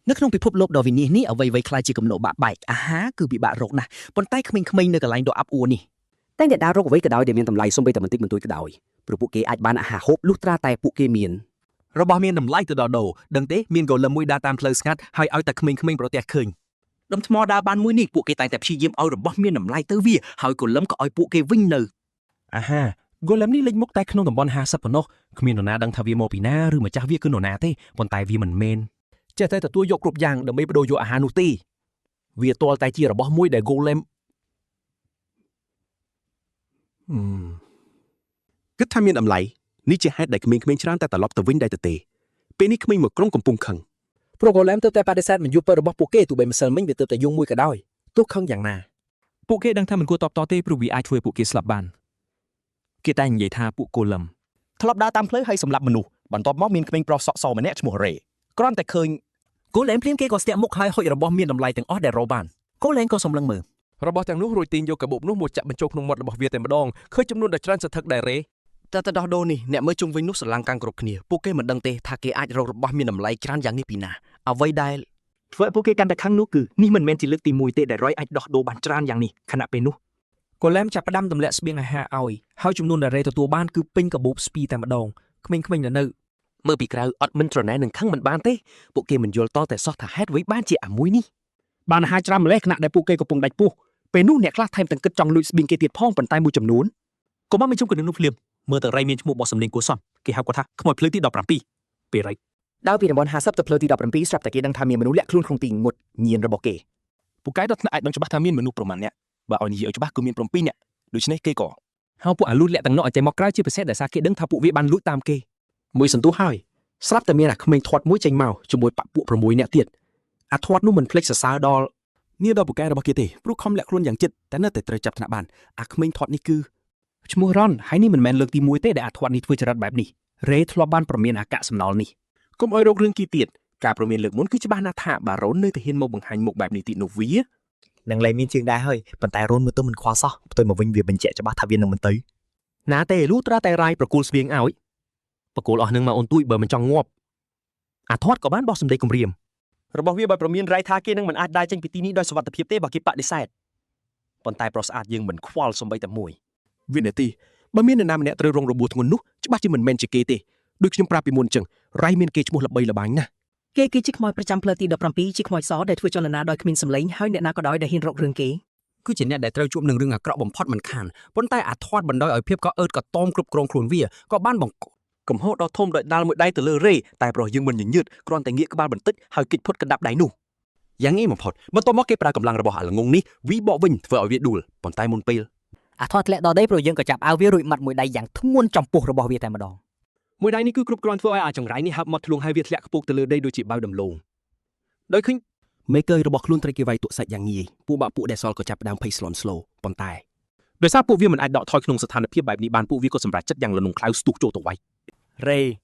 នៅក្នុងពិភពលោកដ៏វិនាសនេះអ្វីៗក្លាយជាគំនរបាក់បែកអាហារគឺពិបាករកណាស់ប៉ុន្តែក្មេងៗនៅកន្លែងដ៏អាប់អួរនេះតែងតែដើររកអ្វីក៏ដោយដែលមានតម្លៃសូម្បីតែបន្តិចបន្តួចក៏ដោយព្រោះពួកគេអាចបានអាហារហូបលុះត្រាតែពួកគេមាន របស់មានតម្លៃទៅដល់ដូរដឹងទេមាន golem មួយដើរតាមផ្លូវស្ងាត់ហើយឲ្យតែក្មេងៗប្រទះឃើញ ដុំថ្មដើរបានមួយនេះពួកគេតែងតែព្យាយាមឲ្យរបស់មានតម្លៃទៅវាហើយ golem ក៏ឲ្យពួកគេវិញនៅ អាហា golem នេះលេចមុខតែក្នុងតំបន់50ប៉ុណ្ណោះគ្មាននរណាដឹងថាវាមកពីណាឬម្ចាស់វាគឺនរណាទេប៉ុន្តែវាមិនមែនចេះតែទទួលយកគ្រប់យ៉ាងដើម្បីបដូរយកអាហារនោះទេវាទាល់តែជារបស់មួយដែល golem គិតថាមានតម្លៃនេះជាហេតុដែលក្មេងៗច្រើនតែត្រឡប់ទៅវិញដែរទៅទេពេលនេះក្មេងមួយក្រុមកំពុងខឹង ព្រោះ Golem ទើបតែបដិសេធមិនយល់ពិតរបស់ពួកគេទោះបីម្សិលមិញវាទើបតែយងមួយក៏ដោយទោះខឹងយ៉ាងណា ពួកគេដឹងថាមិនគួរតបតទេព្រោះវាអាចធ្វើឲ្យពួកគេស្លាប់បានគេតែនិយាយថាពួក golem ធ្លាប់ដើរតាមផ្លូវហើយសម្លាប់មនុស្សបន្ទាប់មកមានក្មេងប្រុសសក់សម្នាក់ឈ្មោះរ៉េគ្រាន់តែឃើញ golem ភ្លាមគេក៏ស្ទាក់មុខហើយហុចរបស់មានតម្លៃទាំងអស់ដែលរកបាន golem ក៏សម្លឹងមើល របស់ទាំងនោះរួចទាញយកកាបូបនោះមកចាក់បញ្ចូលក្នុងមាត់របស់វាតែម្ដងឃើញចំនួនដ៏ច្រើនសន្ធឹកដែររេ តើតដោះដូរនេះអ្នកមើលជុំវិញនោះស្រឡាំងកាំងគ្រប់គ្នាពួកគេមិនដឹងទេថាគេអាចរករបស់មានតម្លៃច្រើនយ៉ាងនេះពីណាអ្វីដែលធ្វើឲ្យពួកគេកាន់តែខឹងនោះគឺនេះមិនមែនជាលើកទី1ទេដែលរយអាចដោះដូរបានច្រើនយ៉ាងនេះខណៈពេលនោះ Golem ចាប់ផ្ដើមទម្លាក់ស្បៀងអាហារឲ្យហើយចំនួនដែលរេទទួលបានគឺពេញកាបូបស្ពីតែម្ដងក្មេងៗនៅនៅ មើលពីក្រៅអត់មិនត្រណែនឹងខឹងមិនបានទេពួកគេមិនយល់តតែសោះថាហេតុអ្វីបានជាអាមួយនេះ បានអាហារច្រើនម្លេះខណៈដែលពួកគេកំពុងដាច់ពោះពេលនោះអ្នកខ្លះថែមទាំងគិតចង់លួចស្បៀងគេទៀតផងប៉ុន្តែមួយចំនួន កុំមកមានជុំគ្នានោះភ្លាមមើលទៅរៃមានឈ្មោះបោះសំលេងគួរសមគេហៅគាត់ថាខ្មោចភ្លើងទី17ពេលរៃ ដើរពីតំបន់50ទៅផ្លូវទី17ស្រាប់តែគេដឹងថាមានមនុស្សលាក់ខ្លួនក្នុងទីងត់ញៀនរបស់គេ ពូកែដល់ថ្នាក់អាចដឹងច្បាស់ថាមានមនុស្សប្រមាណអ្នកបើឲ្យនិយាយឲ្យច្បាស់គឺមាន7អ្នកដូច្នេះគេក៏ ហៅពួកអាលូតលាក់ទាំងនោះឲ្យចេញមកក្រៅជាពិសេសដោយសារគេដឹងថាពួកវាបានលួចតាមគេ មួយសន្ទុះហើយស្រាប់តែមានអាក្មេងធាត់មួយចេញមកជាមួយបាក់ពួក6នាក់ទៀតអាធាត់នោះមិនភ្លេចសរសើរដល់ នាដល់ពូកែរបស់គេទេព្រោះខំលាក់ខ្លួនយ៉ាងជិតតែនៅតែត្រូវចាប់ថ្នាក់បានអាក្មេងធាត់នេះគឺ ឈ្មោះរ៉ុនហើយនេះមិនមែនលើកទី1ទេដែលអាធាត់នេះធ្វើចរិតបែបនេះរេធ្លាប់បានប្រមានអាកាកសំណល់នេះ កុំឲ្យរករឿងគេទៀតការប្រមានលើកមុនគឺច្បាស់ណាស់ថាបារ៉ូននៅតែហ៊ានមកបង្ហាញមុខបែបនេះទៀតនោះវា នឹងលែងមានជាងដែរហើយប៉ុន្តែរូនមើលទៅមិនខ្វល់សោះផ្ទុយមកវិញវាបញ្ជាក់ច្បាស់ថាវានឹងមិនទៅ ណាទេលុះត្រាតែរាយប្រគល់ស្វៀងឲ្យប្រគល់អស់នឹងមកអូនទួយបើមិនចង់ងាប់អាធាត់ក៏បានបោះសម្ដីគំរាម របស់វាបើប្រមានរៃថាគេនឹងមិនអាចដើរចេញពីទីនេះដោយសុវត្ថិភាពទេបើគេបដិសេធប៉ុន្តែប្រុសស្អាតយើងមិនខ្វល់សំបីតែមួយ វិនាទីបើមាននរណាម្នាក់ត្រូវរងរបួសធ្ងន់នោះច្បាស់ជាមិនមែនជាគេទេដូចខ្ញុំប្រាប់ពីមុនអញ្ចឹងរៃមានគេឈ្មោះល្បីល្បាញណាស់ គេគឺជាខ្មោចប្រចាំផ្លូវទី17ជាខ្មោចសដែលធ្វើចលនាដោយគ្មានសម្លេងហើយអ្នកណាក៏ដោយដែលហ៊ានរករឿងគេ គឺជាអ្នកដែលត្រូវជួបនឹងរឿងអាក្រក់បំផុតមិនខានប៉ុន្តែអាធាត់បណ្ដោយឲ្យភាពក៏អឺតក៏តอมគ្រប់គ្រងខ្លួនវាក៏បានបង្ក កំហុសដ៏ធំដោយដាល់មួយដៃទៅលើរេតែប្រុសយើងមិនញញើតគ្រាន់តែងាកក្បាលបន្តិចហើយគេចផុតកណ្ដាប់ដៃនោះយ៉ាងងាយបំផុតបន្ទាប់មកគេប្រើកម្លាំងរបស់អាល្ងងនេះវីបកវិញធ្វើឲ្យវាដួលប៉ុន្តែមុនពេល អាធាត់ធ្លាក់ដល់ដីព្រោះយើងក៏ចាប់អាវវារួចម៉ាត់មួយដៃយ៉ាងធ្ងន់ចំពោះរបស់វាតែម្ដង មួយដៃនេះគឺគ្រប់គ្រាន់ធ្វើឲ្យអាចង្រៃនេះហើបមកធ្លុងហើយវាធ្លាក់ខ្ពស់ទៅលើដីដូចជាបាវដំឡូងដោយឃើញ មេកើយរបស់ខ្លួនត្រូវគេវាយទក់សាច់យ៉ាងងាយពួកបាក់ពួកដែលសល់ក៏ចាប់ផ្ដើមភ័យស្លន់ស្លោប៉ុន្តែ ដោយសារពួកវាមិនអាចដកថយក្នុងស្ថានភាពបែបនេះបានពួកវាក៏សម្រេចចិត្តយ៉ាងលនងខ្លៅស្ទុះចូលទៅវាយ រេ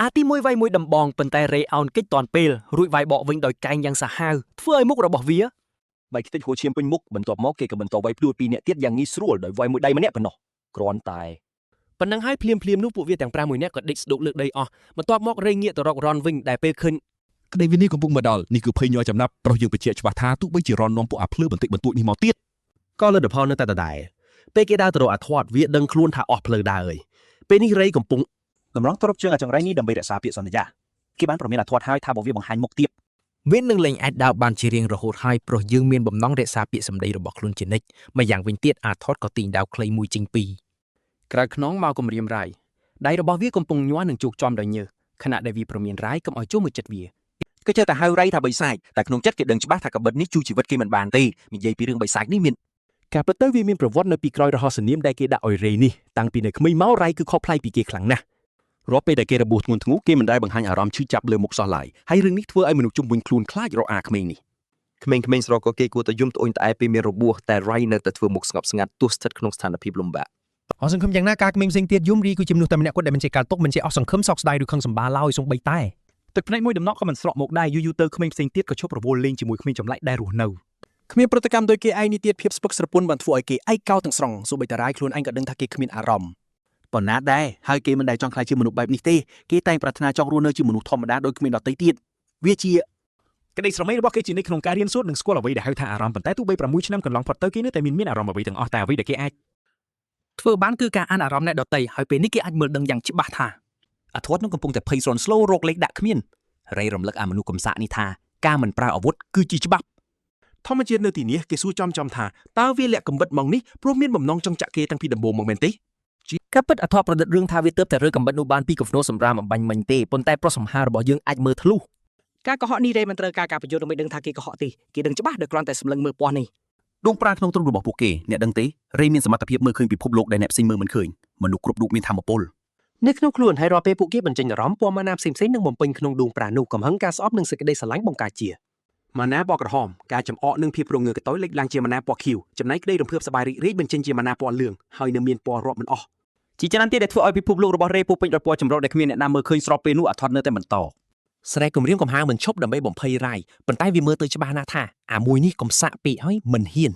អាទីមួយវាយមួយដំបងប៉ុន្តែរេអោនកិច្ចតាន់ពេលរួចវាយបកវិញដោយកែងយ៉ាងសាហាវធ្វើឲ្យមុខរបស់វា បែកខ្ទេចហួរឈាមពេញមុខបន្ទាប់មកគេក៏បន្តវាយផ្ដួលពីរនាក់ទៀតយ៉ាងងាយស្រួលដោយវាយមួយដៃម្នាក់ប៉ុណ្ណោះគ្រាន់តែ ប៉ុណ្ណឹងហើយភ្លាមភ្លាមនោះពួកវាទាំង5មួយនាក់ក៏ដេកស្ដុកលើកដីអស់បន្ទាប់មករេងាកទៅរករ៉នវិញដែលពេលឃើញ ក្តីវិន័យកំពុងមកដល់នេះគឺភ័យញ័រចំណាប់ប្រុសយើងបញ្ជាក់ច្បាស់ថាទោះបីជារននាំពួកអាភ្លើបន្តិចបន្តួចនេះមកទៀត ក៏លទ្ធផលនៅតែដដែលពេលគេដើរទៅរកអាធាត់វាដឹងខ្លួនថាអស់ផ្លូវដើរហើយពេលនេះរេកំពុង តម្រង់ទ្របជើងអាចង្រៃនេះដើម្បីរក្សាពាក្យសន្យាគេបានប្រមានអាធាត់ហើយថាបើវាបង្ហាញមុខទៀត វានឹងលែងអាចដើរបានជារៀងរហូតហើយព្រោះយើងមានបំណងរក្សាពាក្យសម្ដីរបស់ខ្លួនជានិចម្យ៉ាងវិញទៀតអាថតក៏ទាញដាវខ្លីមួយចេញពីក្រៅខ្នងមកគំរាមរាយដៃរបស់វាកំពុងញ័រនិងជោគជាំដោយញើសខណៈដែលវាប្រមានរាយកុំឲ្យចូលមកចិត្តវា គេចេះតែហៅរៃថាបិសាចតែក្នុងចិត្តគេដឹងច្បាស់ថាកបិតនេះជួយជីវិតគេមិនបានទេនិយាយពីរឿងបិសាចនេះមាន ការពិតទៅវាមានប្រវត្តិនៅពីក្រោយរហស្សនាមដែលគេដាក់ឲ្យរេនេះតាំងពីនៅក្មេងមករៃគឺខុសប្លែកពីគេខ្លាំងណាស់ រាល់ពេលដែលគេរបួសធ្ងន់ធ្ងរគេមិនដែលបង្ហាញអារម្មណ៍ឈឺចាប់លើមុខសោះឡើយហើយរឿងនេះធ្វើឲ្យមនុស្សជុំវិញខ្លួនខ្លាចរអាក្មេងនេះ ក្មេងៗស្រកក៏គេគួរតែយំត្អូញត្អែពេលមានរបួសតែរៃនៅតែធ្វើមុខស្ងប់ស្ងាត់ទោះស្ថិតក្នុងស្ថានភាពលំបាក អស់សង្ឃឹមយ៉ាងណាការក្មេងផ្សេងទៀតយំរីគឺជាមនុស្សតែម្នាក់គាត់ដែលមិនចេះកើតទុកមិនចេះអស់សង្ឃឹមសោកស្ដាយឬខឹងសម្បាឡើយសូម្បីតែ ទឹកភ្នែកមួយដំណក់ក៏មិនស្រក់មកដែរយូរយូរទៅក្មេងផ្សេងទៀតក៏ឈប់រវល់លេងជាមួយក្មេងចម្លែកដែលរស់នៅ គ្មានប្រតិកម្មដោយគេឯងនេះទៀតភាពស្ពឹកស្រពន់បានធ្វើឲ្យគេឯកោទាំងស្រុងសូម្បីតែរាយខ្លួនឯងក៏ដឹងថាគេគ្មានអារម្មណ៍ ប៉ុណ្ណាដែរហើយគេមិនដែលចង់ក្លាយជាមនុស្សបែបនេះទេគេតែងប្រាថ្នាចង់រស់នៅជាមនុស្សធម្មតាដូចគ្មានដទៃទៀតវាជា ក្តីស្រមៃរបស់គេជានិច្ចក្នុងការរៀនសូត្រនិងស្គាល់អ្វីដែលហៅថាអារម្មណ៍ប៉ុន្តែទោះបី6ឆ្នាំកន្លងផុតទៅគេនៅតែមានអារម្មណ៍អ្វីទាំងអស់តែអ្វីដែលគេអាច ធ្វើបានគឺការអានអារម្មណ៍អ្នកដទៃហើយពេលនេះគេអាចមើលដឹងយ៉ាងច្បាស់ថា អាធាត់នោះកំពុងតែភ័យស្រន់ស្លូរោគលេខដាក់គ្មានរៃរំលឹកអាមនុស្សកំសាកនេះថាការមិនប្រើអាវុធគឺជាច្បាប់ ធម្មជាតិនៅទីនេះគេសួរចំចំថាតើវាលាក់កំបិតម៉ងនេះព្រោះមានបំណងចង់ចាក់គេតាំងពីដំបូងមកមែនទេ ការពិតអធិប្រឌិតរឿងថាវាទើបតែរើកំបិតនោះបានពីកំភ្នោសម្រាមអំបញ្ញមិញទេប៉ុន្តែប្រុសសម្ហារបស់យើងអាចមើលធ្លុះ ការកុហកនេះរេមិនត្រូវការការបញ្យល់ដើម្បីដឹងថាគេកុហកទេគេដឹងច្បាស់ដោយគ្រាន់តែសម្លឹងមើលពណ៌នេះ ដួងប្រាណក្នុងទ្រុងរបស់ពួកគេអ្នកដឹងទេរេមានសមត្ថភាពមើលឃើញពិភពលោកដែលអ្នកផ្សេងមើលមិនឃើញមនុស្សគ្រប់រូបមានធម៌ពល នៅក្នុងខ្លួនហើយរាល់ពេលពួកគេបញ្ចេញអារម្មណ៍ពណ៌ម៉ាណាផ្សេងៗនឹងបំពេញក្នុងដួងប្រាណនោះកំហឹងការស្អប់និងសេចក្តីស្រឡាញ់បង្កើតជា ម៉ាណាពណ៌ក្រហមការចំអកនិងភាពរងើយកតុយលេចឡើងជាម៉ាណាពណ៌ខៀវចំណែកក្តីរំភើបសប្បាយរីករាយបញ្ចេញជាម៉ាណាពណ៌លឿងហើយនៅមានពណ៌រាប់មិនអស់ ជាច្រើនទៀតដែលធ្វើឲ្យពិភពលោករបស់រេពោពេញដោយពណ៌ចម្រុះដែលគ្មានអ្នកណាមើលឃើញស្របពេលនោះអាថតនៅតែបន្ត ស្រែគម្រាមកំហែងមិនឈប់ដើម្បីបំភ័យរាយប៉ុន្តែវាមើលទៅច្បាស់ណាស់ថាអាមួយនេះកំសាកពេកហើយមិនហ៊ាន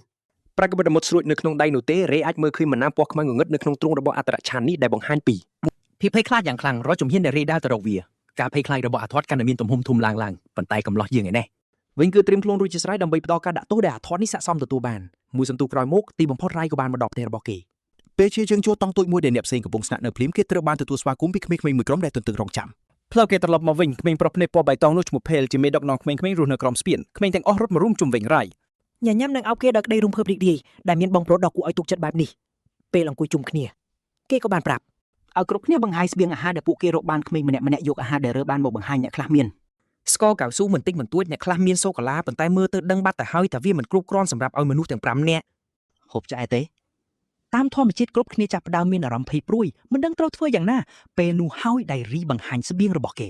ប្រាកបិតមុតស្រួចនៅក្នុងដៃនោះទេរេអាចមើលឃើញម៉ាណាពណ៌ខ្មៅងងឹតនៅក្នុងទ្រុងរបស់អត្តរឆាននេះដែលបង្ហាញពី ភាពភ័យខ្លាចយ៉ាងខ្លាំងរាល់ជំហានដែលរេដើរទៅរកវាការភ័យខ្លាចរបស់អាធាត់កាន់តែមានទំហំធំឡើងឡើងប៉ុន្តែកំឡោះយើងឯនេះ វិញគឺត្រៀមខ្លួនរួចជាស្រេចដើម្បីផ្ដល់ការដាក់ទោសដែលអាថតនេះស័ក្តិសមទទួលបានមួយសន្ទុះក្រោយមកទីបំផុតរៃក៏បានមកដល់ផ្ទះរបស់គេ ពេលជាជើងចូលតង់តូចមួយដែលអ្នកផ្សេងកំពុងស្នាក់នៅភ្លាមគេត្រូវបានទទួលស្វាគមន៍ពីក្មេងៗមួយក្រុមដែលទន្ទឹងរង់ចាំ ផ្លូវគេត្រឡប់មកវិញក្មេងប្រុសភ្នែកពណ៌បៃតងនោះឈ្មោះភេលជាមេដឹកនាំក្មេងៗរស់នៅក្រោមស្ពានក្មេងទាំងអស់រត់មករួមជុំវិញរៃ ញញឹមនឹងអោបគេដោយក្តីរំភើបរីករាយដែលមានបងប្រុសដ៏គួរឲ្យទុកចិត្តបែបនេះពេលអង្គុយជុំគ្នាគេក៏បានប្រាប់ ឲ្យគ្រប់គ្នាបង្ហាញស្បៀងអាហារដែលពួកគេរកបានក្មេងម្នាក់ៗយកអាហារដែលរើបានមកបង្ហាញអ្នកខ្លះមាន ស្ករកៅស៊ូមិនតិចមិនទួចអ្នកខ្លះមានសូកូឡាប៉ុន្តែមើលទៅដឹងបាត់ទៅហើយថាវាមិនគ្រប់គ្រាន់សម្រាប់ឲ្យមនុស្សទាំង5នាក់ ហូបឆ្អែតទេតាមធម្មជាតិគ្រប់គ្នាចាប់ផ្ដើមមានអារម្មណ៍ភ័យព្រួយមិនដឹងត្រូវធ្វើយ៉ាងណាពេលនោះហើយដែលរីបង្ហាញស្បៀងរបស់គេ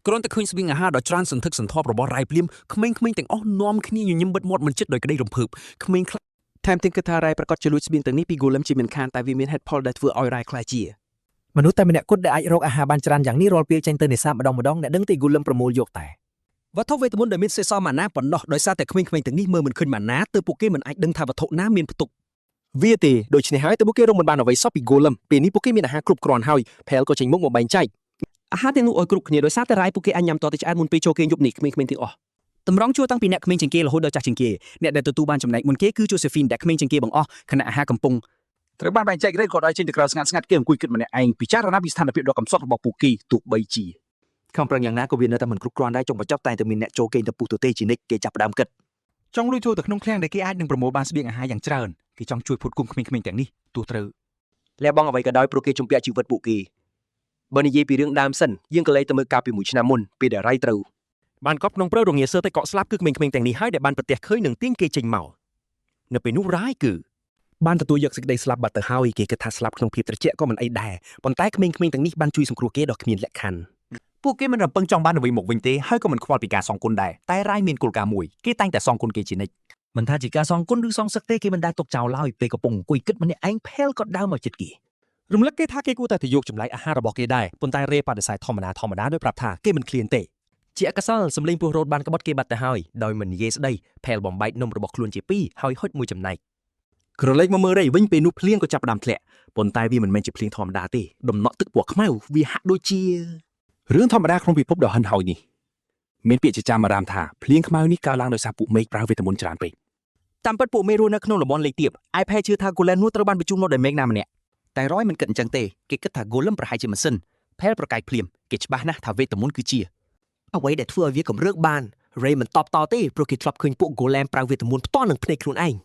គ្រាន់តែឃើញស្បៀងអាហារដ៏ច្រើនសន្ធឹកសន្ធាប់របស់រ៉ៃភ្លាមក្មេងៗទាំងអស់នាំគ្នាញញឹមបិទមាត់មិនជិតដោយក្តីរំភើបក្មេងខ្លះ ថែមទាំងគិតថារ៉ៃប្រកាសជាលួចស្បៀងទាំងនេះពី Golem ជាមិនខានតែវាមានហេតុផលដែលធ្វើឲ្យរ៉ៃខ្លាចជា មនុស្សតែម្នាក់គត់ដែលអាចរកអាហារបានច្រើនយ៉ាងនេះរាល់ពេលចេញទៅនេសាទម្ដងម្ដងអ្នកដឹងទេ Golem ប្រមូលយកតែ វត្ថុវេទមន្តដែលមានសេសសល់ម៉ាណាប៉ុណ្ណោះដោយសារតែក្មេងៗទាំងនេះមើលមិនឃើញម៉ាណាទើបពួកគេមិនអាចដឹងថាវត្ថុណាមានផ្ទុក វាទេដូច្នេះហើយទើបពួកគេរកមិនបានអ្វីសោះពី Golem ពេលនេះពួកគេមានអាហារគ្រប់គ្រាន់ហើយផែលក៏ចេញមុខមកបែងចែកអាហារទាំងនោះឲ្យគ្រប់គ្នាដោយសារតែរ៉ៃពួកគេអាចញ៉ាំតទៅឆ្អែតមុនពេលចូលគេងយប់នេះក្មេងៗទាំងអស់ តម្រង់ជួរតាំងពីអ្នកក្មេងជាងគេរហូតដល់ចាស់ជាងគេអ្នកដែលទទួលបានចំណែកមុនគេគឺ Josephine ដែលក្មេងជាងគេបង្អស់ខណៈអាហារកំពុង ត្រូវបានបែងចែករេក៏ដោយចេញទៅក្រៅស្ងាត់ស្ងាត់គេអង្គុយគិតម្នាក់ឯងពិចារណាពីស្ថានភាពដ៏កំសត់របស់ពួកគេទោះបីជា ខំប្រឹងយ៉ាងណាក៏វានៅតែមិនគ្រប់គ្រាន់ដែរចុងបញ្ចប់តែងតែមានអ្នកចូលគេងទៅពុះទទេជានិច្ចគេចាប់ផ្ដើមគិត ចង់លួចចូលទៅក្នុងឃ្លាំងដែលគេអាចនឹងប្រមូលបានស្បៀងអាហារយ៉ាងច្រើនគេចង់ជួយផ្គត់ផ្គង់ក្មេងៗទាំងនេះទោះត្រូវ លះបង់អ្វីក៏ដោយព្រោះគេជំពាក់ជីវិតពួកគេបើនិយាយពីរឿងដើមសិនយើងក៏លេចទៅមើលកាលពីមួយឆ្នាំមុនពេលដែលរ៉ៃត្រូវ បានកប់ក្នុងព្រៅរងាសើតែកក់ស្លាប់គឺក្មេងៗទាំងនេះហើយដែលបានប្រទះឃើញនិងទាញគេចេញមកនៅពេលនោះរ៉ាយគឺ បានទទួលយកសេចក្តីស្លាប់បាត់ទៅហើយគេគិតថាស្លាប់ក្នុងភាពត្រជាក់ក៏មិនអីដែរប៉ុន្តែក្មេងៗទាំងនេះបានជួយសង្គ្រោះគេដោយគ្មានលក្ខខណ្ឌ ពួកគេមិនរំពឹងចង់បានអ្វីមកវិញទេហើយក៏មិនខ្វល់ពីការសងគុណដែរតែរ៉ៃមានគោលការណ៍មួយគេតែងតែសងគុណគេជានិច្ច មិនថាជាការសងគុណឬសងសឹកទេគេមិនដែលទុកចោលឡើយពេលកំពុងអង្គុយគិតម្នាក់ឯងផែលក៏ដើរមកជិតគេ រំលឹកគេថាគេគួរតែទៅយកចម្លែកអាហាររបស់គេដែរប៉ុន្តែរេបដិសេធធម្មតាធម្មតាដោយប្រាប់ថាគេមិនឃ្លានទេ ជាអកុសលសំលេងពោះរោតបានក្បត់គេបាត់ទៅហើយដោយមិននិយាយស្ដីផែលបំបែកនំរបស់ខ្លួនជាពីរហើយហុចមួយចំណែក ក្រឡេកមកមើលរៃវិញពេលនោះភ្លៀងក៏ចាប់ផ្ដើមធ្លាក់ប៉ុន្តែវាមិនមែនជាភ្លៀងធម្មតាទេដំណក់ទឹកពណ៌ខ្មៅវាហាក់ដូចជា រឿងធម្មតាក្នុងពិភពដ៏ហិនហោចនេះមានពាក្យជាចាមអារាមថាភ្លៀងខ្មៅនេះកើតឡើងដោយសារពួកមេឃប្រើវេទមន្តច្រើនពេក តាមពិតពួកមេរស់នៅក្នុងតំបន់លេខទាបឯផែជឿថា Golem នោះត្រូវបានបញ្ជូនមកដោយមេឃណាម្នាក់តែរយមិនគិតអញ្ចឹងទេគេគិតថា Golem ប្រហែលជាម៉ាស៊ីនផែលប្រកែកភ្លាមគេច្បាស់ណាស់ថាវេទមន្តគឺជា អ្វីដែលធ្វើឲ្យវាកម្រើកបានរេមិនតបតទេព្រោះគេធ្លាប់ឃើញពួក Golem ប្រើវេទមន្តផ្ទាល់នឹងភ្នែកខ្លួនឯង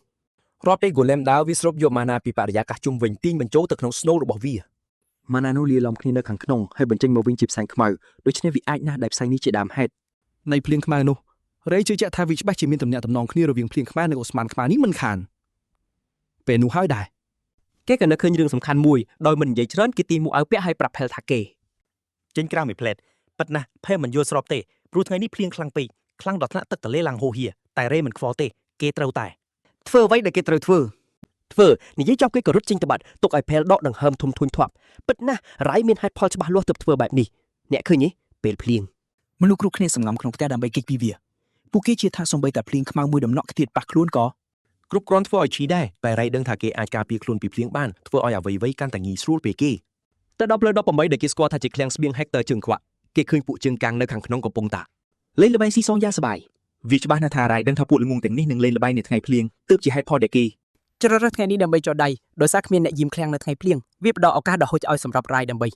រាល់ពេល Golem ដើរវាស្រូបយកម៉ាណាពីបរិយាកាសជុំវិញទាញបញ្ចូលទៅក្នុង snow របស់វា ម៉ាណានោះលាយឡំគ្នានៅខាងក្នុងហើយបញ្ចេញមកវិញជាផ្សែងខ្មៅដូច្នេះវាអាចណាស់ដែលផ្សែងនេះជាដើមហេតុ នៃភ្លៀងខ្មៅនោះរេជឿជាក់ថាវាច្បាស់ជាមានទំនាក់ទំនងគ្នារវាងភ្លៀងខ្មៅនិងអូស្មန်ខ្មៅនេះមិនខានពេលនោះហើយដែរ គេក៏នឹកឃើញរឿងសំខាន់មួយដោយមិននិយាយច្រើនគេទាញមួកអាវពាក់ហើយប្រាប់ផែលថាគេចេញក្រៅមួយផ្លែតប៉ិតណាស់ផែលមិនយល់ស្របទេព្រោះថ្ងៃនេះភ្លៀងខ្លាំងពេកខ្លាំងដល់ថ្នាក់ទឹកទន្លេឡើងហូរហៀតែរេមិនខ្វល់ទេគេត្រូវតែ ធ្វើអ្វីដែលគេត្រូវធ្វើ ធ្វើនិយាយចប់គេក៏រត់ចេញទៅបាត់ទុកឲ្យផែលដកដង្ហើមធំធុញធាប់ពិតណាស់រ៉ៃមានហេតុផលច្បាស់លាស់ទើបធ្វើបែបនេះអ្នកឃើញទេពេលភ្លៀង មនុស្សគ្រប់គ្នាសម្ងំក្នុងផ្ទះដើម្បីគេចពីវាពួកគេជឿថាសូម្បីតែភ្លៀងខ្មៅមួយដំណក់ខ្ទាតប៉ះខ្លួនក៏ គ្រប់គ្រាន់ធ្វើឲ្យឈីដែរតែរៃដឹងថាគេអាចការពារខ្លួនពីភ្លៀងបានធ្វើឲ្យអ្វីៗកាន់តែងាយស្រួលពេលគេ ទៅដល់ផ្លូវ18ដែលគេស្គាល់ថាជាឃ្លាំងស្បៀង Hector ជើងខ្វាក់គេឃើញពួកជើងកាំងនៅខាងក្នុងកំពុងតាលេងល្បែងស៊ីសងយ៉ាងសប្បាយ វាច្បាស់ណាស់ថារ៉ៃដឹងថាពួកល្ងងទាំងនេះនឹងលេងល្បែងនៅថ្ងៃភ្លៀងទើបជាហេតុផលដែលគេ ជ្រើសរើសថ្ងៃនេះដើម្បីចុះដៃដោយសារគ្មានអ្នកយាមឃ្លាំងនៅថ្ងៃភ្លៀងវាផ្ដល់ឱកាសដ៏ហូចឲ្យសម្រាប់រ៉ៃដើម្បី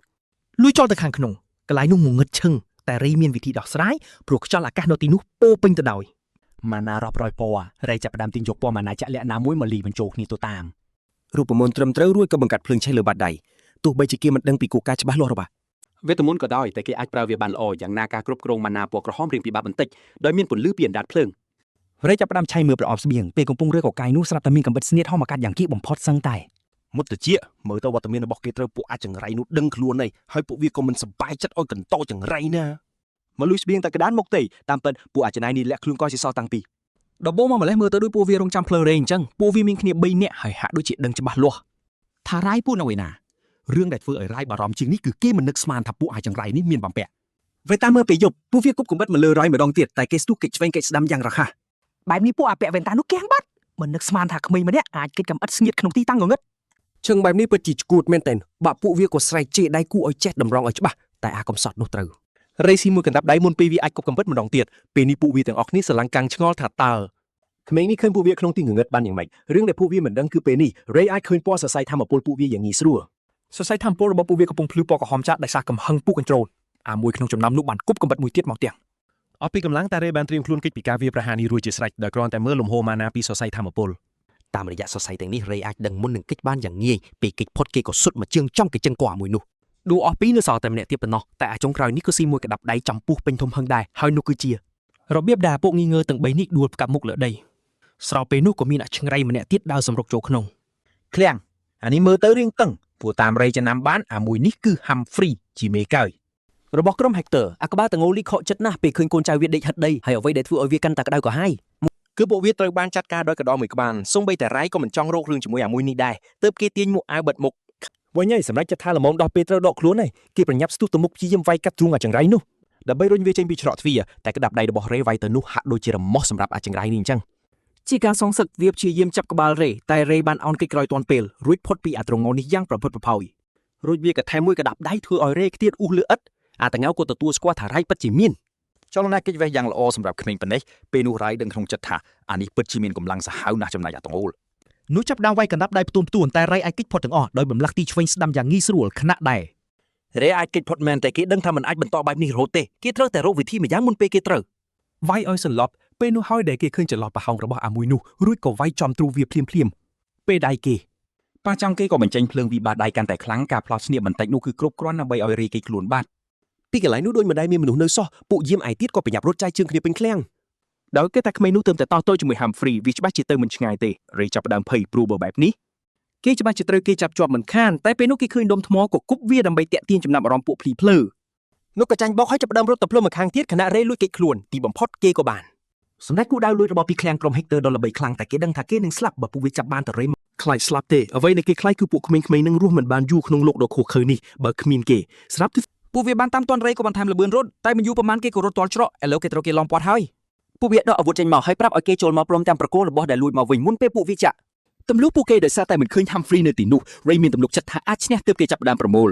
លួចចូលទៅខាងក្នុងកន្លែងនោះងងឹតឈឹងតែរេមានវិធីដោះស្រាយព្រោះខ្យល់អាកាសនៅទីនោះពោពេញទៅដោយ ម៉ាណារាប់រយពណ៌រៃចាប់ផ្ដើមទាញយកពណ៌ម៉ាណាចាក់លាក់ណាមួយមកលីបញ្ចូលគ្នាទៅតាម រូបមន្តត្រឹមត្រូវរួចក៏បង្កាត់ភ្លើងឆេះលើបាតដៃទោះបីជាគេមិនដឹងពីគោលការណ៍ច្បាស់លាស់របស់ វេទមន្តក៏ដោយតែគេអាចប្រើវាបានល្អយ៉ាងណាការគ្រប់គ្រងម៉ាណាពណ៌ក្រហមរៀងពិបាកបន្តិចដោយមានពន្លឺពីអណ្ដាតភ្លើង រេចាប់ផ្ដើមឆៃមើលប្រអប់ស្បៀងពេលកំពុងរើកកាយនោះស្រាប់តែមានកំបិតស្នៀតហោះមកកាត់យ៉ាងគៀកបំផុតសឹងតែ មុតតិចមើលទៅវត្តមានរបស់គេត្រូវពួកអាចចង្រៃនោះដឹងខ្លួនហើយហើយពួកវាក៏មិនសប្បាយចិត្តឲ្យកន្តោចង្រៃណា មកលួចស្បៀងតែក្តានមុខទេតាមពិតពួកអាចណៃនេះលាក់ខ្លួនក៏ជាសល់តាំងពី ដំបូងមកម្លេះមើលទៅដូចពួកវារងចាំភ្លើងរេអញ្ចឹងពួកវាមានគ្នា3នាក់ហើយហាក់ដូចជាដឹងច្បាស់លាស់ ថារ៉ៃពួកនៅឯណារឿងដែលធ្វើឲ្យរ៉ៃបារម្ភជាងនេះគឺគេមិននឹកស្មានថាពួកអាចចង្រៃនេះមានបំពាក់ វេតាមើលពេលយប់ពួកវាគប់កំបិតមកលើរយម្ដងទៀតតែគេស្ទុះគេចឆ្វេងគេស្ដាំយ៉ាងរហ័ស បែបនេះពួកអាពាក់វ៉ែនតានោះគាំងបាត់មិននឹកស្មានថាក្មេងម្នាក់អាចគេចកំអិតស្ងៀតក្នុងទីតាំងងងឹត ឈឹងបែបនេះពិតជាឈួតមែនទែនបាក់ពួកវាក៏ស្រែកជេរដៃគូឲ្យចេះតម្រង់ឲ្យច្បាស់តែអាកំសត់នោះត្រូវ រេស៊ីមួយកណ្ដាប់ដៃមុនពេលវាអាចគប់កំបិតម្ដងទៀតពេលនេះពួកវាទាំងអស់គ្នាស្រឡាំងកាំងឆ្ងល់ថាតើ ក្មេងនេះឃើញពួកវាក្នុងទីងងឹតបានយ៉ាងម៉េចរឿងដែលពួកវាមិនដឹងគឺពេលនេះរេអាចឃើញពណ៌សរសៃធម្មពលពួកវាយ៉ាងងាយស្រួល សរសៃធម្មពលរបស់ពួកវាកំពុងភ្លឺពណ៌ក្រហមចាស់ដោយសារកំហឹងពួកកញ្ត្រូលអាមួយក្នុងចំណោមនោះបានគប់កំបិតមួយទៀតមកទាំង អស់ពីកម្លាំងតារេបានត្រៀមខ្លួនគេចពីការវាយប្រហារនេះរួចជាស្រេចដោយគ្រាន់តែមើលលំហូរម៉ាណាពីសរសៃធម្មពល តាមរយៈសរសៃទាំងនេះរេអាចដឹងមុននឹងគេចបានយ៉ាងងាយពេលគេចផុតគេក៏សុទ្ធមកជើងចំគេជឹងកមួយនោះ ដួអស់ពីរនៅសល់តែម្នាក់ទៀតប៉ុណ្ណោះតែអាចុងក្រោយនេះក៏ស៊ីមួយកណ្ដាប់ដៃចំពោះពេញធំហឹងដែរហើយនោះគឺជា របៀបដែលពួកងីងើទាំង3នេះដួលផ្កាប់មុខលើដីស្របពេលនោះក៏មានអឆ្ង្រៃម្នាក់ទៀតដើរសម្រុកចូលក្នុង ឃ្លាំងអានេះមើលទៅរៀងតឹងព្រោះតាមរៃចំណាំបានអាមួយនេះគឺ Humphrey ជាមេកើយ របស់ក្រុម Hector អាក្បាលតងូលីខកចិត្តណាស់ពេលឃើញកូនចៅវាដេកហិតដីហើយអ្វីដែលធ្វើឲ្យវាកាន់តែក្តៅក្រហាយ គឺពួកវាត្រូវបានចាត់ការដោយកណ្ដុរមួយក្បាលសូម្បីតែរ៉ៃក៏មិនចង់រករឿងជាមួយអាមួយនេះដែរទើបគេទាញមួកអាវបិទមុខ វិញហើយសម្រាប់ចិត្តថាល្មមដោះពេលត្រូវដកខ្លួនហើយគេប្រញាប់ស្ទុះទៅមុខព្យាយាមវាយកាត់ទ្រូងអាចង្រៃនោះដើម្បីរុញវាចេញពីច្រកទ្វារតែក្តាប់ដៃរបស់រេវាយទៅនោះហាក់ដូចជារមាស់សម្រាប់អាចង្រៃនេះអញ្ចឹង ជាការសងសឹកវាព្យាយាមចាប់ក្បាលរេតែរេបានអោនគេចក្រោយទាន់ពេលរួចផុតពីអាត្រងោនេះយ៉ាងប្រផិតប្រផោយ រួចវាក៏ថែមមួយកណ្ដាប់ដៃធ្វើឲ្យរេខ្ទាតអ៊ូសលើឥដ្ឋអាតងៅក៏ទទួលស្គាល់ថារ៉ៃពិតជាមាន ចលនាគេចវេះយ៉ាងល្អសម្រាប់ក្មេងប៉ុណ្ណេះពេលនោះរៃដឹងក្នុងចិត្តថាអានេះពិតជាមានកម្លាំងសាហាវណាស់ចំណែកអាតងូល នោះចាប់ដើមវាយកណ្ដាប់ដៃផ្ទួនផ្ទួនតែរៃអាចគេចផុតទាំងអស់ដោយបំលាស់ទីឆ្វេងស្ដាំយ៉ាងងាយស្រួលខណៈដែរ រេអាចគេចផុតមែនតែគេដឹងថាមិនអាចបន្តបែបនេះរហូតទេគេត្រូវតែរកវិធីម្យ៉ាងមុនពេលគេត្រូវ វាយឲ្យសន្លប់ពេលនោះហើយដែលគេឃើញចន្លោះប្រហោងរបស់អាមួយនោះរួចក៏វាយចំទ្រូងវាភ្លាមភ្លាមៗពេលដៃគេ ប៉ះចង់គេក៏បញ្ចេញភ្លើងវិបាដៃកាន់តែខ្លាំងការផ្លោះស្នៀបបន្តិចនោះគឺគ្រប់គ្រាន់ដើម្បីឲ្យរេគេខ្លួនបាត់ ពីកន្លែងនោះដូចមិនដែលមានមនុស្សនៅសោះពួកយាមឯទៀតក៏ប្រញាប់រត់ចែកជើងគ្នាពេញឃ្លាំង ដោយគេថាក្មេងនោះទើបតែតោះតូចជាមួយ Humphrey វាច្បាស់ជាទៅមិនឆ្ងាយទេរេចាប់ផ្ដើមភ័យព្រោះបើបែបនេះ គេច្បាស់ជាត្រូវគេចាប់ជាប់មិនខានតែពេលនោះគេឃើញដុំថ្មក៏គប់វាដើម្បីតាក់ទាញចំណាប់អារម្មណ៍ពួកភ្លីភ្លើ នោះក៏ចាញ់បោកហើយចាប់ផ្ដើមរត់ទៅភ្លុំម្ខាងទៀតខណៈរេលួចគេចខ្លួនទីបំផុតគេក៏បាន សម្ដេចគូដៅលួចរបស់ពីឃ្លាំងក្រុម Hector ដ៏ល្បីខ្លាំងតែគេដឹងថាគេនឹងស្លាប់បើពួកវាចាប់បានតរេ ខ្លាចស្លាប់ទេអ្វីដែលគេខ្លាចគឺពួកក្មេងៗនឹងរស់មិនបានយូរក្នុងលោកដ៏ឃោរឃៅនេះបើគ្មានគេស្រាប់តែ ពួកវាបានតាមទាន់រេក៏បន្ថែមល្បឿនរត់តែមិនយូរប៉ុន្មានគេក៏រត់ទាល់ច្រកឥឡូវគេត្រូវគេឡោមព័ទ្ធហើយពួកវាដកអាវុធចេញមកហើយប្រាប់ឲ្យគេចូលមកព្រមទាំងប្រគល់របស់ដែលលួចមកវិញមុនពេលពួកវាចាក់ ទម្លុះពួកគេដោយសារតែមិនឃើញ Humphrey នៅទីនោះ Ray មានទំនុកចិត្តថាអាចឈ្នះទើបគេចាប់ផ្ដើមប្រមូល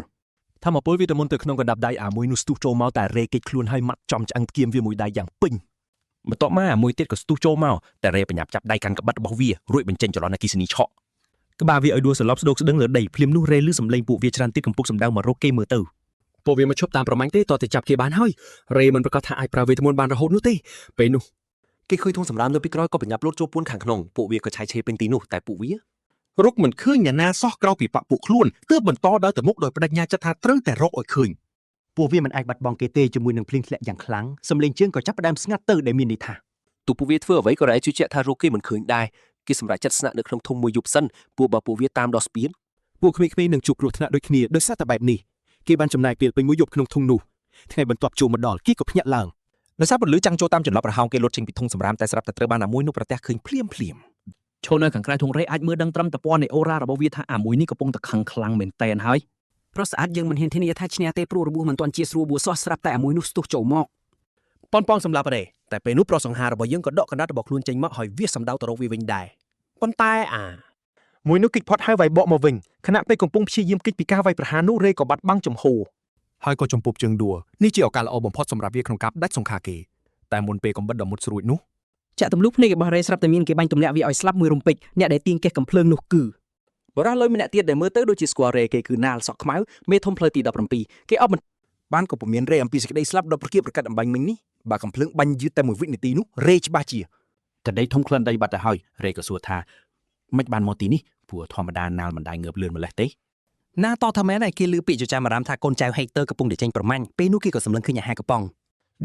ធម្មពលវាទៅមុនទៅក្នុងកណ្ដាប់ដៃអាមួយនោះស្ទុះចូលមកតែរេគេចខ្លួនហើយម៉ាត់ចំឆ្អឹងថ្គាមវាមួយដៃយ៉ាងពេញបន្ទាប់មកអាមួយទៀតក៏ស្ទុះចូលមកតែរេបញ្ញាប់ចាប់ដៃកាន់ក្បិតរបស់វារួចបញ្ចេញចលនាអគ្គិសនីឆក់ក្បាលវាឲ្យដួលសន្លប់ស្ដោកស្ដឹងលើដីភ្លាមនោះរេលឺសំឡេងពួកវាច្រើនទៀតកំពុងសម្ដៅមករកគេមើលទៅ ពួកវាមកឈប់តាមប្រមាញ់ទេតតែចាប់គេបានហើយរេមិនប្រកាសថាអាចប្រើវេទមន្តបានរហូតនោះទេពេលនោះគេឃើញធុងសម្រាមនៅពីក្រោយក៏ប្រញាប់លោតចូលពួនខាងក្នុងពួកវាក៏ឆាយឆេពេញទីនោះតែពួកវា រកមិនឃើញអ្នកណាសោះក្រៅពីបកពួកខ្លួនទើបបន្តដើរទៅមុខដោយបដិញ្ញាចិត្តថាត្រូវតែរកឲ្យឃើញ ពួកវាមិនអាចបាត់បង់គេទេជាមួយនឹងភ្លៀងធ្លាក់យ៉ាងខ្លាំងសំឡេងជើងក៏ចាប់ផ្ដើមស្ងាត់ទៅដែលមានន័យថា ទោះពួកវាធ្វើអ្វីក៏រ៉ែជឿជាក់ថារកគេមិនឃើញដែរគេសម្រេចចិត្តស្នាក់នៅក្នុងធុងមួយយប់សិនពួកបើពួកវាតាមដល់ស្ពាន ពួកក្មេងៗនឹងជួបគ្រោះថ្នាក់ដូចគ្នាដោយសារតែបែបនេះគេបានចំណាយពេលពេញមួយយប់ក្នុងធុងនោះថ្ងៃបន្ទាប់ចូលមកដល់គេក៏ភ្ញាក់ឡើង ដោយសារពន្លឺចាំងចូលតាមចន្លោះប្រហោងគេលុតចេញពីធុងសម្រាមតែស្រាប់តែត្រូវបានអាមួយនោះប្រទះឃើញភ្លាមភ្លាម ឈរនៅខាងក្រៅធុងរេអាចមើលដឹងត្រឹមតែពណ៌នៃអូរ៉ារបស់វាថាអាមួយនេះកំពុងតែខឹងខ្លាំងមែនតែនហើយ ប្រុសស្អាតយើងមិនហ៊ានធានាថាឈ្នះទេព្រោះរបួសមិនទាន់ជាស្រួលបួសោះស្រាប់តែអាមួយនោះស្ទុះចូលមក ប៉ុនប៉ងសម្រាប់រេតែពេលនោះប្រុសសង្ហារបស់យើងក៏ដកកណ្ដាត់របស់ខ្លួនចេញមកហើយវាសម្ដៅទៅរកវាវិញដែរប៉ុន្តែអា មួយនោះគេចផុតហើយវាយបកមកវិញខណៈពេលកំពុងព្យាយាមគេចពីការវាយប្រហារនោះរេក៏បាត់បង់ចំហរ ហើយក៏ចំពប់ជើងដួលនេះជាឱកាសល្អបំផុតសម្រាប់វាក្នុងការផ្ដាច់សង្ខារគេតែមុនពេលកំបិតដ៏មុតស្រួចនោះ ចាក់ទម្លុះភ្នែករបស់រ៉េស្រាប់តែមានគេបាញ់ទម្លាក់វាឲ្យស្លាប់មួយរំពេចអ្នកដែលទាញកេះកំភ្លើងនោះគឺបរិះលុយម្នាក់ទៀតដែលមើលទៅដូចជាស្គាល់រ៉េគេគឺណាលសក់ខ្មៅមេធំផ្លូវទី17គេអប បានក៏ពុំមានរេអំពីសេចក្តីស្លាប់ដ៏ប្រគៀបប្រកាត់អំបញ្ញមិញនេះបើកំភ្លើងបាញ់យឺតតែមួយវិនាទីនោះរេច្បាស់ជា តដីធំក្លិនដីបាត់ទៅហើយរេក៏សួរថាមិនបានមកទីនេះព្រោះធម្មតាណាលមិនដែលងើបលឿនម្លេះទេ ណាតថាមែនឯគេលឺពាក្យចចាមអារាមថាកូនចៅហេកទ័រកំពុងតែចេញប្រមាញ់ពេលនោះគេក៏សម្លឹងឃើញអាហារកំប៉ុង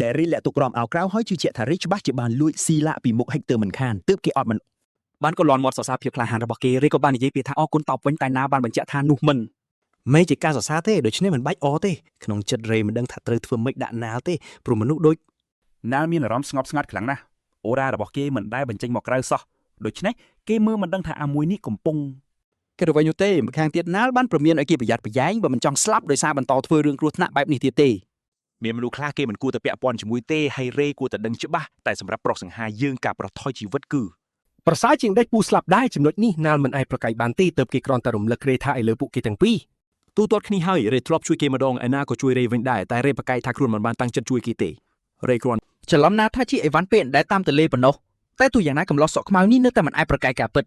ដែលរីលាក់ទុកក្រោមអោក្រៅហើយជឿជាក់ថារីច្បាស់ជាបានលួចស៊ីឡាក់ពីមុខហិកទ័រមិនខានទើបគេអត់មិន បានក៏លន់មាត់សរសើរភាពក្លាហានរបស់គេរេក៏បាននិយាយពាក្យថាអរគុណតបវិញតែណាបានបញ្ជាក់ថានោះមិន មិនជាការសរសើរទេដូច្នេះមិនបាច់អទេក្នុងចិត្តរេមិនដឹងថាត្រូវធ្វើម៉េចដាក់ណាលទេព្រោះមនុស្សដូច ណាលមានអារម្មណ៍ស្ងប់ស្ងាត់ខ្លាំងណាស់អូរ៉ារបស់គេមិនដែលបញ្ចេញមកក្រៅសោះដូច្នេះគេមើលមិនដឹងថាអាមួយនេះកំពុង គេទៅវិញនោះទេម្ខាងទៀតណាលបានព្រមានឲ្យគេប្រយ័ត្នប្រយែងបើមិនចង់ស្លាប់ដោយសារបន្តធ្វើរឿងគ្រោះថ្នាក់បែបនេះទៀតទេ មានមនុស្សខ្លះគេមិនគួរតែពាក់ព័ន្ធជាមួយទេហើយរេគួរតែដឹងច្បាស់តែសម្រាប់ប្រុសសង្ហាយើងការប្រថុយជីវិតគឺ ប្រសើរជាងដេកពូស្លាប់ដែរចំណុចនេះណាលមិនអាចប្រកែកបានទេទើបគេគ្រាន់តែរំលឹករេថាឥឡូវពួកគេទាំងពីរ ទូទាត់គ្នាហើយរេធ្លាប់ជួយគេម្ដងឯណាក៏ជួយរេវិញដែរតែរេប្រកែកថាខ្លួនមិនបានតាំងចិត្តជួយគេទេរេគ្រាន់ ច្រឡំណាថាជាអីវ៉ាន់ពេលដែលតាមទលេប៉ុណ្ណោះតែទោះយ៉ាងណាកំឡោះសក់ខ្មៅនេះនៅតែមិនអាចប្រកែកការពិត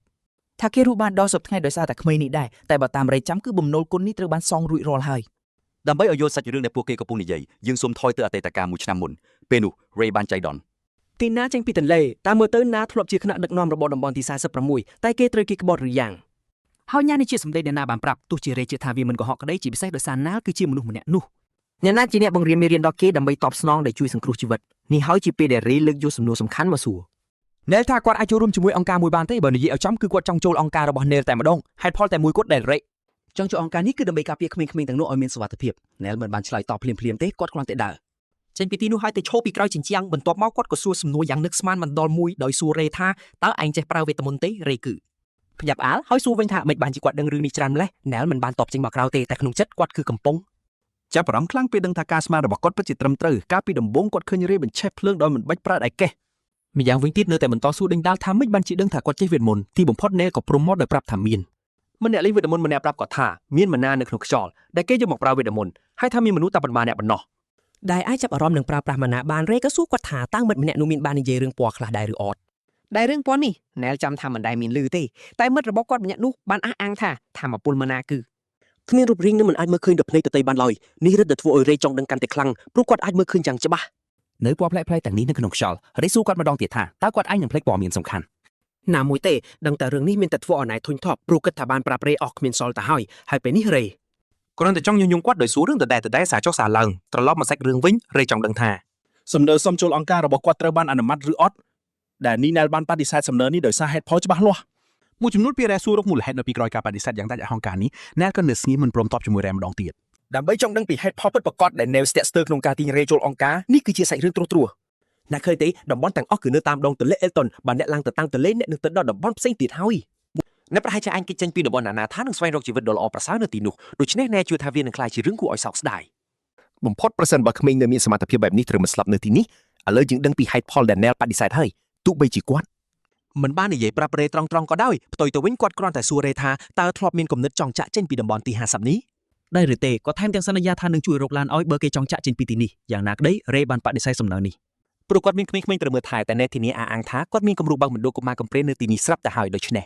ថាគេរស់បានដល់សប្តាហ៍ថ្ងៃដោយសារតែក្មេងនេះដែរតែបើតាមរៃចាំគឺបំណុលគុណនេះត្រូវបានសងរួចរាល់ហើយ ដើម្បីឲ្យយល់សាច់រឿងដែលពួកគេកំពុងនិយាយយើងសូមថយទៅអតីតកាលមួយឆ្នាំមុនពេលនោះ Ray បានចៃដន្យ ទីណាចេញពីទន្លេតាមមើលទៅណាធ្លាប់ជាថ្នាក់ដឹកនាំរបស់តំបន់ទី46តែគេត្រូវគេក្បត់ឬយ៉ាងហើយញ៉ានេះជាសម្ដីដែលណាបានប្រាប់ទោះជារេជាថាវាមិនកុហកក្តីជាពិសេសដោយសារណាលគឺជាមនុស្សម្នាក់នោះអ្នកណាជាអ្នកបង្រៀនមេរៀនដល់គេដើម្បីតបស្នងដែលជួយសង្គ្រោះជីវិតនេះហើយជាពេលដែលរេលើកយកសំណួរសំខាន់មកសួរ ណែលថាគាត់អាចចូលរួមជាមួយអង្គការមួយបានទេបើនិយាយឲ្យចំគឺគាត់ចង់ចូលអង្គការរបស់ណែលតែម្ដងហេតុផលតែមួយគត់ដែលរេ ចង់ចូលអង្គការនេះគឺដើម្បីការពារក្មេងៗទាំងនោះឲ្យមានសុវត្ថិភាពណែលមិនបានឆ្លើយតបភ្លាមៗទេគាត់គ្រាន់តែដើរចេញពីទីនោះហើយទៅឈរពីក្រោយជញ្ជាំងបន្ទាប់មកគាត់ក៏សួរសំណួរយ៉ាងនឹកស្មានមិនដល់មួយដោយសួររេថាតើឯងចេះប្រើវេទមន្តទេរេគឺភ្ញាក់ផ្អើលហើយសួរវិញថាមិនបានជាគាត់ដឹងរឿងនេះច្រើនម្ល៉េះណែលមិនបានតបចេញមកក្រៅទេតែក្នុងចិត្តគាត់គឺកំពុង ចាប់អារម្មណ៍ខ្លាំងពេលដឹងថាការស្មានរបស់គាត់ពិតជាត្រឹមត្រូវកាលពីដំបូងគាត់ឃើញរេបញ្ឆេះភ្លើងដោយមិនបាច់ប្រើដែកកេះ ម្យ៉ាងវិញទៀតនៅតែបន្តសួរដេញដោលថាម៉េចបានជាដឹងថាគាត់ចេះវេទមន្តទីបំផុតណែលក៏ព្រមមកដោយប្រាប់ថាមាន ម្នាក់លេងវេទមន្តម្នាក់ប្រាប់គាត់ថាមានម៉ាណានៅក្នុងខ្យល់ដែលគេយកមកប្រើវេទមន្តហើយថាមានមនុស្សតែប៉ុន្មានអ្នកប៉ុណ្ណោះដែលអាចចាប់អារម្មណ៍នឹងប្រើប្រាស់ម៉ាណាបានរេក៏សួរគាត់ថាតើមិត្តម្នាក់នោះមានបាននិយាយរឿងពណ៌ខ្លះដែរឬអត់ដែលរឿងពណ៌នេះណែលចាំថាមិនដែលមានលឺទេតែមិត្តរបស់គាត់ម្នាក់នោះបានអះអាងថាធម្មពលម៉ាណាគឺគ្មានរូបរាងនឹងមិនអាចមើលឃើញដល់ភ្នែកដទៃបានឡើយនេះរឹតតែធ្វើឲ្យរេចង់ដឹងកាន់តែខ្លាំងព្រោះគាត់អាចមើលឃើញយ៉ាងច្បាស់ នៅពណ៌ប្លែកៗទាំងនេះនៅក្នុងខ្យល់រេសួរគាត់ម្ដងទៀតថាតើគាត់អាចនឹងភ្លេចព័ត៌មានសំខាន់ ណាមួយទេដឹងតែរឿងនេះមានតែធ្វើឲ្យណែធុញថប់ព្រោះគិតថាបានប្រាប់រេអស់គ្មានសល់ទៅហើយហើយពេលនេះរេ គ្រាន់តែចង់ញុះញង់គាត់ដោយសួររឿងដដែលដដែលសារចុះសារឡើងត្រឡប់មកសាច់រឿងវិញរេចង់ដឹងថា សំណើសុំចូលអង្គការរបស់គាត់ត្រូវបានអនុម័តឬអត់ដែលនីណែលបានបដិសេធសំណើនេះដោយសារហេតុផលច្បាស់លាស់ មួយចំនួនពីរ៉េសួររកមូលហេតុនៅពីក្រោយការបដិសេធយ៉ាងដាច់អហង្ការនេះណែលក៏នៅស្ងៀមមិនព្រមតបជាមួយរ៉េម្ដងទៀត ដើម្បីចង់ដឹងពីហេតុផលពិតប្រាកដដែលណែវស្ទាក់ស្ទើរក្នុងការទាញរេចូលអង្គការនេះគឺជាសាច់រឿងត្រួសត្រាសអ្នកឃើញទេតំបន់ទាំងអស់គឺនៅតាមដងទន្លេអេលតុនបើអ្នកឡើងទៅតាមទន្លេអ្នកនឹងទៅដល់តំបន់ផ្សេងទៀតហើយអ្នកប្រហែលជាអាចគេចចេញពីតំបន់អាណាថានឹងស្វែងរកជីវិតដ៏ល្អប្រសើរនៅទីនោះដូច្នេះណែជឿថាវានឹងក្លាយជារឿងគួរឲ្យសោកស្ដាយ បំផុតប្រសិនបើក្មេងនៅមានសមត្ថភាពបែបនេះត្រូវមកស្លាប់នៅទីនេះឥឡូវយើងដឹងពីហេតុផលដែលណែលបដិសេធហើយទោះបីជាគាត់ មិនបាននិយាយប្រាប់រេត្រង់ៗក៏ដោយផ្ទុយទៅវិញគាត់គ្រាន់តែសួររេថាតើធ្លាប់មានគំនិតចង់ចាក់ចេញពីតំបន់ទី50នេះ ដែរឬទេគាត់ថែមទាំងសន្យាថានឹងជួយរកឡានឲ្យបើគេចង់ចាក់ចេញពីទីនេះយ៉ាងណាក្តីរេបានបដិសេធសំណើនេះ ព្រោះគាត់មានក្មេងៗត្រូវមើលថែតែណែធានាអះអាងថាគាត់មានគម្រោងបើកមណ្ឌលកុមារកំព្រានៅទីនេះស្រាប់ទៅហើយដូច្នេះ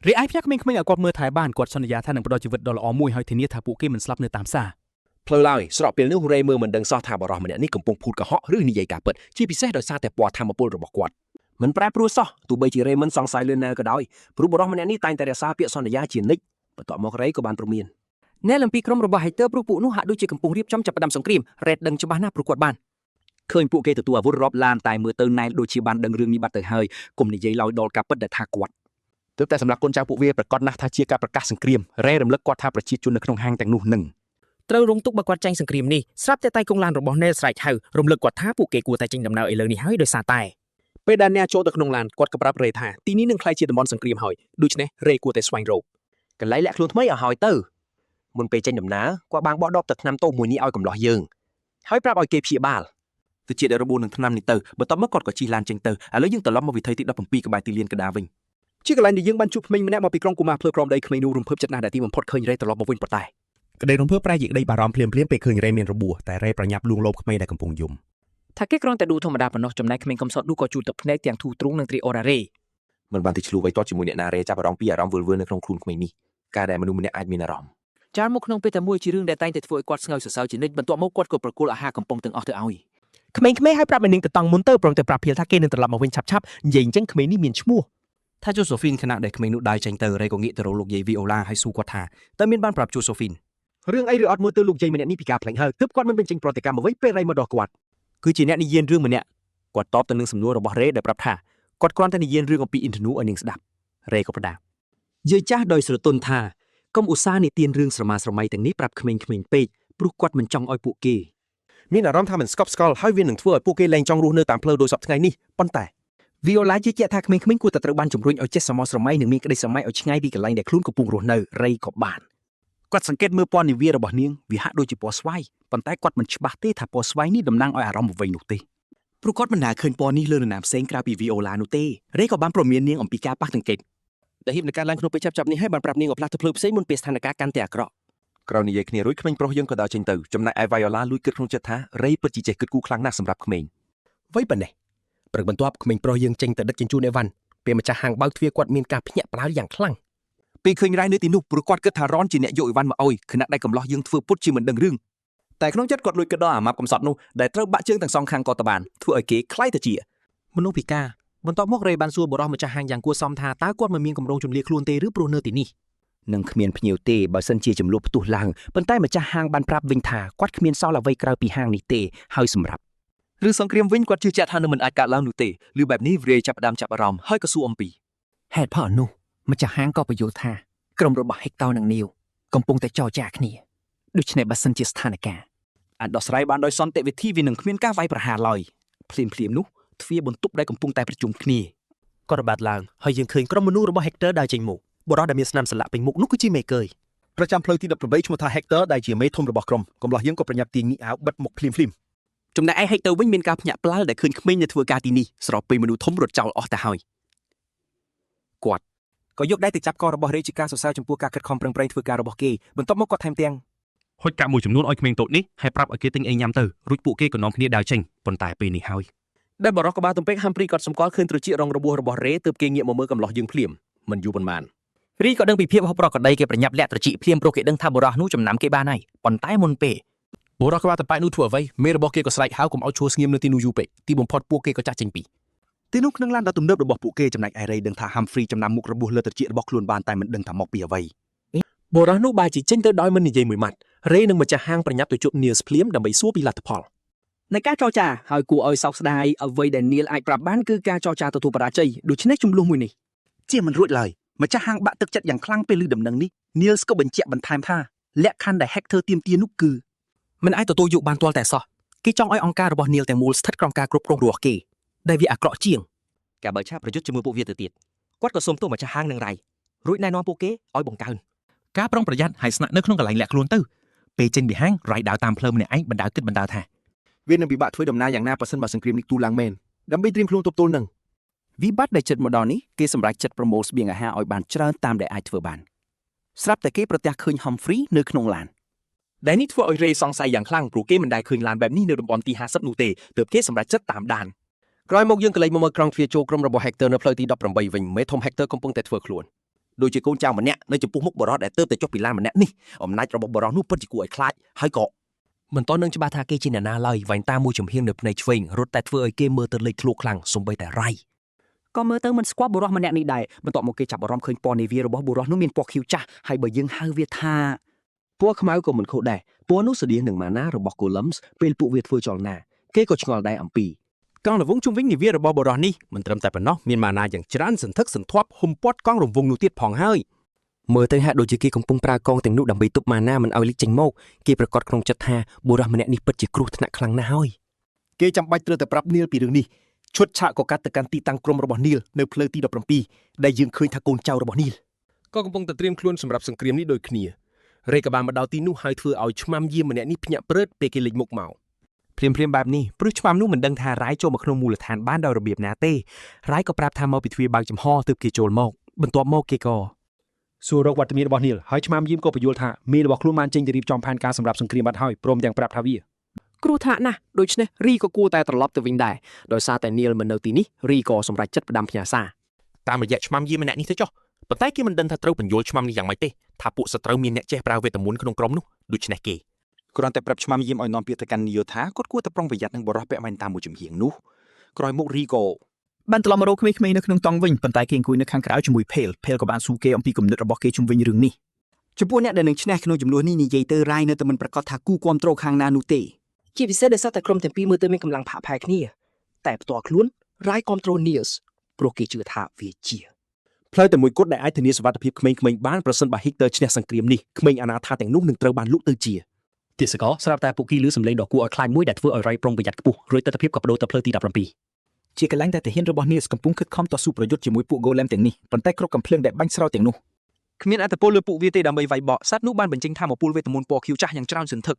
រេអាចផ្ញើក្មេងៗឲ្យគាត់មើលថែបានគាត់សន្យាថានឹងផ្ដល់ជីវិតដ៏ល្អមួយហើយធានាថាពួកគេមិនស្លាប់នៅតាមផ្សារ ផ្លូវឡើយស្របពេលនោះរេមើលមិនដឹងសោះថាបរិះម្នាក់នេះកំពុងភូតកុហកឬនិយាយការពិតជាពិសេសដោយសារតែពណ៌ធម្មពលរបស់គាត់ មិនប្រែប្រួលសោះទោះបីជារេមិនសង្ស័យលើណែលក៏ដោយព្រោះបរិះម្នាក់នេះតែងតែរក្សាពាក្យសន្យាជានិច្ចបន្ទាប់មករេក៏បានព្រមានណែលអំពីក្រុមរបស់ Hater ព្រោះពួកនោះហាក់ដូចជាកំពុងរៀបចំចាប់ផ្ដើមសង្គ្រាមរ៉េតដឹងច្បាស់ណាស់ព្រោះគាត់បាន ឃើញពួកគេទទួលអាវុធរាប់ឡានតែមើលទៅណែលដូចជាបានដឹងរឿងនេះបាត់ទៅហើយកុំនិយាយឡើយដល់ការពិតដែលថាគាត់ ទើបតែសម្រាប់កូនចៅពួកវាប្រកាសណាស់ថាជាការប្រកាសសង្គ្រាមរ៉េរំលឹកគាត់ថាប្រជាជននៅក្នុងហាងទាំងនោះនឹង ត្រូវរងទុក្ខបើគាត់ចាញ់សង្គ្រាមនេះស្រាប់តែតៃកងឡានរបស់ណែលស្រែកហៅរំលឹកគាត់ថាពួកគេគួរតែចេញដំណើរឥឡូវនេះហើយដោយសារតែ ពេលដែលអ្នកចូលទៅក្នុងឡានគាត់ក៏ប្រាប់រេថាទីនេះនឹងក្លាយជាតំបន់សង្គ្រាមហើយដូច្នេះរេគួរតែស្វែងរក កន្លែងលាក់ខ្លួនថ្មីឲ្យហើយទៅមុនពេលចេញដំណើរគាត់បានបោះដបទឹកថ្នាំតូចមួយនេះឲ្យកំឡោះយើងហើយប្រាប់ឲ្យគេព្យាបាល ទៅជាដែលរបួសនឹងថ្នាំនេះទៅបន្ទាប់មកគាត់ក៏ជិះឡានចេញទៅឥឡូវយើងត្រឡប់មកវិថីទី17ក្បែរទីលានកណ្ដាលវិញ ជាកន្លែងដែលយើងបានជួបក្មេងម្នាក់មកពីក្រុងកុមារភ្លើក្រោមដីក្មេងនោះរំភើបចិត្តណាស់ដែលទីបំផុតឃើញរេត្រឡប់មកវិញប៉ុន្តែ ក្តីរំភើបប្រែជាក្តីបារម្ភភ្លាមៗពេលឃើញរេមានរបួសតែរេប្រញាប់លួងលោមក្មេងដែលកំពុងយំ ថាគេគ្រាន់តែឌូធម្មតាប៉ុណ្ណោះចំណែកក្មេងកំសត់នោះក៏ជូតទឹកភ្នែកទាំងធូរទ្រូងនិងត្រេកអររ៉េ មិនបានទៅឆ្លោះអ្វីទាល់ជាមួយអ្នកណារេចាប់អារម្មណ៍ពីអារម្មណ៍វិលវល់នៅក្នុងខ្លួនក្មេងនេះការដែលមនុស្សម្នាក់អាចមានអារម្មណ៍ ចានមកក្នុងពេលតែមួយជារឿងដែលតែងតែធ្វើឲ្យគាត់ស្ងើចសរសើរជានិច្ចបន្ទាប់មកគាត់ក៏ប្រគល់អាហារកំប៉ុងទាំងអស់ទៅឲ្យ ក្មេងៗឲ្យប្រាប់ឲ្យនាងទៅតង់មុនទៅព្រមទាំងប្រាប់ភៀលថាគេនឹងត្រឡប់មកវិញឆាប់ៗនិយាយអញ្ចឹងក្មេងនេះមានឈ្មោះ ថាជូសូហ្វីនខណៈដែលក្មេងនោះដើរចេញទៅរេក៏ងាកទៅរកលោកយាយវីអូឡាហើយសួរគាត់ថាតើមានបានប្រាប់ជូសូហ្វីន រឿងអីឬអត់មើលទៅលោកយាយម្នាក់នេះពីការផ្លេងហើយទើបគាត់មិនបញ្ចេញប្រតិកម្មអ្វីពេលរៃមកដល់គាត់ គឺជាអ្នកនិយាយរឿងម្នាក់គាត់តបទៅនឹងសំណួររបស់រេដែលប្រាប់ថាគាត់គ្រាន់តែនិយាយរឿងអំពីអ៊ីនធឺណូឲ្យនាងស្ដាប់រេក៏ផ្ដាំយាយចាស់ដោយស្រទន់ថាកុំឧស្សាហ៍និទានរឿងស្រមាស្រមៃទាំងនេះប្រាប់ក្មេងៗពេកព្រោះគាត់មិនចង់ឲ្យពួកគេ មានអារម្មណ៍ថាមិនស្កប់ស្កល់ហើយវានឹងធ្វើឲ្យពួកគេលែងចង់រស់នៅតាមផ្លូវដោយសពថ្ងៃនេះប៉ុន្តែ វីអូឡាជឿជាក់ថាក្មេងៗគួរតែត្រូវបានជំរុញឲ្យចេះសមស្រមៃនិងមានក្តីស្រមៃឲ្យឆ្ងាយពីកន្លែងដែលខ្លួនកំពុងរស់នៅរៃក៏បាន គាត់សង្កេតមើលពណ៌នាវារបស់នាងវាហាក់ដូចជាពណ៌ស្វាយប៉ុន្តែគាត់មិនច្បាស់ទេថាពណ៌ស្វាយនេះតំណាងឲ្យអារម្មណ៍អ្វីនោះទេ ព្រោះគាត់មិនដែលឃើញពណ៌នេះលើនរណាផ្សេងក្រៅពីវីអូឡានោះទេរេក៏បានព្រមាននាងអំពីការប៉ះទង្គិច ដែលហ៊ាននឹងកើតឡើងក្នុងពេលឆាប់ៗនេះហើយបានប្រាប់នាងឲ្យផ្លាស់ទៅផ្លូវផ្សេងមុនពេលស្ថានភាពកាន់តែអាក្រក់ ក្រោយនិយាយគ្នារួចក្មេងប្រុសយើងក៏ដើរចេញទៅចំណែកឯ Viola លួចគិតក្នុងចិត្តថារេពិតជាចេះគិតគូរខ្លាំងណាស់សម្រាប់ក្មេង អ្វីប៉ុណ្ណេះព្រឹកបន្ទាប់ក្មេងប្រុសយើងចេញទៅដឹកជញ្ជូនអេវ៉ាន់ពេលម្ចាស់ហាងបើកទ្វារគាត់មានការភ្ញាក់ផ្អើលយ៉ាងខ្លាំង ពេលឃើញរ៉ៃនៅទីនោះព្រោះគាត់គិតថារ៉នជាអ្នកយកអីវ៉ាន់មកអោយខណៈដែលកំឡោះយើងធ្វើពុតជាមិនដឹងរឿងតែក្នុងចិត្តគាត់លួចគិតដល់អាម៉ាប់កំសត់នោះដែលត្រូវបាក់ជើងទាំងសងខាងក៏តបានធ្វើឲ្យគេខ្លាយទៅជា មនុស្សពិការបន្ទាប់មករេបានសួរបុរសម្ចាស់ហាងយ៉ាងគួរសមថាតើគាត់មិនមានកម្រងជំលាខ្លួនទេឬព្រោះនៅទីនេះ នឹងគ្មានភ្ញៀវទេបើសិនជាចំនួនផ្ទុះឡើងប៉ុន្តែម្ចាស់ហាងបានប្រាប់វិញថាគាត់គ្មានសល់អ្វីក្រៅពីហាងនេះទេហើយសម្រាប់ ឬសង្គ្រាមវិញគាត់ជឿជាក់ថានឹងមិនអាចកើតឡើងនោះទេឬបែបនេះរេចាប់ផ្ដើមចាប់អារម្មណ៍ហើយក៏សួរអំពី ហេតុផលនោះម្ចាស់ហាងក៏បញ្យល់ថាក្រុមរបស់ហេកតោនិងនីវកំពុងតែចរចាគ្នាដូច្នេះបើសិនជាស្ថានភាព អាចដោះស្រាយបានដោយសន្តិវិធីវានឹងគ្មានការវាយប្រហារឡើយភ្លាមភ្លាមៗនោះទ្វារបន្ទប់ដែលកំពុងតែប្រជុំគ្នា ក៏របាត់ឡើងហើយយើងឃើញក្រុមមនុស្សរបស់ Hector ដើរចេញមកបុរសដែលមានស្នាមសន្លាក់ពេញមុខនោះគឺជាមេកើយ ប្រចាំផ្លូវទី18ឈ្មោះថា Hector ដែលជាមេធំរបស់ក្រុមកំឡោះយើងក៏ប្រញាប់ទាញនេះអាវបិទមុខភ្លាមភ្លាម ចំណែកឯហេកទៅវិញមានការភ្ញាក់ផ្អើលដែលឃើញក្មេងនៅធ្វើការទីនេះស្របពេលមនុស្សធំរត់ចោលអស់ទៅហើយគាត់ ក៏យកដៃទៅចាប់ករបស់រេជាការសរសើរចំពោះការខិតខំប្រឹងប្រែងធ្វើការរបស់គេបន្ទាប់មកគាត់ថែមទាំង ហុចកាក់មួយចំនួនឲ្យក្មេងតូចនេះហើយប្រាប់ឲ្យគេទិញអីញ៉ាំទៅរួចពួកគេក៏នាំគ្នាដើរចេញប៉ុន្តែពេលនេះហើយ ដែលបរិះក្បាលទំពេកហាំព្រីគាត់សម្គាល់ឃើញត្រចៀករងរបួសរបស់រេទើបគេងាកមកមើលកំឡោះយើងភ្លាមមិនយូរប៉ុន្មាន រីក៏ដឹងពីភាពហូបប្រកដីគេប្រញាប់លាក់ត្រចៀកភ្លាមព្រោះគេដឹងថាបុរសនោះចំណាំគេបានហើយប៉ុន្តែមុនពេល បុរសក្បាលតប៉ែនោះធ្វើអ្វីមេរបស់គេក៏ស្រែកហៅកុំឲ្យឈួរស្ងៀមនៅទីនោះយូរពេកទីបំផុតពួកគេក៏ចាក់ចេញពី ទីនោះក្នុងឡានដ៏ទំនើបរបស់ពួកគេចំណែកឯរេដឹងថា Humphrey ចំណាំមុខរបួសលើត្រចៀករបស់ខ្លួនបានតែមិនដឹងថាមកពីអ្វី បុរសនោះបែរជាចេញទៅដោយមិននិយាយមួយម៉ាត់រេនិងម្ចាស់ហាងប្រញាប់ទៅជួប Niels ភ្លាមដើម្បីសួរពីលទ្ធផល នៃការចរចាហើយគួរឲ្យសោកស្ដាយអ្វីដែលនីលអាចប្រាប់បានគឺការចរចាទទួលបរាជ័យដូច្នេះចំនួនមួយនេះ ជាមិនរួចឡើយម្ចាស់ហាងបាក់ទឹកចិត្តយ៉ាងខ្លាំងពេលឮដំណឹងនេះ Niels ក៏បញ្ជាក់បន្ថែមថាលក្ខខណ្ឌដែល Hector ទាមទារនោះគឺ មិនអាចទទួលយកបានទាល់តែសោះគេចង់ឲ្យអង្គការរបស់នីលទាំងមូលស្ថិតក្រោមការគ្រប់គ្រងរបស់គេដែលវាអាក្រក់ជាង ការបើកឆាកប្រយុទ្ធជាមួយពួកវាទៅទៀតគាត់ក៏សុំទោសម្ចាស់ហាងនឹងរៃរួចណែនាំពួកគេឲ្យបង្កើន ការប្រុងប្រយ័ត្នហើយស្នាក់នៅក្នុងកន្លែងលាក់ខ្លួនទៅពេលចេញពីហាងរៃដើរតាមផ្លូវម្នាក់ឯងបណ្ដើគិតបណ្ដើថា វានឹងពិបាកធ្វើដំណើរយ៉ាងណាប្រសិនបើសង្គ្រាមនេះទូឡើងមែនដើម្បីត្រៀមខ្លួនទប់ទល់នឹង វិបត្តិដែលជិតមកដល់នេះគេសម្រេចចិត្តប្រមូលស្បៀងអាហារឲ្យបានច្រើនតាមដែលអាចធ្វើបានស្រាប់តែគេប្រទះឃើញ Humphrey នៅក្នុងឡាន ដែលនេះធ្វើឲ្យរេសង្ស័យយ៉ាងខ្លាំងព្រោះគេមិនដែលឃើញឡានបែបនេះនៅតំបន់ទី50នោះទេទើបគេសម្រេចចិត្តតាមដាន ក្រោយមកយើងក៏លេចមកមើលក្រុងទ្វារចូលក្រុមរបស់ Hector នៅផ្លូវទី18វិញមេធំ Hector កំពុងតែធ្វើខ្លួន ដូចជាកូនចៅម្នាក់នៅចំពោះមុខបរិសដែលទើបតែចុះពីឡានម្នាក់នេះអំណាចរបស់បរិសនោះពិតជាគួរឲ្យខ្លាចហើយក៏ មិនតន់នឹងច្បាស់ថាគេជាអ្នកណាឡើយវ៉ែនតាមួយចំហៀងនៅភ្នែកឆ្វេងរត់តែធ្វើឲ្យគេមើលទៅលេចធ្លោខ្លាំងសំបីតែរៃ ក៏មើលទៅមិនស្គាល់បុរសម្នាក់នេះដែរបន្ទាប់មកគេចាប់អារម្មណ៍ឃើញពណ៌នាវារបស់បុរសនោះមានពណ៌ខៀវចាស់ហើយបើយើងហៅវាថា ពណ៌ខ្មៅក៏មិនខុសដែរពណ៌នោះស្តៀងនឹងម៉ាណារបស់ Golems ពេលពួកវាធ្វើចលនាគេក៏ឆ្ងល់ដែរអំពី កង់រង្វង់ជុំវិញនាវារបស់បុរសនេះមិនត្រឹមតែប៉ុណ្ណោះមានម៉ាណាយ៉ាងច្រើនសន្ធឹកសន្ធាប់ហ៊ុំព័ទ្ធកង់រង្វង់នោះទៀតផងហើយ មើលទៅហាក់ដូចជាគេកំពុងប្រើកងទាំងនោះដើម្បីទប់ម៉ាណាមិនឲ្យលេចចេញមកគេប្រកាសក្នុងចិត្តថាបុរសម្នាក់នេះពិតជាគ្រោះថ្នាក់ខ្លាំងណាស់ហើយ គេចាំបាច់ត្រូវតែប្រាប់នីលពីរឿងនេះឈុតឆាកក៏កាត់ទៅកាន់ទីតាំងក្រុមរបស់នីលនៅផ្លូវទី17ដែលយើងឃើញថាកូនចៅរបស់នីល ក៏កំពុងតែត្រៀមខ្លួនសម្រាប់សង្គ្រាមនេះដូចគ្នារេក៏បានមកដល់ទីនោះហើយធ្វើឲ្យឆ្មាំយាមម្នាក់នេះភ្ញាក់ព្រឹតពេលគេលេចមុខមក ភ្លាមភ្លាមបែបនេះព្រោះឆ្មាំនោះមិនដឹងថារ៉ៃចូលមកក្នុងមូលដ្ឋានបានដោយរបៀបណាទេរ៉ៃក៏ប្រាប់ថាមកពីទ្វារបើកចំហទើបគេចូលមកបន្ទាប់មកគេក៏ សួររកវត្តមានរបស់នីលហើយឆ្មាំយាមក៏ពន្យល់ថាមេរបស់ខ្លួនបានចេញទៅរៀបចំផែនការសម្រាប់សង្គ្រាមបាត់ហើយព្រមទាំងប្រាប់ថាវា គ្រោះថ្នាក់ណាស់ដូច្នេះរីក៏គួរតែត្រឡប់ទៅវិញដែរដោយសារតែនីលមិននៅទីនេះរីក៏សម្រេចចិត្តផ្ដាំផ្ញើសារ តាមរយៈឆ្មាំយាមម្នាក់នេះទៅចុះប៉ុន្តែគេមិនដឹងថាត្រូវបញ្យល់ឆ្មាំនេះយ៉ាងម៉េចទេថាពួកសត្រូវមានអ្នកចេះប្រើវេទមន្តក្នុងក្រុមនោះដូច្នេះគេ គ្រាន់តែប្រាប់ឆ្មាំយាមឲ្យនាំពាក្យទៅកាន់នីយថាគាត់គួរតែប្រុងប្រយ័ត្ននឹងបរិះពាក់វ៉ែនតាមួយចំហៀងនោះក្រោយមករីក៏ បានត្រឡប់មករកក្មេងៗនៅក្នុងតង់វិញប៉ុន្តែគេអង្គុយនៅខាងក្រៅជាមួយភេលភេលក៏បានសួរគេអំពីគំនិតរបស់គេជុំវិញរឿងនេះ ចំពោះអ្នកដែលនឹងឈ្នះក្នុងចំនួននេះនិយាយទៅរ៉ៃនៅតែមិនប្រកាសថាគូគាំទ្រខាងណានោះទេ ជាពិសេសដោយសារតែក្រុមទាំងពីរមើលទៅមានកម្លាំងផាកផែគ្នាតែផ្ទាល់ខ្លួនរ៉ៃគាំទ្រ Niels ព្រោះគេជឿថាវាជា ផ្លូវតែមួយគត់ដែលអាចធានាសុវត្ថិភាពក្មេងៗបានប្រសិនបើ Hector ឈ្នះសង្គ្រាមនេះក្មេងអាណាថាទាំងនោះនឹងត្រូវបានលក់ទៅជា ទេសកលស្រាប់តែពួកគេឮសំឡេងដ៏គួរឲ្យខ្លាចមួយដែលធ្វើឲ្យរៃប្រុងប្រយ័ត្នខ្ពស់រួចទស្សនភាពក៏បដូរទៅផ្លូវទី17 ជាកន្លែងដែលទាហានរបស់ Niels កំពុងខិតខំតស៊ូប្រយុទ្ធជាមួយពួក Golem ទាំងនេះប៉ុន្តែគ្រប់កំភ្លើងដែលបាញ់ស្រោចទាំងនោះ គ្មានអត្តពលលើពួកវាទេដើម្បីវាយបកសត្វនោះបានបញ្ចេញថាមពលវេទមន្តពណ៌ខៀវចាស់យ៉ាងច្រើនសន្ធឹក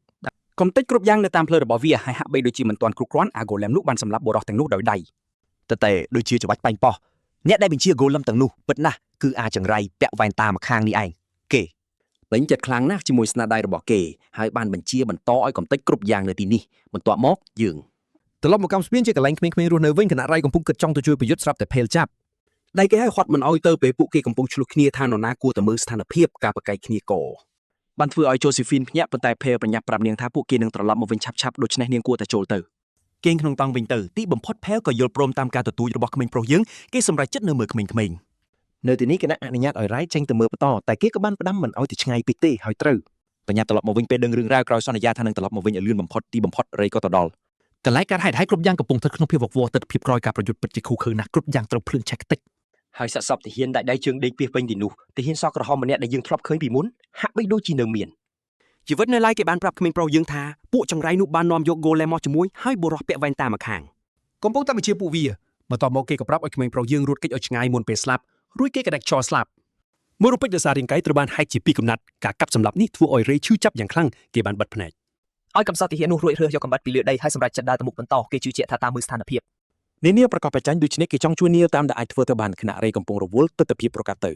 កំទេចគ្រប់យ៉ាងនៅតាមផ្លូវរបស់វាហើយហាក់បីដូចជាមិនទាន់គ្រប់គ្រាន់អា Golem នោះបានសម្លាប់បុរសទាំងនោះដោយដៃ តតែដូចជាច្បាច់បាញ់ប៉ោះអ្នកដែលបញ្ជា Golem ទាំងនោះពិតណាស់គឺអាចង្រៃពាក់វ៉ែនតាម្ខាងនេះឯងគេ ពេញចិត្តខ្លាំងណាស់ជាមួយស្នាដៃរបស់គេហើយបានបញ្ជាបន្តឲ្យកំទេចគ្រប់យ៉ាងនៅទីនេះបន្ទាប់មកយើង ត្រឡប់មកកម្មស្ពានជាកន្លែងក្មេងៗរស់នៅវិញខណៈរៃកំពុងគិតចង់ទៅជួយប្រយុទ្ធស្រាប់តែភេលចាប់ ដៃគេឲ្យហត់មិនអោយទៅពេលពួកគេកំពុងឆ្លោះគ្នាថានរណាគួរតែមើលស្ថានភាពការប្រកែកគ្នាក៏ បានធ្វើឲ្យ Josephine ភ្ញាក់ប៉ុន្តែភេលប្រញាប់ប្រាប់នាងថាពួកគេនឹងត្រឡប់មកវិញឆាប់ៗដូច្នេះនាងគួរតែចូលទៅ គេងក្នុងតង់វិញទៅទីបំផុតភេលក៏យល់ព្រមតាមការទទូចរបស់ក្មេងប្រុសយើងគេសម្រេចចិត្តនៅមើលក្មេងៗ នៅទីនេះគណៈអនុញ្ញាតឲ្យរ៉ៃចេញទៅមើលបន្តតែគេក៏បានផ្ដាំមិនឲ្យទៅឆ្ងាយពេកទេហើយត្រូវ បញ្ញាត្រឡប់មកវិញពេលដឹងរឿងរ៉ាវក្រោយសន្យាថានឹងត្រឡប់មកវិញឲ្យលឿនបំផុតទីបំផុតរេក៏ទៅដល់ កន្លែងកើតហេតុហើយគ្រប់យ៉ាងកំពុងស្ថិតក្នុងភាពវឹកវរទិដ្ឋភាពក្រោយការប្រយុទ្ធពិតជាឃោរឃៅណាស់គ្រប់យ៉ាងត្រូវភ្លើងឆេះខ្ទេច ហើយសាកសពទាហានដែលដៃជើងដេកពីពេញទីនោះទាហានសក់ក្រហមម្នាក់ដែលយើងធ្លាប់ឃើញពីមុនហាក់បីដូចជានៅមាន ជីវិតនៅឡើយគេបានប្រាប់ក្មេងប្រុសយើងថាពួកចង្រៃនោះបាននាំយក Golem មកជាមួយហើយបុរសពាក់វ៉ែនតាម្ខាង កំពុងតែបញ្ជាពួកវាបន្ទាប់មកគេក៏ប្រាប់ឲ្យក្មេងប្រុសយើងរត់គេចឲ្យឆ្ងាយមុនពេលស្លាប់រួចគេក៏ដាច់ខ្យល់ស្លាប់មួយរូបពេជ្រដោយសាររាងកាយត្រូវបានហែកជាពីរកំណាត់ការកាប់សម្លាប់នេះធ្វើឲ្យរេឈឺចាប់យ៉ាងខ្លាំងគេបានបិទភ្នែក ឲ្យកំសត់ទាហាននោះរួចរើសយកកំបិតពីលើដីហើយសម្រេចចិត្តដើរទៅមុខបន្តគេជឿជាក់ថាតាមមើលស្ថានភាព នានាប្រកបប្រចាញ់ដូច្នេះគេចង់ជួយនាលតាមដែលអាចធ្វើទៅបានខណៈរេកំពុងរវល់ទស្សនភាពប្រកាសទៅ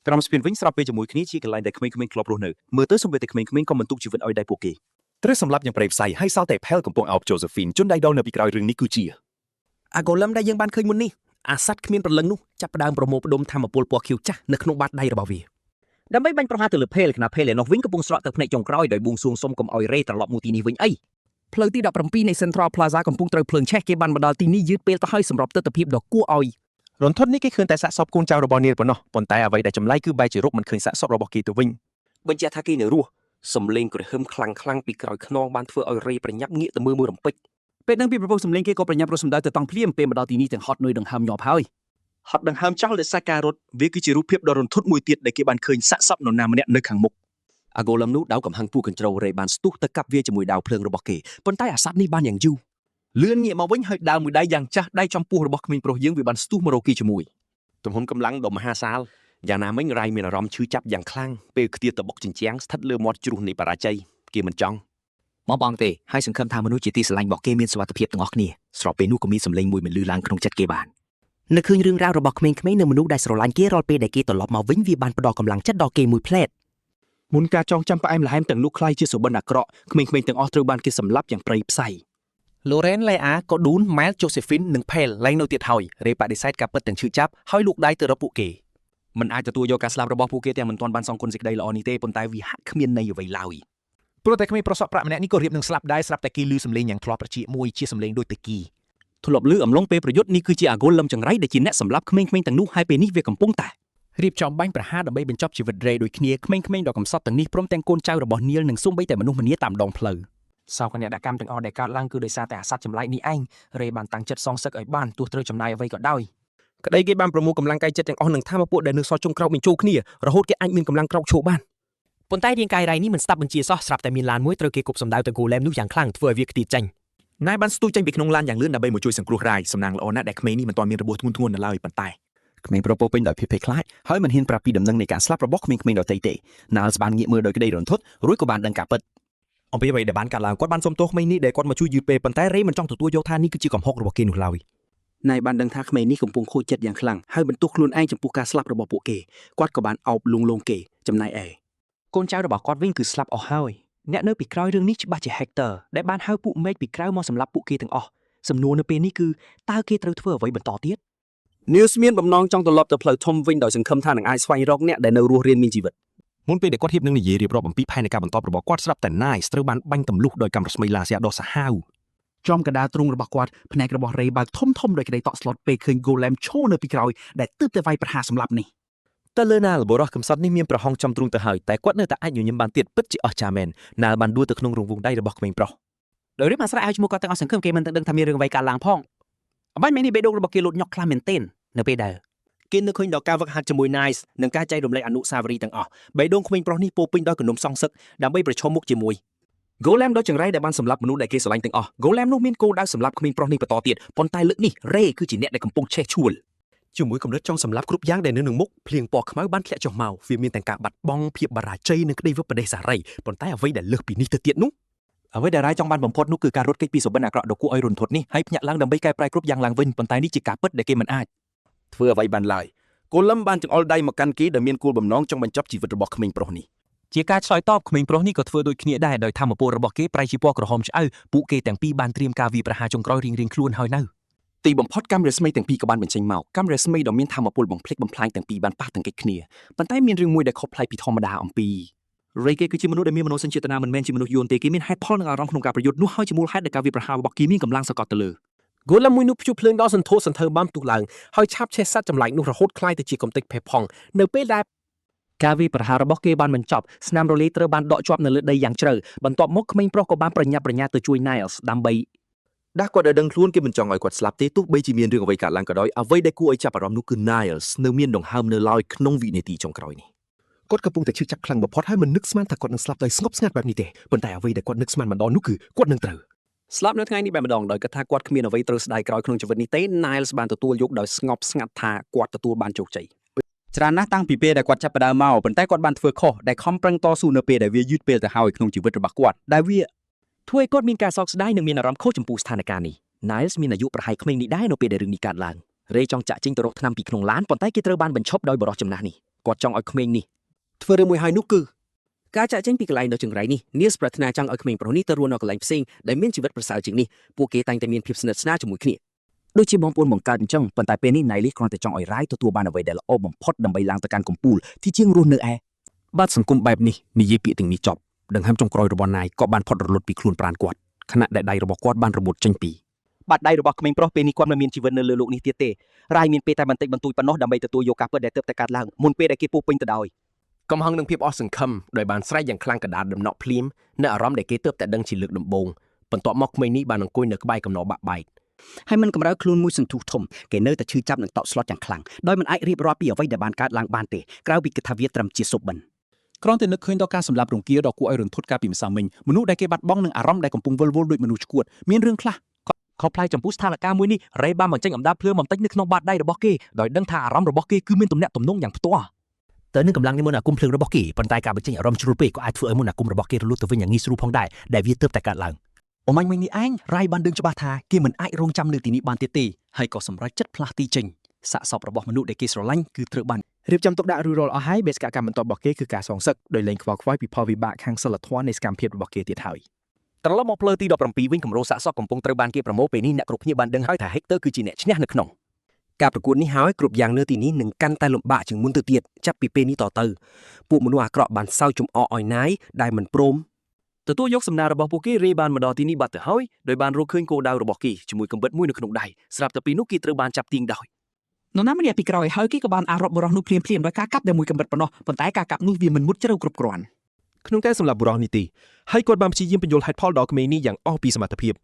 ក្រោមស្ពានវិញស្របពេលជាមួយគ្នាជាកន្លែងដែលក្មេងៗធ្លាប់រស់នៅមើលទៅសូម្បីតែក្មេងៗក៏មិនទុកជីវិតឲ្យដៃពួកគេត្រូវសម្លាប់យ៉ាងព្រៃផ្សៃហើយសល់តែផែលកំពុងអោប Josephine ជនដៃដល់នៅពីក្រោយរឿងនេះគឺជា អា Golem ដែលយើងបានឃើញមុននេះអាសត្វគ្មានព្រលឹងនោះចាប់ផ្ដើមប្រមូលផ្ដុំធម្មពលពណ៌ខៀវចាស់នៅក្នុងបាតដៃរបស់វាដើម្បីបាញ់ប្រហារទៅលើភេលខណៈភេលឯនោះវិញកំពុងស្រក់ទៅភ្នែកចុងក្រោយដោយបួងសួងសុំកុំឲ្យរេត្រឡប់មកទីនេះវិញអី ផ្លូវទី17នៃ Central Plaza កំពុងត្រូវភ្លើងឆេះគេបានមកដល់ទីនេះយឺតពេលទៅហើយសម្រាប់ទស្សនភាពដ៏គួរឲ្យ រន្ធត់នេះគេឃើញតែសាកសពកូនចៅរបស់នាងប៉ុណ្ណោះប៉ុន្តែអ្វីដែលចម្លែកគឺបែរជារកមិនឃើញសាកសពរបស់គេទៅវិញ បញ្ជាក់ថាគេនៅរស់សំឡេងគ្រហឹមខ្លាំងខ្លាំងពីក្រោយខ្នងបានធ្វើឲ្យរេប្រញាប់ងាកទៅមើលមួយរំពេច ពេលដឹងពីប្រភពសំឡេងគេក៏ប្រញាប់រត់សម្ដៅទៅតង់ភ្លាមពេលមកដល់ទីនេះទាំងហត់នឿយដង្ហើមញាប់ហើយ ហត់ដង្ហើមចោលដោយសារការរត់វាគឺជារូបភាពដ៏រន្ធត់មួយទៀតដែលគេបានឃើញសាកសពនរណាម្នាក់នៅខាងមុខ អា Golem នោះដៅកំហឹងពួកកញ្ជ្រោរេបានស្ទុះទៅកាប់វាជាមួយដាវភ្លើងរបស់គេប៉ុន្តែអាសត្វនេះបានយ៉ាងយូរ លឿនងាកមកវិញហើយដើរមួយដៃយ៉ាងចាស់ដៃចំពោះរបស់ក្មេងប្រុសយើងវាបានស្ទុះមករកគេជាមួយ ទំហំកម្លាំងដ៏មហាសាលយ៉ាងណាមិញរៃមានអារម្មណ៍ឈឺចាប់យ៉ាងខ្លាំងពេលខ្ទាតតបុកជញ្ជាំងស្ថិតលើមាត់ជ្រោះនៃបរាជ័យគេមិនចង់ មកបងទេហើយសង្ឃឹមថាមនុស្សជាទីស្រឡាញ់របស់គេមានសុវត្ថិភាពទាំងអស់គ្នាស្របពេលនោះក៏មានសម្លេងមួយមិនលឺឡើងក្នុងចិត្តគេបាន នៅឃើញរឿងរ៉ាវរបស់ក្មេងៗនិងមនុស្សដែលស្រឡាញ់គេរាល់ពេលដែលគេត្រឡប់មកវិញវាបានផ្ដល់កម្លាំងចិត្តដល់គេមួយផ្លែត មុនការចងចាំផ្អែមល្ហែមទាំងនោះក្លាយជាសុបិនអាក្រក់ក្មេងៗទាំងអស់ត្រូវបានគេសម្លាប់យ៉ាងព្រៃផ្សៃ ឡូរ៉េនឡេអាកូឌូនម៉ែលជូសេហ្វីននិងផេលឡើងនៅទៀតហើយរេបដិសេធការពិតទាំងឈឺចាប់ហើយលូកដៃទៅរកពួកគេ មិនអាចទទួលយកការស្លាប់របស់ពួកគេទាំងមិនទាន់បានសងគុណសេចក្តីល្អនេះទេប៉ុន្តែវាហាក់គ្មានន័យអ្វីឡើយ ព្រោះតែក្មេងប្រុសសក់ប្រាក់ម្នាក់នេះក៏រៀបនឹងស្លាប់ដែរស្រាប់តែគេឮសំឡេងយ៉ាងធ្លាប់ត្រចៀកមួយជាសំឡេងដូចតេគី ធ្លាប់ឮអំឡុងពេលប្រយុទ្ធនេះគឺជាអា Golem ចង្រៃដែលជាអ្នកសម្លាប់ក្មេងៗទាំងនោះហើយពេលនេះវាកំពុងតែ រៀបចំបាញ់ប្រហារដើម្បីបញ្ចប់ជីវិតរេដូចគ្នាក្មេងៗដ៏កំសត់ទាំងនេះព្រមទាំងកូនចៅរបស់នាលនិងសូម្បីតែមនុស្សម្នាតាមដងផ្លូវ សោកនាដកម្មទាំងអស់ដែលកើតឡើងគឺដោយសារតែអាសត្វចម្លែកនេះឯងរេបានតាំងចិត្តសងសឹកឲ្យបានទោះត្រូវចំណាយអ្វីក៏ដោយ ក្តីគេបានប្រមូលកម្លាំងកាយចិត្តទាំងអស់នឹងថាមពួកដែលនៅសល់ចុងក្រោយបញ្ចូលគ្នារហូតគេអាចមានកម្លាំងក្រោកឈរបាន ប៉ុន្តែរាងកាយរៃនេះមិនស្ដាប់បញ្ជាសោះស្រាប់តែមានឡានមួយត្រូវគេគប់សម្ដៅទៅ Golem នោះយ៉ាងខ្លាំងធ្វើឲ្យវាខ្ទាតចេញ ណែបានស្ទូចចេញពីក្នុងឡានយ៉ាងលឿនដើម្បីមកជួយសង្គ្រោះរាយសំណាងល្អណាស់ដែលក្មេងនេះមិនទាន់មានរបួសធ្ងន់ធ្ងរនៅឡើយប៉ុន្តែ ក្មេងប្រុសពោពេញដោយភាពភ័យខ្លាចហើយមិនហ៊ានប្រាប់ពីដំណឹងនៃការស្លាប់របស់ក្មេងៗដទៃទេ Niles បានងាកមើលដោយក្តីរន្ធត់រួចក៏បានដឹងការពិត អំពីអ្វីដែលបានកើតឡើងគាត់បានសុំទោសក្មេងនេះដែលគាត់មកជួយយឺតពេលប៉ុន្តែរេមិនចង់ទទួលយកថានេះគឺជាកំហុសរបស់គេនោះឡើយ ណៃបានដឹងថាក្មេងនេះកំពុងខូចចិត្តយ៉ាងខ្លាំងហើយបន្ទោសខ្លួនឯងចំពោះការស្លាប់របស់ពួកគេគាត់ក៏បានអោបលួងលោមគេចំណែកឯ កូនចៅរបស់គាត់វិញគឺស្លាប់អស់ហើយ អ្នកនៅពីក្រោយរឿងនេះច្បាស់ជា Hector ដែលបានហៅពួកមេឃពីក្រៅមកសម្លាប់ពួកគេទាំងអស់សំណួរនៅពេលនេះគឺតើគេត្រូវធ្វើអ្វីបន្តទៀត Niles មានបំណងចង់ត្រឡប់ទៅផ្លូវធំវិញដោយសង្ឃឹមថានឹងអាចស្វែងរកអ្នកដែលនៅរស់រានមានជីវិត មុនពេលដែលគាត់រៀបនឹងនិយាយរៀបរាប់អំពីផែនការបន្ទាប់របស់គាត់ស្រាប់តែ Niles ត្រូវបានបាញ់ទម្លុះដោយកាំរស្មីឡាស៊ែដ៏សាហាវ ចំកណ្ដាលទ្រូងរបស់គាត់ភ្នែករបស់រេបើកធំធំដោយក្តីតក់ស្លុតពេលឃើញ Golem ឈរនៅពីក្រោយដែលទើបតែវាយប្រហារសម្លាប់នេះ តើលើណាលបុរសកំសត់នេះមានប្រហោងចំទ្រូងទៅហើយតែគាត់នៅតែអាចញញឹមបានទៀតពិតជាអស្ចារ្យមែនណាលបានដួលទៅក្នុងរង្វង់ដៃរបស់ក្មេងប្រុស ដោយរៀបអាស្រ័យឲ្យឈ្មោះគាត់ទាំងអស់សង្ឃឹមគេមិនទាំងដឹងថាមានរឿងអ្វីកើតឡើងផងអបាញ់មែននេះបេះដូងរបស់គេលោតញាក់ខ្លាំងមែនទែននៅពេលដែល គេនឹកឃើញដល់ការវឹកហាត់ជាមួយ Nice និងការចែករំលែកអនុស្សាវរីយ៍ទាំងអស់បេះដូងក្មេងប្រុសនេះពោរពេញដោយគំនុំសងសឹកដើម្បីប្រឈមមុខជាមួយ Golem ដ៏ចង្រៃដែលបានសម្លាប់មនុស្សដែលគេស្រឡាញ់ទាំងអស់ Golem នោះមានគោលដៅសម្លាប់ក្មេងប្រុសនេះបន្តទៀតប៉ុន្តែលើកនេះ Ray គឺជាអ្នកដែលកំពុងឆេះឆួល ជាមួយគំនិតចង់សម្លាប់គ្រប់យ៉ាងដែលនៅនឹងមុខភ្លៀងពណ៌ខ្មៅបានធ្លាក់ចុះមកវាមានទាំងការបាត់បង់ភាពបរាជ័យនិងក្តីវិបដិសារីប៉ុន្តែអ្វីដែលលើសពីនេះទៅទៀតនោះ អ្វីដែលរ៉ៃចង់បានបំផុតនោះគឺការរត់គេចពីសុបិនអាក្រក់ដ៏គួរឲ្យរន្ធត់នេះហើយភ្ញាក់ឡើងដើម្បីកែប្រែគ្រប់យ៉ាងឡើងវិញប៉ុន្តែនេះជាការពិតដែលគេមិនអាច ធ្វើអ្វីបានឡើយ Golem បានចង្អុលដៃមកកាន់គេដោយមានគោលបំណងចង់បញ្ចប់ជីវិតរបស់ក្មេងប្រុសនេះ ជាការឆ្លើយតបក្មេងប្រុសនេះក៏ធ្វើដូចគ្នាដែរដោយធម្មពលរបស់គេប្រែជាពណ៌ក្រហមឆ្អៅពួកគេទាំងពីរបានត្រៀមការវាយប្រហារចុងក្រោយរៀងៗខ្លួនហើយនៅ ទីបំផុតកាំរស្មីទាំងពីរក៏បានបញ្ចេញមកកាំរស្មីដ៏មានធម៌ពលបំផ្លិចបំផ្លាញទាំងពីរបានប៉ះទង្គិចគ្នាប៉ុន្តែមានរឿងមួយដែលខុសប្លែកពីធម្មតាអំពី រ៉េគេគឺជាមនុស្សដែលមានមនោសញ្ចេតនាមិនមែនជាមនុស្សយួនទេគេមានហេតុផលនិងអារម្មណ៍ក្នុងការប្រយុទ្ធនោះហើយជាមូលហេតុដែលការវាយប្រហាររបស់គេមានកម្លាំងសកលទៅលើ Golem មួយនោះព្យុះភ្លើងដ៏សន្ធោសន្ធៅបានផ្ទុះឡើងហើយឆាបឆេះសត្វចម្លែកនោះរហូតក្លាយទៅជាកំទេចផេះផង់នៅពេលដែល ការវាយប្រហាររបស់គេបានបញ្ចប់ស្នាមរលាយត្រូវបានដកជាប់នៅលើដីយ៉ាងជ្រៅបន្ទាប់មកក្មេងប្រុសក៏បានប្រញាប់ប្រញាល់ទៅជួយ Niles ដើម្បី ដាស់គាត់ឲ្យដឹងខ្លួនគេមិនចង់ឲ្យគាត់ស្លាប់ទេទោះបីជាមានរឿងអ្វីកើតឡើងក៏ដោយអ្វីដែលគួរឲ្យចាប់អារម្មណ៍នោះគឺ Niles នៅមានដង្ហើមនៅឡើយក្នុងវិនាទីចុងក្រោយនេះ គាត់កំពុងតែឈឺចាប់ខ្លាំងបំផុតហើយមិននឹកស្មានថាគាត់នឹងស្លាប់ដោយស្ងប់ស្ងាត់បែបនេះទេប៉ុន្តែអ្វីដែលគាត់នឹកស្មានមិនដល់នោះគឺគាត់នឹងត្រូវ ស្លាប់នៅថ្ងៃនេះបែបម្ដងដោយគិតថាគាត់គ្មានអ្វីត្រូវស្ដាយក្រោយក្នុងជីវិតនេះទេ Niles បានទទួលយកដោយស្ងប់ស្ងាត់ថាគាត់ទទួលបានជោគជ័យ ច្រើនណាស់តាំងពីពេលដែលគាត់ចាប់ផ្ដើមមកប៉ុន្តែគាត់បានធ្វើខុសដែលខំប្រឹងតស៊ូនៅពេលដែលវាយឺតពេលទៅហើយក្នុងជីវិតរបស់គាត់ដែលវា ធ្វើឲ្យគាត់មានការសោកស្ដាយនិងមានអារម្មណ៍ខុសចំពោះស្ថានភាពនេះ Niles មានអាយុប្រហែលក្មេងនេះដែរនៅពេលដែលរឿងនេះកើតឡើងរេចង់ចាក់ចេញទៅរកថ្នាំពីក្នុងឡានប៉ុន្តែគេត្រូវបានបញ្ឈប់ដោយបុរសចំណាស់នេះគាត់ចង់ឲ្យក្មេងនេះ ធ្វើរឿងមួយហើយនោះគឺ ការចាក់ចេញពីកន្លែងដ៏ចង្រៃនេះ Niels ប្រាថ្នាចង់ឲ្យក្មេងប្រុសនេះទៅរស់នៅកន្លែងផ្សេងដែលមានជីវិតប្រសើរជាងនេះពួកគេតែងតែមានភាពស្និទ្ធស្នាលជាមួយគ្នា ដូចជាបងប្អូនបង្កើតអញ្ចឹងប៉ុន្តែពេលនេះ Niles គ្រាន់តែចង់ឲ្យ Rai ទទួលបានអ្វីដែលល្អបំផុតដើម្បីឡើងទៅកាន់កំពូលទីជាងរស់នៅឯ បាទសង្គមបែបនេះនិយាយពាក្យទាំងនេះចប់ដង្ហើមចុងក្រោយរបស់ណាយក៏បានផុតរលត់ពីខ្លួនប្រាណគាត់ខណៈដែលដៃរបស់គាត់បានរបូតចេញពី បាត់ដៃរបស់ក្មេងប្រុសពេលនេះគាត់មិនមានជីវិតនៅលើលោកនេះទៀតទេរ៉ាយមានពេលតែបន្តិចបន្តួចប៉ុណ្ណោះដើម្បីទទួលយកការពិតដែលទើបតែកើតឡើងមុនពេលដែលគេពោពេញទៅដោយ កំហឹងនឹងភាពអស់សង្ឃឹមដោយបានស្រែកយ៉ាងខ្លាំងកណ្ដាលដំណក់ភ្លាមនៅអារម្មណ៍ដែលគេទើបតែដឹងជាលើកដំបូងបន្ទាប់មកក្មេងនេះបានអង្គុយនៅក្បែរកំណរបាក់បែក ហើយមិនកម្រើខ្លួនមួយសន្ទុះធំគេនៅតែឈឺចាប់និងតក់ស្លុតយ៉ាងខ្លាំងដោយមិនអាចរៀបរាប់ពីអ្វីដែលបានកើតឡើងបានទេក្រៅពីគិតថាវាត្រឹមជាសុបិន គ្រាន់តែនឹកឃើញដល់ការសម្លាប់រង្គាលដ៏គួរឲ្យរន្ធត់កាលពីម្សិលមិញមនុស្សដែលគេបាត់បង់និងអារម្មណ៍ដែលកំពុងវិលវល់ដូចមនុស្សឆ្កួតមានរឿងខ្លះ ខុសប្លែកចំពោះស្ថានភាពមួយនេះរ៉េបានបញ្ចេញអំដាបភ្លើងបន្តិចនៅក្នុងបាតដៃរបស់គេដោយដឹងថាអារម្មណ៍របស់គេគឺមានទំនាក់ទំនងយ៉ាងផ្ទាល់ ទៅនឹងកម្លាំងនៃមន្តអាគមភ្លើងរបស់គេប៉ុន្តែការបញ្ចេញអារម្មណ៍ជ្រុលពេកក៏អាចធ្វើឲ្យមន្តអាគមរបស់គេរលត់ទៅវិញយ៉ាងងាយស្រួលផងដែរដែលវាទើបតែកើតឡើង អមាញ់មិញនេះឯងរ៉ៃបានដឹងច្បាស់ថាគេមិនអាចរងចាំនៅទីនេះបានទៀតទេហើយក៏សម្រេចចិត្តផ្លាស់ទីចេញសាកសពរបស់មនុស្សដែលគេស្រឡាញ់គឺត្រូវបាន រៀបចំទុកដាក់រួចរាល់អស់ហើយបេសកកម្មបន្ទាប់របស់គេគឺការសងសឹកដោយលែងខ្វល់ខ្វាយពីផលវិបាកខាងសិលធម៌នៃសកម្មភាពរបស់គេទៀតហើយ ត្រឡប់មកផ្លូវទី17វិញគម្រោងសាកសពកំពុងត្រូវបានគេប្រមូលពេលនេះអ្នកគ្រប់គ្នាបានដឹងហើយថា Hector គឺជាអ្នកឈ្នះនៅក្នុង ការប្រកួតនេះហើយគ្រប់យ៉ាងនៅទីនេះនឹងកាន់តែលំបាកជាងមុនទៅទៀតចាប់ពីពេលនេះតទៅពួកមនុស្សអាក្រក់បានសើចចំអកឲ្យណាយដែលមិនព្រម ទទួលយកសំណើរបស់ពួកគេរេបានមកដល់ទីនេះបាត់ទៅហើយដោយបានរកឃើញគោលដៅរបស់គេជាមួយកំបិតមួយនៅក្នុងដៃស្រាប់តែពីនោះគេត្រូវបានចាប់ទាញដោយ នរណាម្នាក់ពីក្រោយហើយគេក៏បានអារ៉ាប់បុរសនោះភ្លាមៗដោយការកាប់តែមួយកាំបិតប៉ុណ្ណោះប៉ុន្តែការកាប់នោះវាមិនមុតជ្រៅគ្រប់គ្រាន់ ក្នុងការសម្លាប់បុរសនេះទេហើយគាត់បានព្យាយាមបញ្យល់ហេតុផលដល់ក្មេងនេះយ៉ាងអស់ពីសមត្ថភាព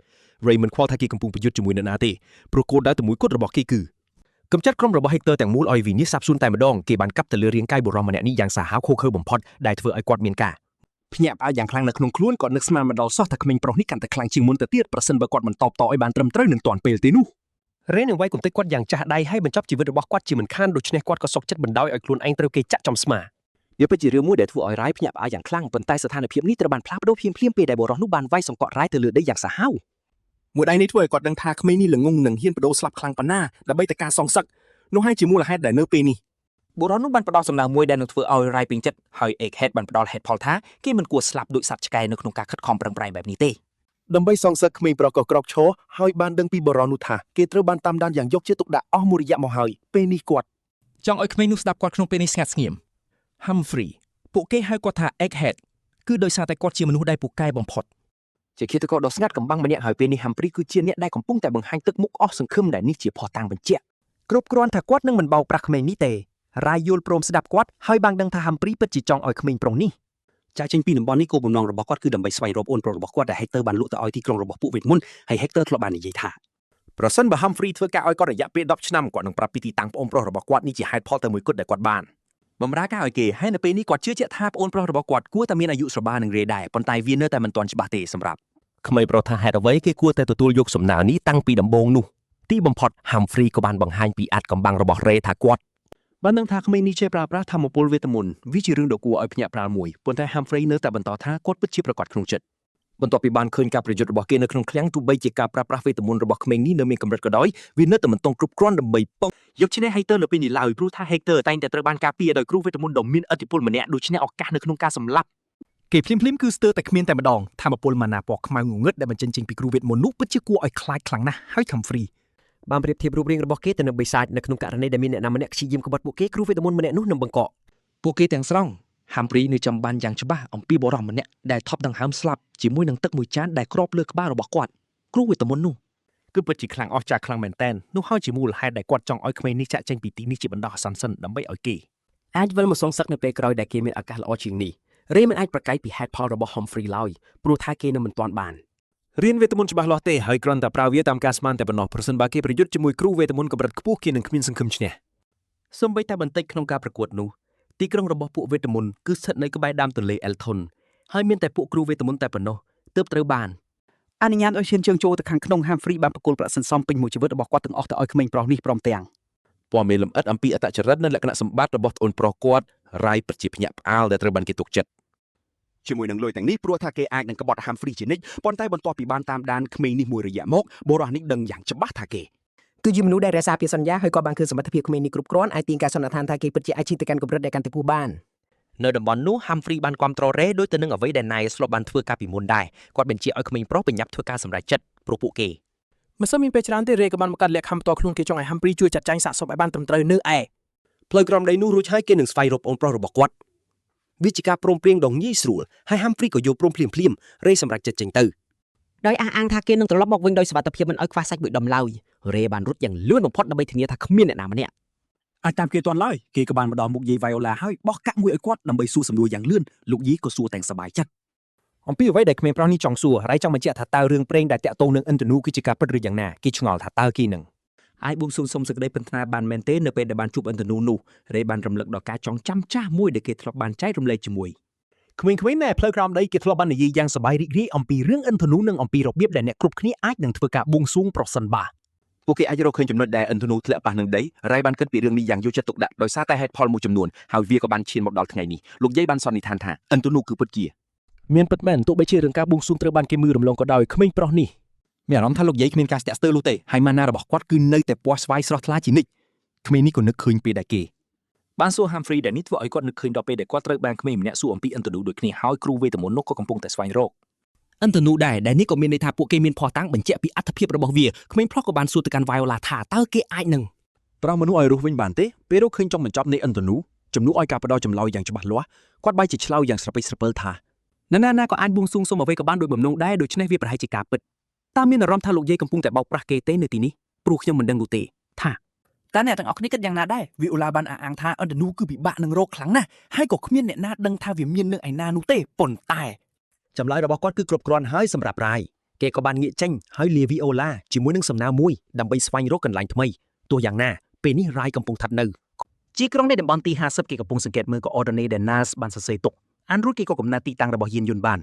Raymond ខ្វល់ថាគេកំពុងប្រយុទ្ធជាមួយនរណាទេព្រោះគោលដៅតែមួយគត់របស់គេគឺកម្ចាត់ក្រុមរបស់ Hector ទាំងមូលឲ្យវិនាសសាបសូន្យតែម្ដងគេបានកាប់ទៅលើរាងកាយបុរសម្នាក់នេះយ៉ាងសាហាវឃោរឃៅបំផុតដែលធ្វើឲ្យគាត់មានការ ភ្ញាក់ផ្អើលយ៉ាងខ្លាំងនៅក្នុងខ្លួនគាត់នឹកស្មានមិនដល់សោះថាក្មេងប្រុសនេះកាន់តែខ្លាំងជាងមុនទៅទៀតប្រសិនបើគាត់មិនតបតឲ្យបានត្រឹមត្រូវនឹងទាន់ពេលទេនោះរ៉េនឹងវាយកំទេចគាត់យ៉ាងចាស់ដៃហើយបញ្ចប់ជីវិតរបស់គាត់ជាមិនខានដូច្នេះគាត់ក៏សុកចិត្តបណ្ដោយឲ្យខ្លួនឯងត្រូវគេចាក់ចំស្មា វាពិតជារឿងមួយដែលធ្វើឲ្យរ៉ាយភ្ញាក់ផ្អើលយ៉ាងខ្លាំងប៉ុន្តែស្ថានភាពនេះត្រូវបានផ្លាស់ប្ដូរភ្លាមៗពេលដែលបុរសនោះបានវាយសង្កត់រ៉ាយទៅលើដីយ៉ាងសាហាវ មួយដៃនេះធ្វើឲ្យគាត់ដឹងថាក្មេងនេះល្ងងនិងហ៊ានបដូរស្លាប់ខ្លាំងប៉ុណ្ណាដើម្បីតែការសងសឹកនោះហើយជាមូលហេតុដែលនៅពេលនេះ បុរសនោះបានផ្ដល់សំណើមួយដែលនឹងធ្វើឲ្យរ៉ៃពេញចិត្តហើយ Egghead បានផ្ដល់ហេតុផលថាគេមិនគួរស្លាប់ដូចសត្វឆ្កែនៅក្នុងការខិតខំប្រឹងប្រែងបែបនេះទេ ដើម្បីសងសឹកក្មេងប្រុសក៏ក្រោកឈរហើយបានដឹងពីបុរសនោះថាគេត្រូវបានតាមដានយ៉ាងយកចិត្តទុកដាក់អស់មួយរយៈមកហើយពេលនេះគាត់ ចង់ឲ្យក្មេងនោះស្ដាប់គាត់ក្នុងពេលនេះស្ងាត់ស្ងៀម Humphrey ពួកគេហៅគាត់ថា Egghead គឺដោយសារតែគាត់ជាមនុស្សដែលពូកែបំផុត ជាឃាតករដ៏ស្ងាត់កំបាំងម្នាក់ហើយពេលនេះ Humphrey គឺជាអ្នកដែលកំពុងតែបង្ហាញទឹកមុខអស់សង្ឃឹមដែលនេះជាភស្តុតាងបញ្ជាក់ គ្រប់គ្រាន់ថាគាត់នឹងមិនបោកប្រាស់ក្មេងនេះទេរ៉ាយយល់ព្រមស្ដាប់គាត់ហើយបានដឹងថា Humphrey ពិតជាចង់ឲ្យក្មេងប្រុសនេះ ចាកចេញពីតំបន់នេះគោលបំណងរបស់គាត់គឺដើម្បីស្វែងរកអូនប្រុសរបស់គាត់ដែល Hector បានលក់ទៅឲ្យទីក្រុងរបស់ពួកវេទមន្តហើយ Hector ធ្លាប់បាននិយាយថា ប្រសិនបើ Humphrey ធ្វើការឲ្យគាត់រយៈពេល10ឆ្នាំគាត់នឹងប្រាប់ពីទីតាំងប្អូនប្រុសរបស់គាត់នេះជាហេតុផលតែមួយគត់ដែលគាត់បាន បម្រើការឲ្យគេហើយនៅពេលនេះគាត់ជឿជាក់ថាប្អូនប្រុសរបស់គាត់គួរតែមានអាយុស្របាលនឹងរេដែរប៉ុន្តែវានៅតែមិនទាន់ច្បាស់ទេសម្រាប់ ក្មេងប្រុសថាហេតុអ្វីគេគួរតែទទួលយកសំណើនេះតាំងពីដំបូងនោះទីបំផុត Humphrey ក៏បានបង្ហាញពីអាថ៌កំបាំងរបស់ Ray ថាគាត់ បានដឹងថាក្មេងនេះចេះប្រើប្រាស់ថាមពលវេទមន្តវាជារឿងដ៏គួរឲ្យភ្ញាក់ផ្អើលមួយប៉ុន្តែ Humphrey នៅតែបន្តថាគាត់ពិតជាប្រាកដក្នុងចិត្ត បន្ទាប់ពីបានឃើញការប្រយុទ្ធរបស់គេនៅក្នុងឃ្លាំងទោះបីជាការប្រើប្រាស់វេទមន្តរបស់ក្មេងនេះនៅមានកម្រិតក៏ដោយវានៅតែមិនទាន់គ្រប់គ្រាន់ដើម្បីប៉ុងយកឈ្នះ Hector នៅពេលនេះឡើយព្រោះថា Hector តែងតែត្រូវបានការពារដោយគ្រូវេទមន្តដ៏មានឥទ្ធិពលម្នាក់ដូច្នេះឱកាសនៅក្នុងការសម្លាប់ គេភ្លាមភ្លាមគឺស្ទើរតែគ្មានតែម្ដងថាមពលម៉ាណាពណ៌ខ្មៅងងឹតដែលបញ្ចេញចេញពីគ្រូវេទមន្តនោះពិតជាគួរឲ្យខ្លាចខ្លាំងណាស់ហើយ Humphrey បានប្រៀបធៀបរូបរាងរបស់គេទៅនឹងបិសាចនៅក្នុងករណីដែលមានអ្នកណាម្នាក់ព្យាយាមក្បត់ពួកគេគ្រូវេទមន្តម្នាក់នោះនឹងបង្កក ពួកគេទាំងស្រុង Humphrey នៅចាំបានយ៉ាងច្បាស់អំពីបុរសម្នាក់ដែលថប់ដង្ហើមស្លាប់ជាមួយនឹងទឹកមួយចានដែលគ្របលើក្បាលរបស់គាត់គ្រូវេទមន្តនោះ គឺពិតជាខ្លាំងអស្ចារ្យខ្លាំងមែនទែននោះហើយជាមូលហេតុដែលគាត់ចង់ឲ្យក្មេងនេះចាក់ចេញពីទីនេះជាបណ្ដោះអាសន្នសិនដើម្បីឲ្យគេ អាចវិលមកសងសឹកនៅពេលក្រោយដែលគេមានឱកាសល្អជាងនេះរេមិនអាចប្រកែកពីហេតុផលរបស់ Humphrey ឡើយព្រោះថាគេនៅមិនទាន់បាន រៀនវេទមន្តច្បាស់លាស់ទេហើយគ្រាន់តែប្រើវាតាមការស្មានតែប៉ុណ្ណោះប្រសិនបើគេប្រយុទ្ធជាមួយគ្រូវេទមន្តកម្រិតខ្ពស់គេនឹងគ្មានសង្ឃឹមឈ្នះ សូម្បីតែបន្តិចក្នុងការប្រកួតនោះទីក្រុងរបស់ពួកវេទមន្តគឺស្ថិតនៅក្បែរដើមទន្លេអេលធុនហើយមានតែពួកគ្រូវេទមន្តតែប៉ុណ្ណោះទើបត្រូវបាន អនុញ្ញាតឲ្យឈានជើងចូលទៅខាងក្នុង Humphrey បានប្រគល់ប្រាក់សន្សំពេញមួយជីវិតរបស់គាត់ទាំងអស់ទៅឲ្យក្មេងប្រុសនេះព្រមទាំង ព័ត៌មានលម្អិតអំពីអត្តចរិតនិងលក្ខណៈសម្បត្តិរបស់ប្អូនប្រុសគាត់រ៉ៃពិតជាភ្ញាក់ផ្អើលដែលត្រូវបានគេទុកចិត្ត ជាមួយនឹងលុយទាំងនេះព្រោះថាគេអាចនឹងក្បត់ Humphrey ជានិច្ចប៉ុន្តែបន្ទាប់ពីបានតាមដានក្មេងនេះមួយរយៈមកបុរសនេះដឹងយ៉ាងច្បាស់ថាគេ គឺជាមនុស្សដែលរក្សាពាក្យសន្យាហើយក៏បានឃើញសមត្ថភាពក្មេងនេះគ្រប់គ្រាន់អាចទាញការសន្និដ្ឋានថាគេពិតជាអាចឈានទៅកាន់កម្រិតដែលកាន់តែខ្ពស់បាន នៅតំបន់នោះ Humphrey បានគាំទ្ររេដូចទៅនឹងអ្វីដែល Niles ធ្លាប់បានធ្វើកាលពីមុនដែរគាត់បញ្ជាឲ្យក្មេងប្រុសប្រញាប់ធ្វើការសម្រេចចិត្តព្រោះពួកគេ មិនសូវមានពេលច្រើនទេរេក៏បានបង្កើតលក្ខខណ្ឌផ្ទាល់ខ្លួនគេចង់ឲ្យ Humphrey ជួយចាត់ចែងសាកសពឲ្យបានត្រឹមត្រូវនៅឯ ផ្លូវក្រោមដីនោះរួចហើយគេនឹងស្វែងរកប្អូនប្រុសរបស់គាត់វាជាការព្រមព្រៀងដ៏ងាយស្រួលហើយ Humphrey ក៏យល់ព្រមភ្លាមភ្លាមរេសម្រេចចិត្តចេញទៅ ដោយអះអាងថាគេនឹងត្រឡប់មកវិញដោយសុវត្ថិភាពមិនឲ្យខ្វះសាច់មួយដុំឡើយរេបានរត់យ៉ាងលឿនបំផុតដើម្បីធានាថាគ្មានអ្នកណាម្នាក់ អាចតាមគេទាន់ឡើយគេក៏បានមកដល់មុខយាយ Viola ហើយបោះកាក់មួយឲ្យគាត់ដើម្បីសួរសំណួរយ៉ាងលឿនលោកយាយក៏សួរទាំងសប្បាយចិត្ត អំពីអ្វីដែលក្មេងប្រុសនេះចង់សួររ៉ៃចង់បញ្ជាក់ថាតើរឿងព្រេងដែលតាក់ទងនឹងឥន្ធនូគឺជាការពិតឬយ៉ាងណាគេឆ្ងល់ថាតើគេនឹង អាចបួងសួងសុំសេចក្តីប្រាថ្នាបានមែនទេនៅពេលដែលបានជួបឥន្ធនូនោះរេបានរំលឹកដល់ការចងចាំចាស់មួយដែលគេធ្លាប់បានចែករំលែកជាមួយ ក្មេងៗណែផ្លូវក្រោមដីគេធ្លាប់បាននិយាយយ៉ាងសប្បាយរីករាយអំពីរឿងឥន្ធនូនិងអំពីរបៀបដែលអ្នកគ្រប់គ្នាអាចនឹងធ្វើការបួងសួងប្រសិនបើ ពួកគេអាចរកឃើញចំណុចដែលឥន្ធនូធ្លាក់ប៉ះនឹងដីរ៉ៃបានគិតពីរឿងនេះយ៉ាងយកចិត្តទុកដាក់ដោយសារតែហេតុផលមួយចំនួនហើយវាក៏បានឈានមកដល់ថ្ងៃនេះលោកយាយបានសន្និដ្ឋានថាឥន្ធនូគឺពិតជា មានពិតមែនទោះបីជារឿងការបួងសួងត្រូវបានគេមើលរំលងក៏ដោយក្មេងប្រុសនេះ មានអារម្មណ៍ថាលោកយាយគ្មានការស្ទាក់ស្ទើរនោះទេហើយម៉ាណារបស់គាត់គឺនៅតែពណ៌ស្វាយស្រស់ថ្លាជានិច្ចក្មេងនេះក៏នឹកឃើញពេលដែលគេ បានសួរ Humphrey ដែលនេះធ្វើឲ្យគាត់នឹកឃើញដល់ពេលដែលគាត់ត្រូវបានក្មេងម្នាក់សួរអំពីឥន្ធនូដូចគ្នាហើយគ្រូវេទមន្តនោះក៏កំពុងតែស្វែងរក ឥន្ធនូដែរដែលនេះក៏មានន័យថាពួកគេមានភស្តុតាងបញ្ជាក់ពីអត្ថភាពរបស់វាក្មេងប្រុសក៏បានសួរទៅកាន់ Viola ថាតើគេអាចនឹង ប្រោះមនុស្សឲ្យរស់វិញបានទេពេលរកឃើញចុងបញ្ចប់នៃឥន្ធនូជំនួសឲ្យការផ្ដល់ចម្លើយយ៉ាងច្បាស់លាស់គាត់បែរជាឆ្លើយយ៉ាងស្រពេចស្រពិលថា ណាណាណាក៏អាចបួងសួងសុំអ្វីក៏បានដោយបំណងដែរដូច្នេះវាប្រហែលជាការពិតតើមានអារម្មណ៍ថាលោកយាយកំពុងតែបោកប្រាស់គេទេនៅទីនេះព្រោះខ្ញុំមិនដឹងនោះទេថា តើអ្នកទាំងអស់គ្នាគិតយ៉ាងណាដែរវីអូឡាបានអះអាងថាឥន្ធនូគឺពិបាកនឹងរកខ្លាំងណាស់ហើយក៏គ្មានអ្នកណាដឹងថាវាមាននៅឯណានោះទេប៉ុន្តែ ចម្លើយរបស់គាត់គឺគ្រប់គ្រាន់ហើយសម្រាប់រ៉ាយគេក៏បានងាកចេញហើយលាវីអូឡាជាមួយនឹងសំណើមួយដើម្បីស្វែងរកកន្លែងថ្មីទោះយ៉ាងណាពេលនេះរ៉ាយកំពុងស្ថិតនៅ ជាក្រុងនៃតំបន់ទី50គេកំពុងសង្កេតមើលកូអរដោនេដែល NAS បានសរសេរទុកអានរួចគេក៏កំណត់ទីតាំងរបស់យានយន្តបាន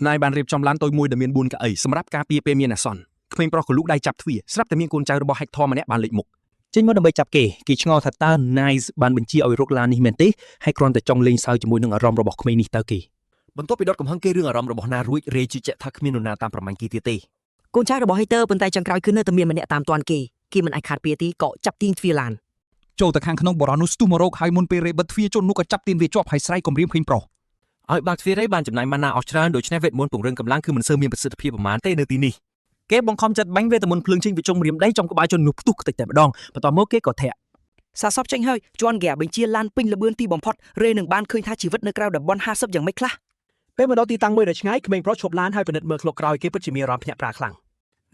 ណៃបានរៀបចំឡានតូចមួយដែលមាន4កៅអីសម្រាប់ការពារពេលមានអាសន្នក្មេងប្រុសក៏លូកដៃចាប់ទ្វារស្រាប់តែមានកូនចៅរបស់ Hector ម្នាក់បានលេចមុខ ចេញមកដើម្បីចាប់គេគេឆ្ងល់ថាតើ Nice បានបញ្ជាឲ្យរកឡាននេះមែនទេហើយគ្រាន់តែចង់លេងសើចជាមួយនឹងអារម្មណ៍របស់ក្មេងនេះតើគេ បន្ទាប់ពីដុតកំហឹងគេរឿងអារម្មណ៍របស់ណារួចរេជឿជាក់ថាគ្មាននរណាតាមប្រមាញ់គេទៀតទេ កូនចៅរបស់ Hector ប៉ុន្តែចុងក្រោយគឺនៅតែមានម្នាក់តាមទាន់គេគេមិនអាចខាតពេលទីក៏ចាប់ទាញទ្វារឡាន ចូលទៅខាងក្នុងបរិនោះស្ទុះមករកហើយមុនពេលរេបិទទ្វារជននោះក៏ចាប់ទាញវាជាប់ហើយស្រែកគំរាមឃើញប្រុស ឲ្យបើកទ្វាររេបានចំណាយម៉ាណាអស់ច្រើនដូច្នេះវេទមន្តពង្រឹងកម្លាំងគឺមិនសូវមានប្រសិទ្ធភាពប៉ុន្មានទេនៅទីនេះ គេបង្ខំចិត្តបាញ់វេទមន្តភ្លើងចេញពីចុងម្រាមដៃចំក្បាលជននោះផ្ទុះខ្ទេចតែម្ដងបន្ទាប់មកគេក៏ធាក់ សាកសពចេញហើយជន់ហ្គាបញ្ជាឡានពេញល្បឿនទីបំផុតរេនឹងបានឃើញថាជីវិតនៅក្រៅតំបន់50យ៉ាងម៉េចខ្លះ ពេលមកដល់ទីតាំងមួយដ៏ឆ្ងាយក្មេងប្រុសឈប់ឡានហើយពិនិត្យមើលក្លុកក្រោយគេពិតជាមានអារម្មណ៍ភ្ញាក់ផ្អើលខ្លាំង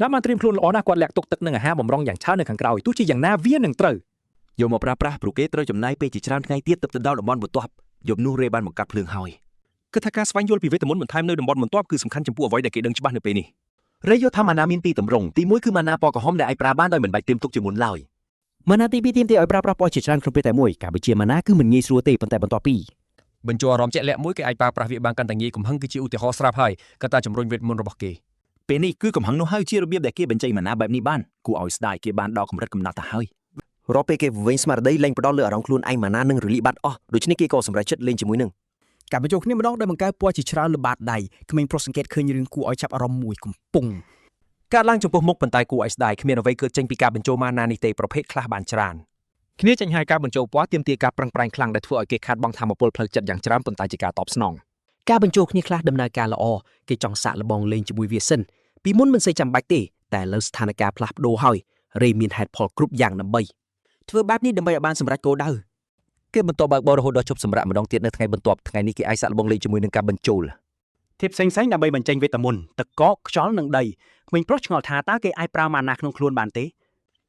ណាស់បានត្រៀមខ្លួនល្អណាស់គាត់លាក់ទុកទឹកនិងអាហារបម្រុងយ៉ាងច្រើននៅខាងក្រោយទោះជាយ៉ាងណាវានឹងត្រូវ យកមកប្រើប្រាស់ព្រោះគេត្រូវចំណាយពេលជាច្រើនថ្ងៃទៀតទើបទៅដល់តំបន់បន្ទាប់យប់នោះរេបានបង្កាត់ភ្លើងហើយ គិតថាការស្វែងយល់ពីវេទមន្តបន្ថែមនៅតំបន់បន្ទាប់គឺសំខាន់ចំពោះអ្វីដែលគេដឹងច្បាស់នៅពេលនេះ រេយល់ថាម៉ាណាមានពីរទម្រង់ទី1គឺម៉ាណាពណ៌ក្រហមដែលអាចប្រើបានដោយមិនបាច់ត្រៀមទុកជាមុនឡើយ ម៉ាណាទី2ទាមទារឲ្យប្រើប្រាស់ពណ៌ជាច្រើនក្នុងពេលតែមួយការបញ្ជាម៉ាណាគឺមិនងាយស្រួលទេប៉ុន្តែបន្ទាប់ពី បញ្ចូលអារម្មណ៍ជាក់លាក់មួយគេអាចប្រើប្រាស់វាបានកាន់តែងាយកំហឹងគឺជាឧទាហរណ៍ស្រាប់ហើយកត្តាជំរុញវេទមន្តរបស់គេ ពេលនេះគឺកំហឹងនោះហើយជារបៀបដែលគេបញ្ចេញម៉ាណាបែបនេះបានគួរឲ្យស្ដាយគេបានដល់កម្រិតកំណត់ទៅហើយ រាល់ពេលគេវែងស្មារតីលែងផ្ដោតលើអារម្មណ៍ខ្លួនឯងម៉ាណានឹងរលាកបាត់អស់ដូច្នេះគេក៏សម្រេចចិត្តលេងជាមួយនឹង ការបញ្ចូលគ្នាម្ដងដោយបង្កើពណ៌ជាច្រើនលើបាតដៃក្មេងប្រុសសង្កេតឃើញរឿងគួរឲ្យចាប់អារម្មណ៍មួយកំពុង កើតឡើងចំពោះមុខប៉ុន្តែគួរឲ្យស្ដាយគ្មានអ្វីកើតចេញពីការបញ្ចូលម៉ាណានេះទេប្រភេទខ្លះបានច្រើន គ្នាចេញហើយការបញ្ចូលពណ៌ទាមទារការប្រឹងប្រែងខ្លាំងដែលធ្វើឲ្យគេខាតបង់ថាមពលផ្លូវចិត្តយ៉ាងច្រើនប៉ុន្តែជាការតបស្នង ការបញ្ចូលគ្នាខ្លះដំណើរការល្អគេចង់សាកល្បងលេងជាមួយវាសិនពីមុនមិនសូវចាំបាច់ទេតែឥឡូវស្ថានភាពផ្លាស់ប្ដូរហើយរេមានហេតុផលគ្រប់យ៉ាងដើម្បី ធ្វើបែបនេះដើម្បីឲ្យបានសម្រេចគោលដៅ គេបន្តបើកបររហូតដល់ជប់សម្រាកម្ដងទៀតនៅថ្ងៃបន្ទាប់ថ្ងៃនេះគេអាចសាកល្បងលេងជាមួយនឹងការបញ្ចូល ធាតុផ្សេងៗដើម្បីបញ្ចេញវេទមន្តទឹកកកខ្យល់និងដីក្មេងប្រុសឆ្ងល់ថាតើគេអាចប្រើម៉ាណាក្នុងខ្លួនបានទេ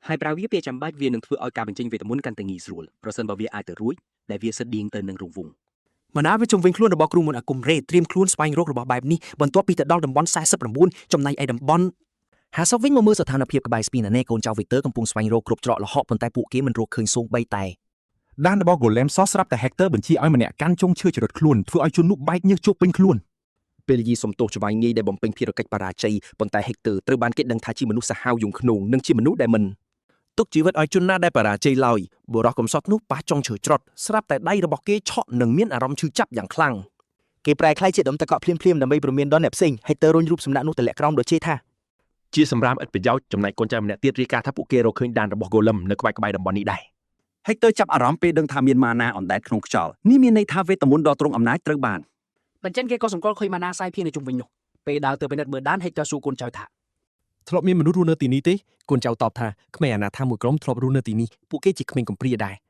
ហើយប្រើវាពេលចាំបាច់វានឹងធ្វើឲ្យការបញ្ចេញវេទមន្តកាន់តែងាយស្រួលប្រសិនបើវាអាចទៅរួចដែលវាស្តៀងទៅនឹងរង្វង់ ម៉ាណាវាជុំវិញខ្លួនរបស់គ្រូមន្តអាគមរេត្រៀមខ្លួនស្វែងរករបស់បែបនេះបន្ទាប់ពីទៅដល់តំបន់49ចំណែកឯតំបន់ 50វិញមកមើលស្ថានភាពក្បែរស្ពានអាណេកូនចៅវីទ័រកំពុងស្វែងរកគ្រប់ច្រកល្ហកប៉ុន្តែពួកគេមិនរកឃើញសូម្បីតែ ដានរបស់ Golem សោះស្រាប់តែ Hector បញ្ជាឲ្យម្នាក់កាន់ចុងឈើចរិតខ្លួនធ្វើឲ្យជននោះបែកញើសជោគពេញខ្លួន ពេលយីសំទោសច្វាយងាយដែលបំពេញភារកិច្ចបរាជ័យប៉ុន្តែ Hector ត្រូវបានគេដឹងថាជាមនុស្សសាហាវយង់ឃ្នងនិងជាមនុស្សដែលមិនទុកជីវិតឲ្យជនណាដែលបរាជ័យឡើយបុរសកំសត់នោះប៉ះចុងឈើច្រត់ស្រាប់តែដៃរបស់គេឆក់និងមានអារម្មណ៍ឈឺចាប់យ៉ាងខ្លាំង គេប្រែក្លាយជាដុំតកក់ភ្លាមៗដើម្បីព្រមានដល់អ្នកផ្សេង Hector រុញរូបសំណាកនោះទម្លាក់ក្រោមដូចជាថា ជាសម្រាមឥតប្រយោជន៍ចំណែកកូនចៅម្នាក់ទៀតរាយការណ៍ថាពួកគេរកឃើញដានរបស់ Golem នៅក្បែរៗតំបន់នេះដែរ Hector ចាប់អារម្មណ៍ពេលដឹងថាមានម៉ាណាអណ្ដែតក្នុងខ្យល់នេះមានន័យថាវេទមន្តដ៏ទ្រង់អំណាចត្រូវបាន បញ្ចិនគេក៏សម្គាល់ឃើញម៉ាណាសាយភាយនៅជុំវិញនោះពេលដើរទៅពិនិត្យមើលដានហេកត័រសួរកូនចៅថា ធ្លាប់មានមនុស្សរស់នៅទីនេះទេកូនចៅតបថាក្មេងអាណាថាមួយក្រុមធ្លាប់រស់នៅទីនេះពួកគេជាក្មេងកំព្រាដែរ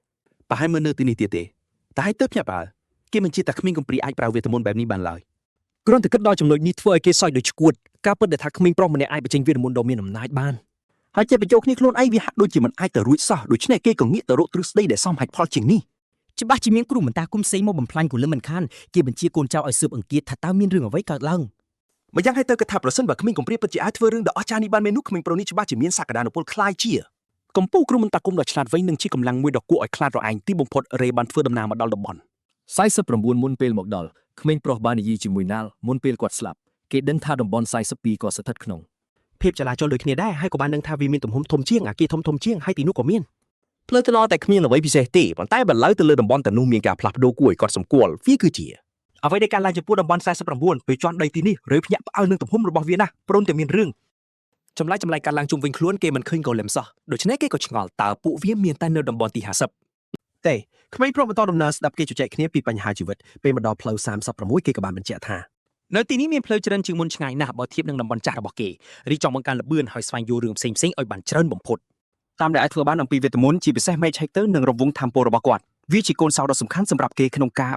ប្រហែលមើលនៅទីនេះទៀតទេតែ Hector ភ្ញាក់ផ្អើលគេមិនជឿថាក្មេងកំព្រាអាចប្រើវេទមន្តបែបនេះបានឡើយ គ្រាន់តែគិតដល់ចំណុចនេះធ្វើឲ្យគេសើចដូចឈួតការពិតដែលថាក្មេងប្រុសម្នាក់អាចបញ្ចេញវេទមន្តដ៏មានអំណាចបាន ហើយចេះបញ្ចូលគ្នាខ្លួនឯងវាហាក់ដូចជាមិនអាចទៅរួចសោះដូច្នេះគេក៏ងាកទៅរកទ្រឹស្ដីដែលសមហេតុផលជាងនេះ ច្បាស់ជាមានគ្រូមន្តាគុំផ្សេងមកបំផ្លាញកូលឹមមិនខានគេបញ្ជាកូនចៅឲ្យស៊ើបអង្កេតថាតើមានរឿងអ្វីកើតឡើង ម្យ៉ាងហើយទៅគិតថាប្រសិនបើក្មេងកំព្រាពិតជាអាចធ្វើរឿងដ៏អស្ចារ្យនេះបានមែននោះក្មេងប្រុសនេះច្បាស់ជាមានសក្តានុពលក្លាយជា កំពូលគ្រូមន្តអាគមដ៏ឆ្លាតវៃនិងជាកម្លាំងមួយដ៏គួរឲ្យខ្លាចរអាយទីបំផុតរេបានធ្វើដំណើរមកដល់តំបន់ 49មុនពេលមកដល់ក្មេងប្រុសបាននិយាយជាមួយណាល់មុនពេលគាត់ស្លាប់គេដឹងថាតំបន់42ក៏ស្ថិតក្នុង ភាពចលាចលដូចគ្នាដែរហើយក៏បានដឹងថាវាមានទំហំធំជាងអាគារធំធំជាងហើយទីនោះក៏មាន ផ្លូវថ្នល់តែគ្មានអ្វីពិសេសទេប៉ុន្តែបើឡើយទៅលើតំបន់ទាំងនោះមានការផ្លាស់ប្ដូរគួរឲ្យកត់សម្គាល់វាគឺជា អ្វីដែលកើតឡើងចំពោះតំបន់49ពេលជាន់ដីទីនេះឬភ្ញាក់ផ្អើលនឹងទំហំរបស់វាណាស់ព្រមទាំងមានរឿង ចម្លែកចម្លែកកើតឡើងជុំវិញខ្លួនគេមិនឃើញ Golem សោះដូច្នេះគេក៏ឆ្ងល់តើពួកវាមានតែនៅតំបន់ទី50 ទេក្មេងប្រុសបន្តដំណើរស្ដាប់គេជជែកគ្នាពីបញ្ហាជីវិតពេលមកដល់ផ្លូវ36គេក៏បានបញ្ជាក់ថា នៅទីនេះមានផ្លូវច្រើនជាងមុនឆ្ងាយណាស់បើធៀបនឹងតំបន់ចាស់របស់គេរីចង់បង្កើនល្បឿនហើយស្វែងយល់រឿងផ្សេងៗឲ្យបានច្រើនបំផុត តាមដែលអាចធ្វើបានអំពីវេទមន្តជាពិសេស Mage Hector និងរង្វង់ធម្មពលរបស់គាត់វាជាកូនសោដ៏សំខាន់សម្រាប់គេក្នុងការ